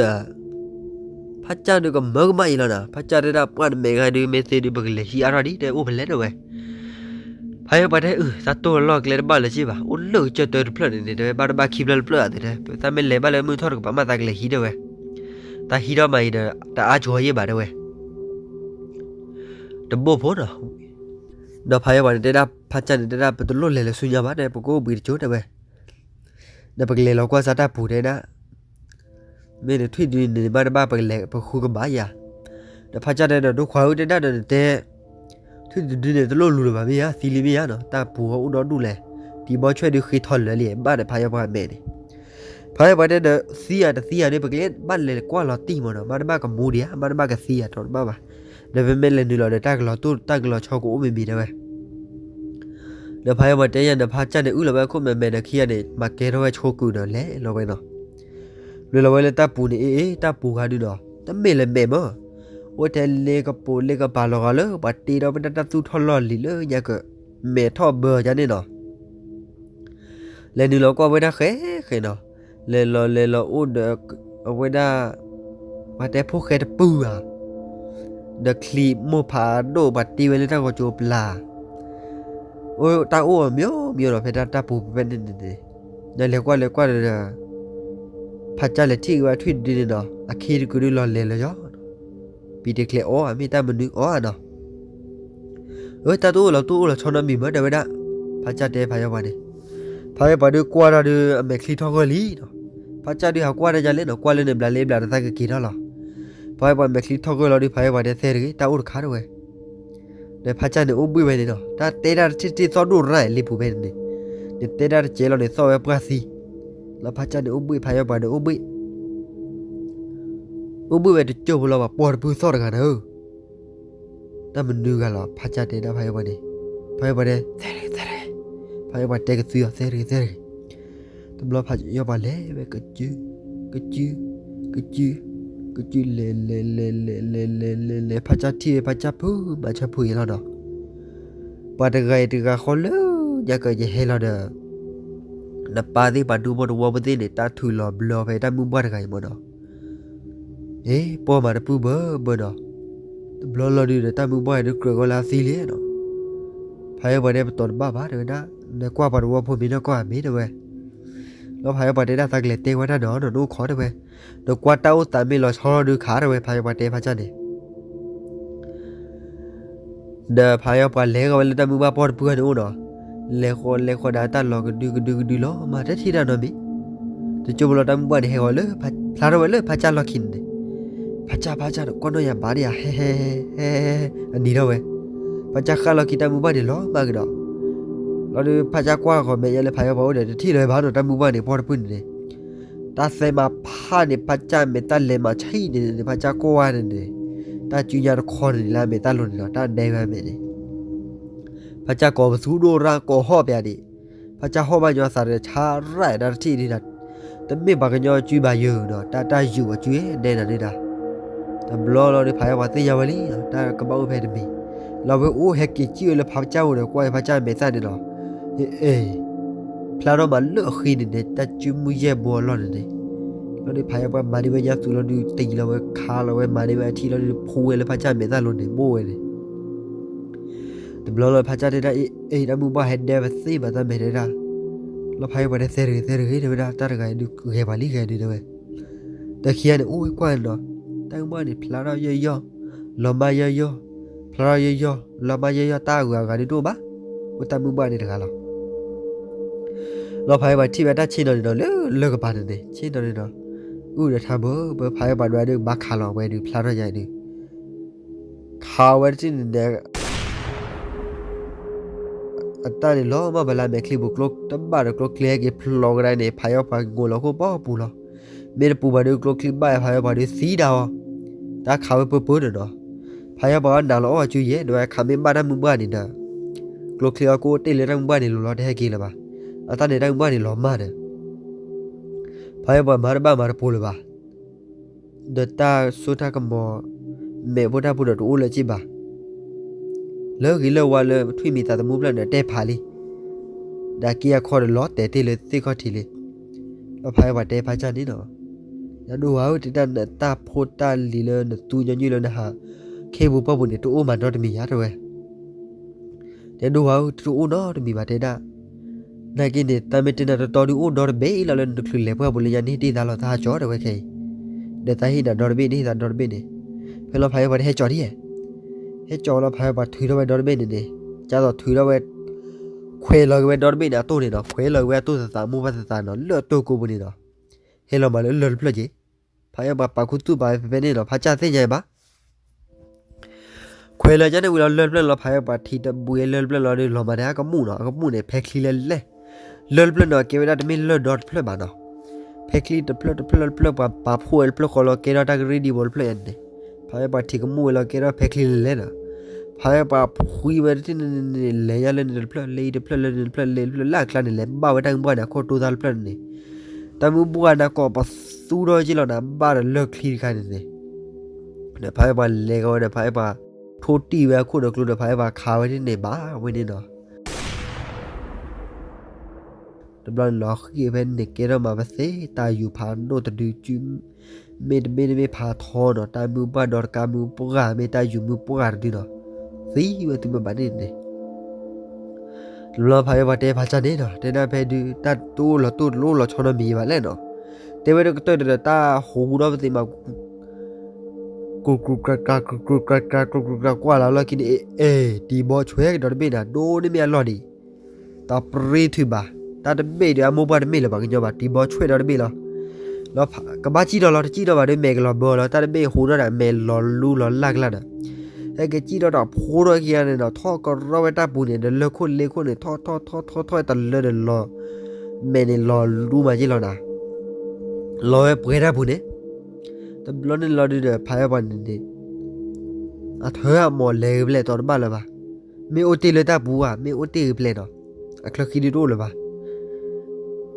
ဖးကၢ်ဒုကမၢကမၣ်အံၤလီၤနီၤ. ဖးကၢ်တဲဒၣ်ပှၢ်တမဲာ်ဂၤဒု မ့ၢ်သ့ဒု ပကလဲၤဟံးအါထီၣ်ဒံး တဲအိၣ်ဖဲလဲၣ်တဲဝဲ. ဖးယံာ်ပှၤတဲအု သးတိၢ်လီၢ်ကျဲတဘၣ်လၢၤက့ဘၣ် အိၣ်လၢကစၢၢ်တၢတဖျၢၣ်န့ၣ်န့ၣ် တဲဝဲ ဘၣ်တဘၣ်ခံဖျၢၣ်တဖျၢၣ်ဧါ တဲ သးမ့ၢ်လဲၤဘၣ်လၢမုၢ်ထီၣ်တကပၤမး သးကလဲၤဟံးတဲဝဲ. သးဟံးထီၣ်မးအံၤဒီး တအါကီၤယဲၢ်ဘၣ်တဲဝဲ တဘိၣ်ဖိနီၤ. ဒီးဖးယံာ်ပှၤန့ၣ်တဲဒၣ် ဖးကၢ်န့ၣ်တဲဒၣ် ပတလိၣ်လဲၤလၢဆူညါဘၣ် တဲ ပကအိၣ်ဘှံးတကၠိတဲဝဲ. ဒီးပကလဲၤလီၤကွၢ်စၢ်တၢ်ပူၤတဲဒၣ် မ့ၢ်နထွံၣ်ဒုန့ၣ် ဘၣ်တဘၣ်ပကလဲၤပဃုကဘၣ်ယၤ. ဒီးဖးကၢ်တဲဒီး ဒိခွါဧၢ တဲဒၣ်ဒီးနတဲ ထွံၣ်တဒုန့ၣ် တလိၣ်လူၤလၢၤဘၣ်မ့ၢ်ဧါ သံလံမ့ၢ်ဧါနီၤ တၢ်ပူၤအိၣ်ဒီဒူၣ်လဲၣ်. တံၤဘီဆွဲၣ်ဒုဃ့ထီၣ်လၢာ်လံ ဘၣ်ဒီးဖးယံာ်ပှၤအမဲာ်န့ၣ်. ဖးယံာ်ပှၤတဲဒီး သံဧါတသံဧါဒု ပကလဲၤဘၣ်လဲၤကွၢ်လီၤတံၢ်မးနီၤ ဘၣ်တဘၣ်ကမူဒံးဧါ ဘၣ်တဘၣ်ကသံဧါ တီတဘၣ်ဘၣ်. ဒီးပမ့ၢ်လဲၤနုာ်လီၤဒီး တၢ်ကလီၤတိၢ်တၢ်ကလီၤဆီကအိၣ်မ့မ့ၢ်တဲဝဲ. ဒီးဖးယံာ်ပှၤတဲယၤဒီး ဖးကၢ်န့ၣ် အုၣ်လီၤဝဲအခိၣ်မဲာ်မဲာ်ဒီးခံဂၤန့ၣ် မၤကဲထီၣ်ဝဲဆိးကုာ်ဒီးလဲၤလီၤဝဲနီၤ. လဲၤလီၤဝဲလၢတၢ်ပူၤန့ၣ် အ့ၣ်အ့ၣ် တၢ်ပူၤဂၤဒုနီၤ တမ့ၢ်လၢမဲာ်မး အိၣ်ထဲလ့ကပိာ်လ့ကပၤလီၤဂာ်လၢ ပှၤတ့ထီၣ်ဝဲဒၣ်တၢ်သူၣ်ထီၣ်လီၢ်လံၤလၢညါက မဲာ်ထီၣ်ဘၢယါန့ၣ်နီၤ. လဲၤနုာ်လီၤကွၢ်ဝဲဒၣ်ဃဲဃဲနီၤ. လဲၤလီၤလဲၤလီၤအိၣ်ဒီး အဝဲဒၣ် ပှၤတဲဖိၣ်ဃဲတပုၢ်ဧါ ဒီးချံမိၢ်ဖးဒိၣ် ပှၤတ့ဝဲလၢတၢ်ဂီၤကၠိပျၢ် အိၣ်တၢ်အိၣ်အမျိုးမျိုးနီၤ ဖဲတၢ်တၢ်ပူၤဖဲန့ၣ်န့ၣ်န့ၣ်. ဒီးလဲၤကွၢ်လဲၤကွၢ်ဒီး ဖးကၢ်လဲၤထံၣ်ဝဲထွံၣ်တဒုန့ၣ်နီၤ အခ့တကုာ်ဒုလီၤလဲၤလၢယီၤ ပံၤတကျဲၤအီၣ်ဧါ မ့ၢ်တၢ်မနုၤအီၣ်ဧါနီၤ. အၢ တၢ်တအိၣ်လီၤတအိၣ်လီၤဆီနီတမံၤမး တဲဝဲဒၣ်. ဖးကၢ်တဲဖးယံာ်ပှၤန့ၣ်. ဖးယံာ်ပှၤဒုကွၢ်ထီၣ်ဒု အမဲာ်ချံထီၣ်ဂၢၢ်လံနီၤ. ဖးကၢ်ဒုဟးကွၢ်တၢ်ယါလဲၣ်နီၤ ကွၢ်လၢန့ၣ်ဘျးလၢဘျးဒီးသးကက့ၤထီၣ်လီၤ. ဖးယံာ်ပှၤမဲာ်ချံထီၣ်ဂၢၢ်လီၤဒု ဖးယံာ်ပှၤတဲသဲတဂ့ၤ တၢ်အိၣ်တခါတဲဝဲ. ဒီးဖးကၢ်န့ၣ်အိၣ်ဘှံးဝဲန့ၣ်နီၤ တၢ်တဲတၢ်တထံၣ်တထံၣ်သီၣ်ဒိၣ်ရၣ်လံပူၤဖဲန့ၣ်န့ၣ်. နတဲတၢ်တကဲလီၤန့ၣ် သီၣ်ဝဲပှၢ်သံ လီၤဖးကၢ်န့ၣ်အိၣ်ဘှံး ဖးယံာ်ပှၤန့ၣ်အိၣ်ဘှံး အိၣ်ဘှံးဝဲတကၠိဖိလီၤ ပှၤပီၢ်တပုၢ်သီၣ်တဂၤနၤဧၢ. တၢ်မနုၤဂၤလီၤ ဖးကၢ်တဲဒၣ်ဖးယံာ်ပှၤန့ၣ်. ဖးယံာ်ပှၤတဲ သဲတဂ့ၤ သဲတဂ့ၤ. ဖးယံာ်ပှၤတဲကသွံအီၤ သဲတဂ့ၤ သဲတဂ့ၤ. တဘျီဖးယံာ်ပှၤလဲၤဝဲကစု ကစု ကစု ကစု လဲၤ လဲၤ လဲၤ လဲၤ လဲၤ လဲၤ လဲၤ လဲၤ ဖးကၢ်ထံၣ်ဝဲ ဖးကၢ်ဖုးမၤဆၢဖုးအံၤလီၤဒီး ပှၤတဂၤအံၤတဂၤဃီလၢ ညါကယဟဲလီၤဒီး နပၢ်သ့ၣ်ပှၤဒူဖိတဝီဖိသ့ၣ်န့ၣ် တၢ်ထုးလီၤဘျၢဖဲတၢ်မုၢ်ဘှၢ်တဂၤအံၤမးနီၤ. အ့ ပီၢ်မးတပုၢ်ဘၢဘၢနီၤ. တဘျီလီၤဒုဒီး တၢ်မုၢ်ဘှၢ်အံၤဒုကြၢးဂီၤလၢအသံလံနီၤ. ဖးယံာ်ပှၤတဲပတီၤတဘၣ်ဘၣ်တဲဝဲဒၣ်, နကွၢ်ပှၤတဝီဖိမ့ၢ်နီၢ်ကီၢ်ဧါမ့ၢ်တဲဝဲ. လီၤဖးယံာ်ပှၤတဲဒၣ်သးကလဲၤတဲဝဲတၢ်နီၤ နီၢ်အိၣ်ခိးတဲဝဲ. နကွၢ်တၢ်အိၣ်သးမ့ၢ်လီၤဆီဒုခးတဲဝဲ ဖးယံာ်ပှၤတဲဖးကၢ်န့ၣ် ဒီးဖးယံာ်ပှၤလဲၤဃီၤဝဲလၢတၢ်မုၢ်ဘှၢ်ပီၢ်တပုၢ်န့ၣ်အိၣ်နီၤ. လဲၤဃီၤလဲၤဃီၤဒီးတၢ်လီၤကဒုကဒုကဒုလီၤမး တထံၣ်တၢ်နီတမံၤ. တကၠိဖိလီၤတၢ်မုၢ်ဘှၢ်န့ၣ်ဟဲဃီၤလၢ ဖျါထီၣ်ဝဲလၢဖးကၢ်လီၢ်ခံန့ၣ်န့ၣ်. ဖးကၢ် ဖးကၢ် ကွၢ်နီၢ်ယၤဘၣ်ဒံးဧါ ဟဲ ဟဲ ဟဲ ဟဲ အနံၤထီၣ်ဝဲ. ဖးကၢ်ဃၣ်လီၢ်ခံတၢ်မုၢ်ဘှၢ်န့ၣ်လီၤမၢ်ကဒီး. လီၤဒုးဖးကၢ်ကွၢ်ဃီၤမဲာ်ညါလၢဖးယံာ်ပှၤအိၣ်ဒီး တထံၣ်လၢၤဘၣ်နီၤ တၢ်မုၢ်ဘှၢ်န့ၣ် ပီၢ်တပုၢ်န့ၣ်န့ၣ် တၢ်သဲမၤဖးန့ၣ် ဖးကၢ်မဲာ်တၢ်လဲၤမၤဆံးန့ၣ်န့ၣ် ဖးကၢ်ကွၢ်ဝဲန့ၣ်န့ၣ် တၢ်စုညါတခီန့ၣ်န့ၣ် လၢအမဲာ်တၢ်လိၤန့ၣ်လီၤ တၢ်ဒဲဝဲအမဲာ်န့ၣ်. ဖးကၢ်ကိးပသူဒိၣ်ရၣ်ကိးဟီၣ်ပယါဒံး. ဖးကၢ်ဟီၣ်ဘၣ်ညီသးဒီးဆါရၣ်တၢ်တထံၣ်ဒံးဒၣ်. တမ့ၢ်ပှၤကညီအစုဘၣ်ယၤဒီး တၢ်တၢ်ယုာ်အစုဒဲနၤဒံးဒၣ်. တဘျီလီၤဒုးဖးယံာ်ပှၤသ့ၣ်ညါဝဲလံ တၢ်ကဘၣ်အိၣ်ဖဲတမံၤ. လီၤဝဲအိၣ်ဟဲက့ၤစံၣ်ဝဲလၢဖးကၢ်အိၣ်ဒီး ကွၢ်ဝဲဖးကၢ်မဲာ်သၣ်န့ၣ်လီၤ. အ့ ဖျါထီၣ်မးလၢအဃ့န့ၣ်န့ၣ် တၢ်စုမုၢ်ယဲၢ်ဘိအလီၢ်န့ၣ်န့ၣ်. လီၤဒုးဖးယံာ်ပှၤမၤန့ၢ်ဝဲညါသူလီၤဒုး တယံၤလီၤဝဲခါလီၤဝဲမၤန့ၢ်ဝဲအထံလီၤဒုး ဖူဝဲလၢဖးကၢ်မဲာ်သၣ်လိၤန့ၣ် ဘိၣ်ဝဲန့ၣ်. တဘျီလီၤဖးကၢ်တဲဒၣ် အ့ အ့ တၢ်မုၢ်ဘှၢ်ဟဲဒဲပသ့ၣ်ဘၣ်တၢ်မဲာ်တဲဒၣ်. လီၤဖးယံာ်ပှၤတဲသဲတဂ့ၤသဲတဂ့ၤတဲဝဲဒၣ် တၢ်တဂၤအံၤဒုးဂဲၤပှၤလံဂဲၤဒုးတဲဝဲ. တခံဂၤန့ၣ်အိၣ်ဝဲကွၢ်န့ၣ်ဒီး တၢ်မုၢ်ဘှၢ်န့ၣ်ဖျါထီၣ်ယီၢ်ယီၢ် လီၤမၢ်ယီၢ်ယီၢ် ဖျါထီၣ်ယီၢ်ယီၢ် လီၤမၢ်ယီၢ်ယီၢ် တၢ်အဂၤအဂၤဒုးတအိၣ်ဘၣ်. အိၣ်တၢ်မုၢ်ဘှၢ်န့ၣ်တဂၤလီၤ. လီၤဖးယံာ်ပှၤထံၣ်ဝဲတၢ်ဆ့ၣ်နီၤန့ၣ်ဒီး လၢလၢကပၤန့ၣ်န့ၣ် ဆ့ၣ်နီၤန့ၣ်ဒီး အုၣ်ဒီးထါဘၢဘၢဖးယံာ်ပှၤဒွးဒုးဘၣ်ခးလီၤဝဲဒုးဖျါထီၣ်ယါဒုး ခးဝဲတထံၣ်န့ၣ်ဒီး အတၢ်န့ၣ်လီၤမၢ်ဘၣ်လၢအမဲာ်ချံပူၤ ကျိတဘၣ်ဒီးကျိချံဟဲက့ၤဖျိးကဒါန့ၣ် ဖးယံာ်ပှၤကငိးလီၤခိၣ်ပီၢ်ပူၤလီၤ. မ့ၢ်တပူၤဘၣ်ဒီးကျိချံဘၣ်ဖးယံာ်ပှၤဒုးသံဒၣ်အီၤ တၢ်ခးဝဲပၢပၢန့ၣ်နီၤ. ဖးယံာ်ပှၤအီၣ်နၤလီၤအီၣ်အစုယဲၢ် ဒီးခးမ့ၢ်ဘၣ်တၢ်မုၢ်ဘှၢ်န့ၣ်ဒီး ကျိချံအီၣ်ကအိၣ်တ့ၢ်လၢတၢ်မုၢ်ဘှၢ်န့ၣ်လိၤလီၤတဟဲက့ၤလၢၤဘၣ်. အတၢ်န့ၣ်တၢ်မုၢ်ဘှၢ်န့ၣ်လီၤမၢ်ဒီး ဖးယံာ်ပှၤမၤတဘၣ်မၤတပူၤလၢၤဘၣ်. ဒီးတၢ်စိတၢ်ကမီၤ မဲာ်ဖိတၢ်ပူၤဒီးတအိၣ်လၢၤက့ဘၣ်. လၢဂ့ၤလၢဝါလၢထွံၣ်မံၤသးသမူဖျၢၣ်န့ၣ် တဲဖးလံ. ဒီးက့အခီဒီးလီၤတဲာ်တ့ၢ်လၢသ့ၣ်ခီၣ်ထံးလံ. ဒီးဖးယံၤပှၤတဲဖးကၢ်န့ၣ်နီၤ, ယဒိၣ်ဝါဧၢ, တဲဒၣ်နတၢ်ဖိတၢ်လံၤလၢနသူညီနုၢ်လၢနဟးခ့ပူၤပှၢ်ပူၤန့ၣ် တအိၣ်မးနီတမံၤယါ တဲဝဲ. တဲဒိၣ်ဝါဧၢ, တအိၣ်နီတမံၤဘၣ် တဲဒၣ်. နာ်က့န့ၣ် တၢ်မ့ၢ်တဲနၤတီတီဒုး အိၣ်ဒီတဘ့ၣ်လီၤလၢနချုးလဲၤပှၢ်ပူၤလၢညါန့ၣ် ဟ့ၣ်တ့ၢ်သးလီၤ သးဟးကၠီ တဲဝဲခဲအံၤ. ဒီးသးဟ့ၣ်နၤဒီတဘ့ၣ်န့ၣ် ဟ့ၣ်သးဒီတဘ့ၣ်န့ၣ်. ဖဲလီၤဖးယံၤပှၤတဟဲကၠီဒ်ယဲၢ်, ဟဲကၠီလီၤဖးယံၤပှၤထုးထီၣ်ဝဲဒီတဘ့ၣ်န့ၣ်န့ၣ်, ကၢ်သိးထုးထီၣ်ဝဲ ခွဲးလီၤက့ၤဝဲဒီတဘ့ၣ်န့ၣ်အတိၢ်န့ၣ်နီၤ, ခွဲးလီၤက့ၤဝဲအတိၢ်သးသး မိၢ်ပၢ်သးသးနီၤ, လၢအတိၢ်ကိးပူၤန့ၣ်နီၤ. ဟဲလီၤမးလၢလၢၢ်တဖျၢၣ်က့ၤ. ဖးယံၤပှၤပာ်ခူသူၣ်ပာ်ဝဲဖဲဖဲန့ၣ်နီၤ, ဖးကၢ်သ့ၣ်ညါဘၣ်. ခွဲးလီၤကၢ်န့ၣ်ဝံၤလီၤလၢၢ်တဖျၢၣ်လီၤ ဖးယံၤပှၤထံးတဘှံးလၢၢ်တဖျၢၣ်လီၤဒီးလီၤမးန့ၣ် အကမူၣ်နီၤ, အကမူၣ်န့ၣ် ဖဲချံလၢလဲၣ်. လၢၢ်တဖျၢၣ်န့ၣ် ကဲဝဲဒၣ်တမ့ၢ်လၢၢ်ဒီတဖျၢၣ်ဘၣ်နီၤ. ဖဲချံတဖျၢၣ်တဖျၢၣ်တဖျၢၣ် ပှၤပာ်ဖှိၣ်ဝဲတဖျၢၣ်ဃီလီၤ ကဲထီၣ်တၢ်ကရံၣ်ဒံးဘိတဖျၢၣ်န့ၣ်, ဖးယံၤပှၤထံးကမူၣ်ဝဲလီၤ ကဲထီၣ်ဖဲချံလၢလဲၣ်နီၤ. ဖးယံၤပှၤဖှံဝဲတထံၣ်န့ၣ်န့ၣ် လဲၤညါလၢန့ၣ်တဖျၢၣ် လၢအံၤတဖျၢၣ် လၢန့ၣ်တဖျၢၣ် လၢအံၤတဖျၢၣ် လၢအကျါန့ၣ် လဲၤဘၣ်ဝဲတၢ်မုၢ်ပှၢ်န့ၣ် အခိၣ်တိသၣ်တဖျၢၣ်န့ၣ် တၢ်မုၢ်ပှၢ်န့ၣ်ကိးပသူထီၣ်က့လီၤနၤ ဘၣ်ဒီးလၢၢ်ချံတခါန့ၣ်န့ၣ်. ဒီးဖးယံၤပှၤလဲၤကီးဝဲဒီး ဖးယံၤပှၤထိၣ်တံၢ်ဝဲအခိၣ်ဒီးကျိဒီး ဖးယံၤပှၤခးဝဲန့ၣ်န့ၣ် ဘၣ်ဝဲန့ၣ်နီၤ. တဘျီန့ၣ်လီၤဃံၣ်ဖဲန့ၣ် ကဲထီၣ်မးပသ့ တၢ်ယူၤဖးဒိၣ်တဒုကၠူ မ့တမ့ၢ်တမ့ၢ်ဖးထီနီၤ, တၢ်မုၢ်ပှၢ်ဒီတကါမုၢ်ပှၢ် မ့ၢ်တၢ်ယူၤမုၢ်ပှၢ်တဒုနီၤ, သံဝဲသုမ့ၢ်ဘၣ်န့ၣ်န့ၣ်. တဘျီဖးယံၤပှၤတဲဖးကၢ်န့ၣ်နီၤ, တဲဒၣ်ဖဲဒုး တၢ်တအိၣ်လီၤတိၢ်တလိၣ်လီၤဆီနီတမံၤယံၤဘၣ် လဲၣ်နီၤ. တဲဝဲတကတၢၢ်ဒီး တၢ်ဟူးဒီးပသ့မး ကရူၢ်ကရူၢ်ကရၢ်ကရၢ် ကရူၢ်ကရူၢ်ကရၢ် ကရူၢ်ကရူၢ်ကရၢ် ကွၢ်လီၤလီၢ်ခံန့ၣ် အဲ တံၤဘီဆွဲကဒီးတဘ့ၣ်န့ၣ် ဒိၣ်န့ၢ်မ့ၢ်အလီၢ်ဒံး တပြ့ထုးဘၣ်, တၢ်တဘ့ၣ်ဒီးအမိၢ်ပှၢ်တမ့ၢ်လၢၤဘၣ်ကညီဘၣ် တံၤဘီဆွဲဒီးတဘ့ၣ်လီၤ. လီၤဖး ကဘၣ်စံၣ်ထီၣ်လီၤ တစံၣ်ထီၣ်ဘၣ်ဒီး မဲာ်ကလီၤဘၢလီၤ တၢ်တဘ့ၣ်ဟူးဒီး မဲာ်လီၤလူလီၤလၢ်ကလာ်ဒီး ဟဲက့ၤစံၣ်ထီၣ်ဒီးဖိဒီးခံဂၤန့ၣ်ဒီး ထီၣ်ကရီဝဲတၢ်ပူၤန့ၣ် ဒီးလၢခိၣ်လ့ခိၣ်န့ၣ် ထီၣ်ထီၣ်ထီၣ်ထီၣ်ထီၣ်တလၢဒီးလီၤ မဲာ်န့ၣ်လီၤလူမးက့လီၤနၤ, လီၤဝဲပှဲၤတၢ်ပူၤန့ၣ်. တဘျီန့ၣ်လီၤဒုးဒီး ဖးယံၤပှၤန့ၣ်န့ၣ် အထၢအမီၤလဲၤဂ့ၤဖဲလဲၣ် တီတဘၣ်လၢၤဘၣ်. မ့ၢ်အိၣ်တ့ၢ်လၢတၢ်ပူၤဧါ မ့ၢ်အိၣ်တ့ၢ်ဂ့ၤဖဲလဲၣ်နီၤ, အချၢဃံဒုးတအိၣ်လၢၤဘၣ်.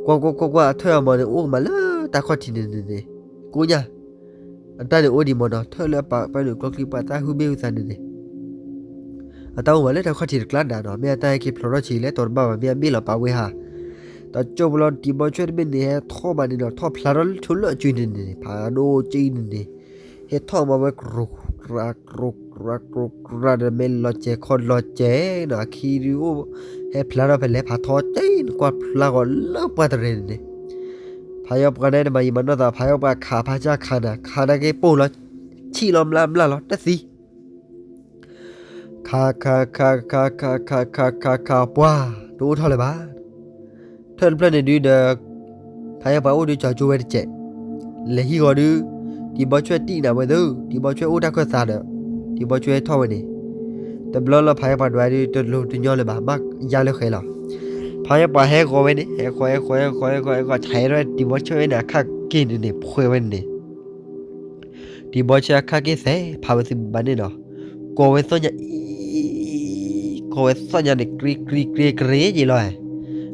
ကွၢ်ကွၢ်ကွၢ်ကွၢ် အထၢအမီၤန့ၣ် အိၣ်ကမးလၢတၢ်ခီၣ်ထံးန့ၣ်န့ၣ်န့ၣ်, ကိးညါ အတၢ်န့ၣ်အိၣ်ဒံးမးနီၤ, ထၢၣ်လၢအပာ်ပၢၢ်နုာ်ကျိချံ ပှၤတၢ်ဟုၣ်ဘ့ၣ်ဟုၣ်သးန့ၣ်န့ၣ် အတၢ်အိၣ်မးလၢတၢ်ခီၣ်ထံးတကျါနၤနီၤ, မ့ၢ်အတၢ်ဟဲက့ၤဖျိးထီၣ်ဆံးလဲၣ် တီတဘၣ်ဘၣ် မ့ၢ်အဘ့ၣ်လီၤပာ်ဝဲဟး. ဒီးကၠိဖိလီၤ တံၤဘီဆွဲၣ်တဘ့ၣ်န့ၣ် ဟဲထီၣ်ဘၣ်န့ၣ်နီၤ, ထီၣ်ဖျါထီၣ်လၢဆိလၢအစုန့ၣ်န့ၣ် ဖးဒိၣ်က့န့ၣ်န့ၣ်, ဟဲထီၣ်မၤဝဲ ကြိုကြိုကြိုကြိုကြို ဒီးမဲာ်လီၤစဲၤခီလီၤစဲၤနီၤ, အခံဒုးအိၣ် ဟဲဖျါထီၣ်ဖဲလဲၣ် ဖးထီက့န့ၣ် ကွၢ်ဖျါဂီၤလၢပှၢ်တရဲၣ်န့ၣ်န့ၣ်, ဖးယံၤပှၤန့ၣ်တမၤယံာ်မၤနီၢ်သး ဖးယံၤပှၤခးဖးကၢ်ခးနၤ ခးနၤက့ပိၢ်လီၤ, ဆံၣ်လီၤမျၢ်မျၢ်လီၤ တသံ ခးခးခးခးခးခးခးခးခး ပှၤ တအိၣ်ထီၣ်လၢၤဘၣ်. ထၢၣ်တဖျၢၣ်န့ၣ်ဒုးဒီး ဖးယံၤပှၤအိၣ်ဒုးကၠီၤကၠိဝဲတစဲး, လဲၤဟံၣ်ဂီၤဒုး တံၤဘီဆွဲၣ်တံၢ်နၤဝဲသု, တံၤဘီဆွဲၣ်အိၣ်တၢ်ခၢၣ်သးဒီး တံၤဘီဆွဲၣ်ထီၣ်ဝဲန့ၣ်, တဘျီလီၤဖးယံၤပှၤဒွးဒုး တလိၤတညီလၢၤဘၣ် ဘၣ်ယါလၢဃဲၤလီၤ. ဖးယံၤပှၤဟဲဂီၤဝဲန့ၣ် ဟဲဂီၤဟဲဂီၤဟဲဂီၤဟဲဂီၤဟဲဂီၤ ဆဲးထီၣ်တံၤဘီဆွဲၣ်ဝဲန့ၣ် အခၣ်က့ၢ်န့ၣ်န့ၣ် ဖှဲးဝဲန့ၣ်န့ၣ် တံၤဘီဆွဲၣ်အခၣ်က့ၢ်သဲး ဖးဝဲသုဘၣ်န့ၣ်ဒီး ကိးဝဲသီၣ်ညါအံၤ ကိးဝဲသီၣ်ညါန့ၣ် ကြ့ကြ့ကြ့ကြ့က့ၤလီၤ,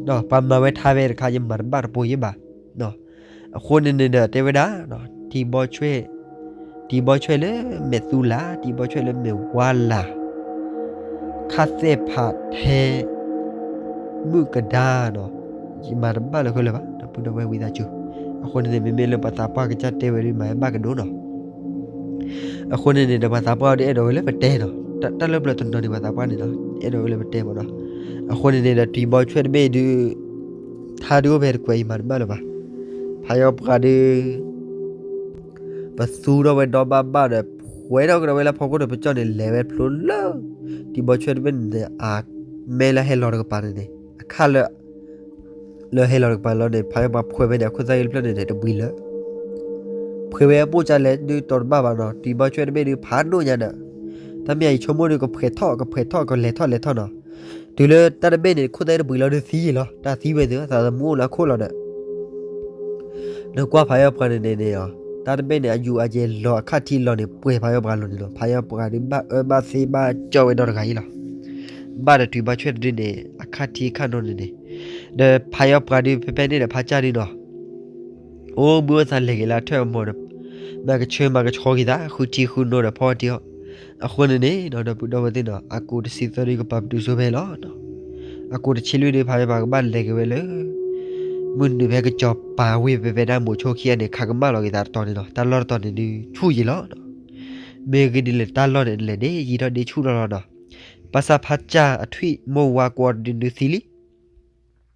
ဒီးပှၤမၤဝဲထါဝဲတခါ ယမၤတဘၣ်တပိၤယဘၣ်. အဃိန့ၣ်န့ၣ်ဒီးတဲဝဲဒၣ် တံၤဘီဆွဲၣ် တံၤဘီဆွဲၣ်လၢမဲာ်သူလၢ် တံၤဘီဆွဲၣ်လၢမဲာ်ဝါလၢ် ခါသဲၣ်ဖးထဲ မုၣ်ကဒါနီၤ, ယမၤတဘၣ်လၢၤခဲလၢာ်ဘၣ် ဒီပုၢ်ဒီဝဲၢ်ဝံသးစူၤ. အဃိန့ၣ်န့ၣ် မ့မ့ၢ်လၢပှၤသးပှၢ်ကစၢ်တဲဝဲဒၣ် မၤဝဲဘၣ်ကဒိၣ်နီၤ. အဃိန့ၣ်န့ၣ်ဒီး ပှၤသးပှၢ်ဒုးအဲၣ်ဒိးဝဲလၢပတဲနီၤ, တၢ်လၢပျၢၤတနီၤန့ၣ် ပှၤသးပှၢ်န့ၣ်ဒီး အဲၣ်ဒိးဝဲလၢပတဲမ့ၢ်နီၤ. အဃိန့ၣ်န့ၣ်ဒီး တံၤဘီဆွဲၣ်တဘ့ၣ်ဒုး ထါဒုးအိၣ်ဖဲတကွဲး ယမၤတဘၣ်လၢၤဘၣ်. ဖးယံၤပှၤဒုး ပသူထီၣ်ဝဲဒီဘၣ်ဘၣ်ဒီး ပှဲၤထီၣ်ကဒီးဝဲလၢဖီခိၣ်ဒီး ပကၠီၣ်န့ၣ် လဲၤဝဲဖျိလၢ တံၤဘီဆွဲၣ်တဘ့ၣ်န့ၣ် အမဲလၢဟဲလီၤတကပၤန့ၣ်န့ၣ် အခၣ်လၢ လၢဟဲလီၤတကပၤလီၤန့ၣ် ဖးယံၤပှၤဖှဲးဝဲန့ၣ် အခိၣ်သၣ်ဂ့ၢ်တဖျၢၣ်န့ၣ်န့ၣ် တဘှံးလၢ ဖှဲးဝဲအပိၢ်ကလဲၣ်ဒုး တီၤတဘၣ်ဘၣ်နီၤ. တံၤဘီဆွဲၣ်တဘ့ၣ်ဒုး ဖးဒိၣ်ညါဒီး တၢ်မ့ၢ်အံၤဆိကမိၣ်ဒုး ကဖှဲးထီၣ် ကဖှဲးထီၣ် ကလဲၤထီၣ်လဲၤထီၣ်နီၤ. တုၤလၢတၢ်တဘ့ၣ်န့ၣ် ခိၣ်သၣ်တဘှံးလီၤဒုးသံယံၤလီၤ. တၢ်သံဝဲသု သးသမူအိၣ်လၢအခိၣ်လီၤဒီး နကွၢ်ဖးယံၤပှၤန့ၣ်န့ၣ်န့ၣ် တၢ်တဘ့ၣ်န့ၣ် အယူၤအယဲၢ်လီၤ အခၣ်ထံလီၤန့ၣ် ပှဲၤဖးယံၤပှၤလီၤန့ၣ်လီၤ. ဖးယံၤပှၤဒုး ဘၣ်အၢဘၣ်သီဘၣ်ကၠီၣ်ဝဲဒီတဂၤအံၤလီၤ. ဘၣ်ဒီးတုၤဘီဆွဲၣ်တဒုန့ၣ် အခၣ်ထံအခၣ်နီၢ်န့ၣ်န့ၣ် ဒီးဖးယံၤပှၤဒုး ဖဲဖဲန့ၣ်ဒီး ဖးကၢ်ဒုးနီၤ အိၣ်ဘှံးအိၣ်သါလဲၤက့ၤလၢအထၢၣ်အမီၤဒီး မၤကဆၢမၤကဆှီက့ၤသး ဃုထံဃုနိဒီးဖီတံၢ်အီၤ. အဃိန့ၣ်န့ၣ် ဒီပုၢ်ဒီဝဲၢ်သ့ၣ်နီၤ အကိးတဆံသၢဒုကပာ်ပတုာ်စိဖဲလီၤ. အကိးတဆံလွံၢ်ဒုဖးမ့ၢ်ပှၤကဘၣ်လဲၤက့ၤဝဲလၢ မုၢ်နုာ်ဖဲကစီၤပၤဝ့ၢ် ဖဲဖဲဒၣ်မိၤဆိခံဂၤန့ၣ် ခးကမၣ်လီၤက့ၤသးတတီၤန့ၣ်နီၤ. တၢ်လီၢ်တတီၤန့ၣ်ဒုးဆူၣ်ယံာ်လီၤ. မ့ၢ်ဂ့ၢ်ဒ်လဲၣ် တၢ်လီၢ်န့ၣ် လဲၤဒ်ယံာ်ထီၣ်ဒ်ဆူၣ်ထီၣ်လီၤနီၤ. ဘၣ်ဆၣ်ဖးကၠၢ်အထွံၣ်မိၢ်ဝါကွီၤတဒုဒုးသံလံ.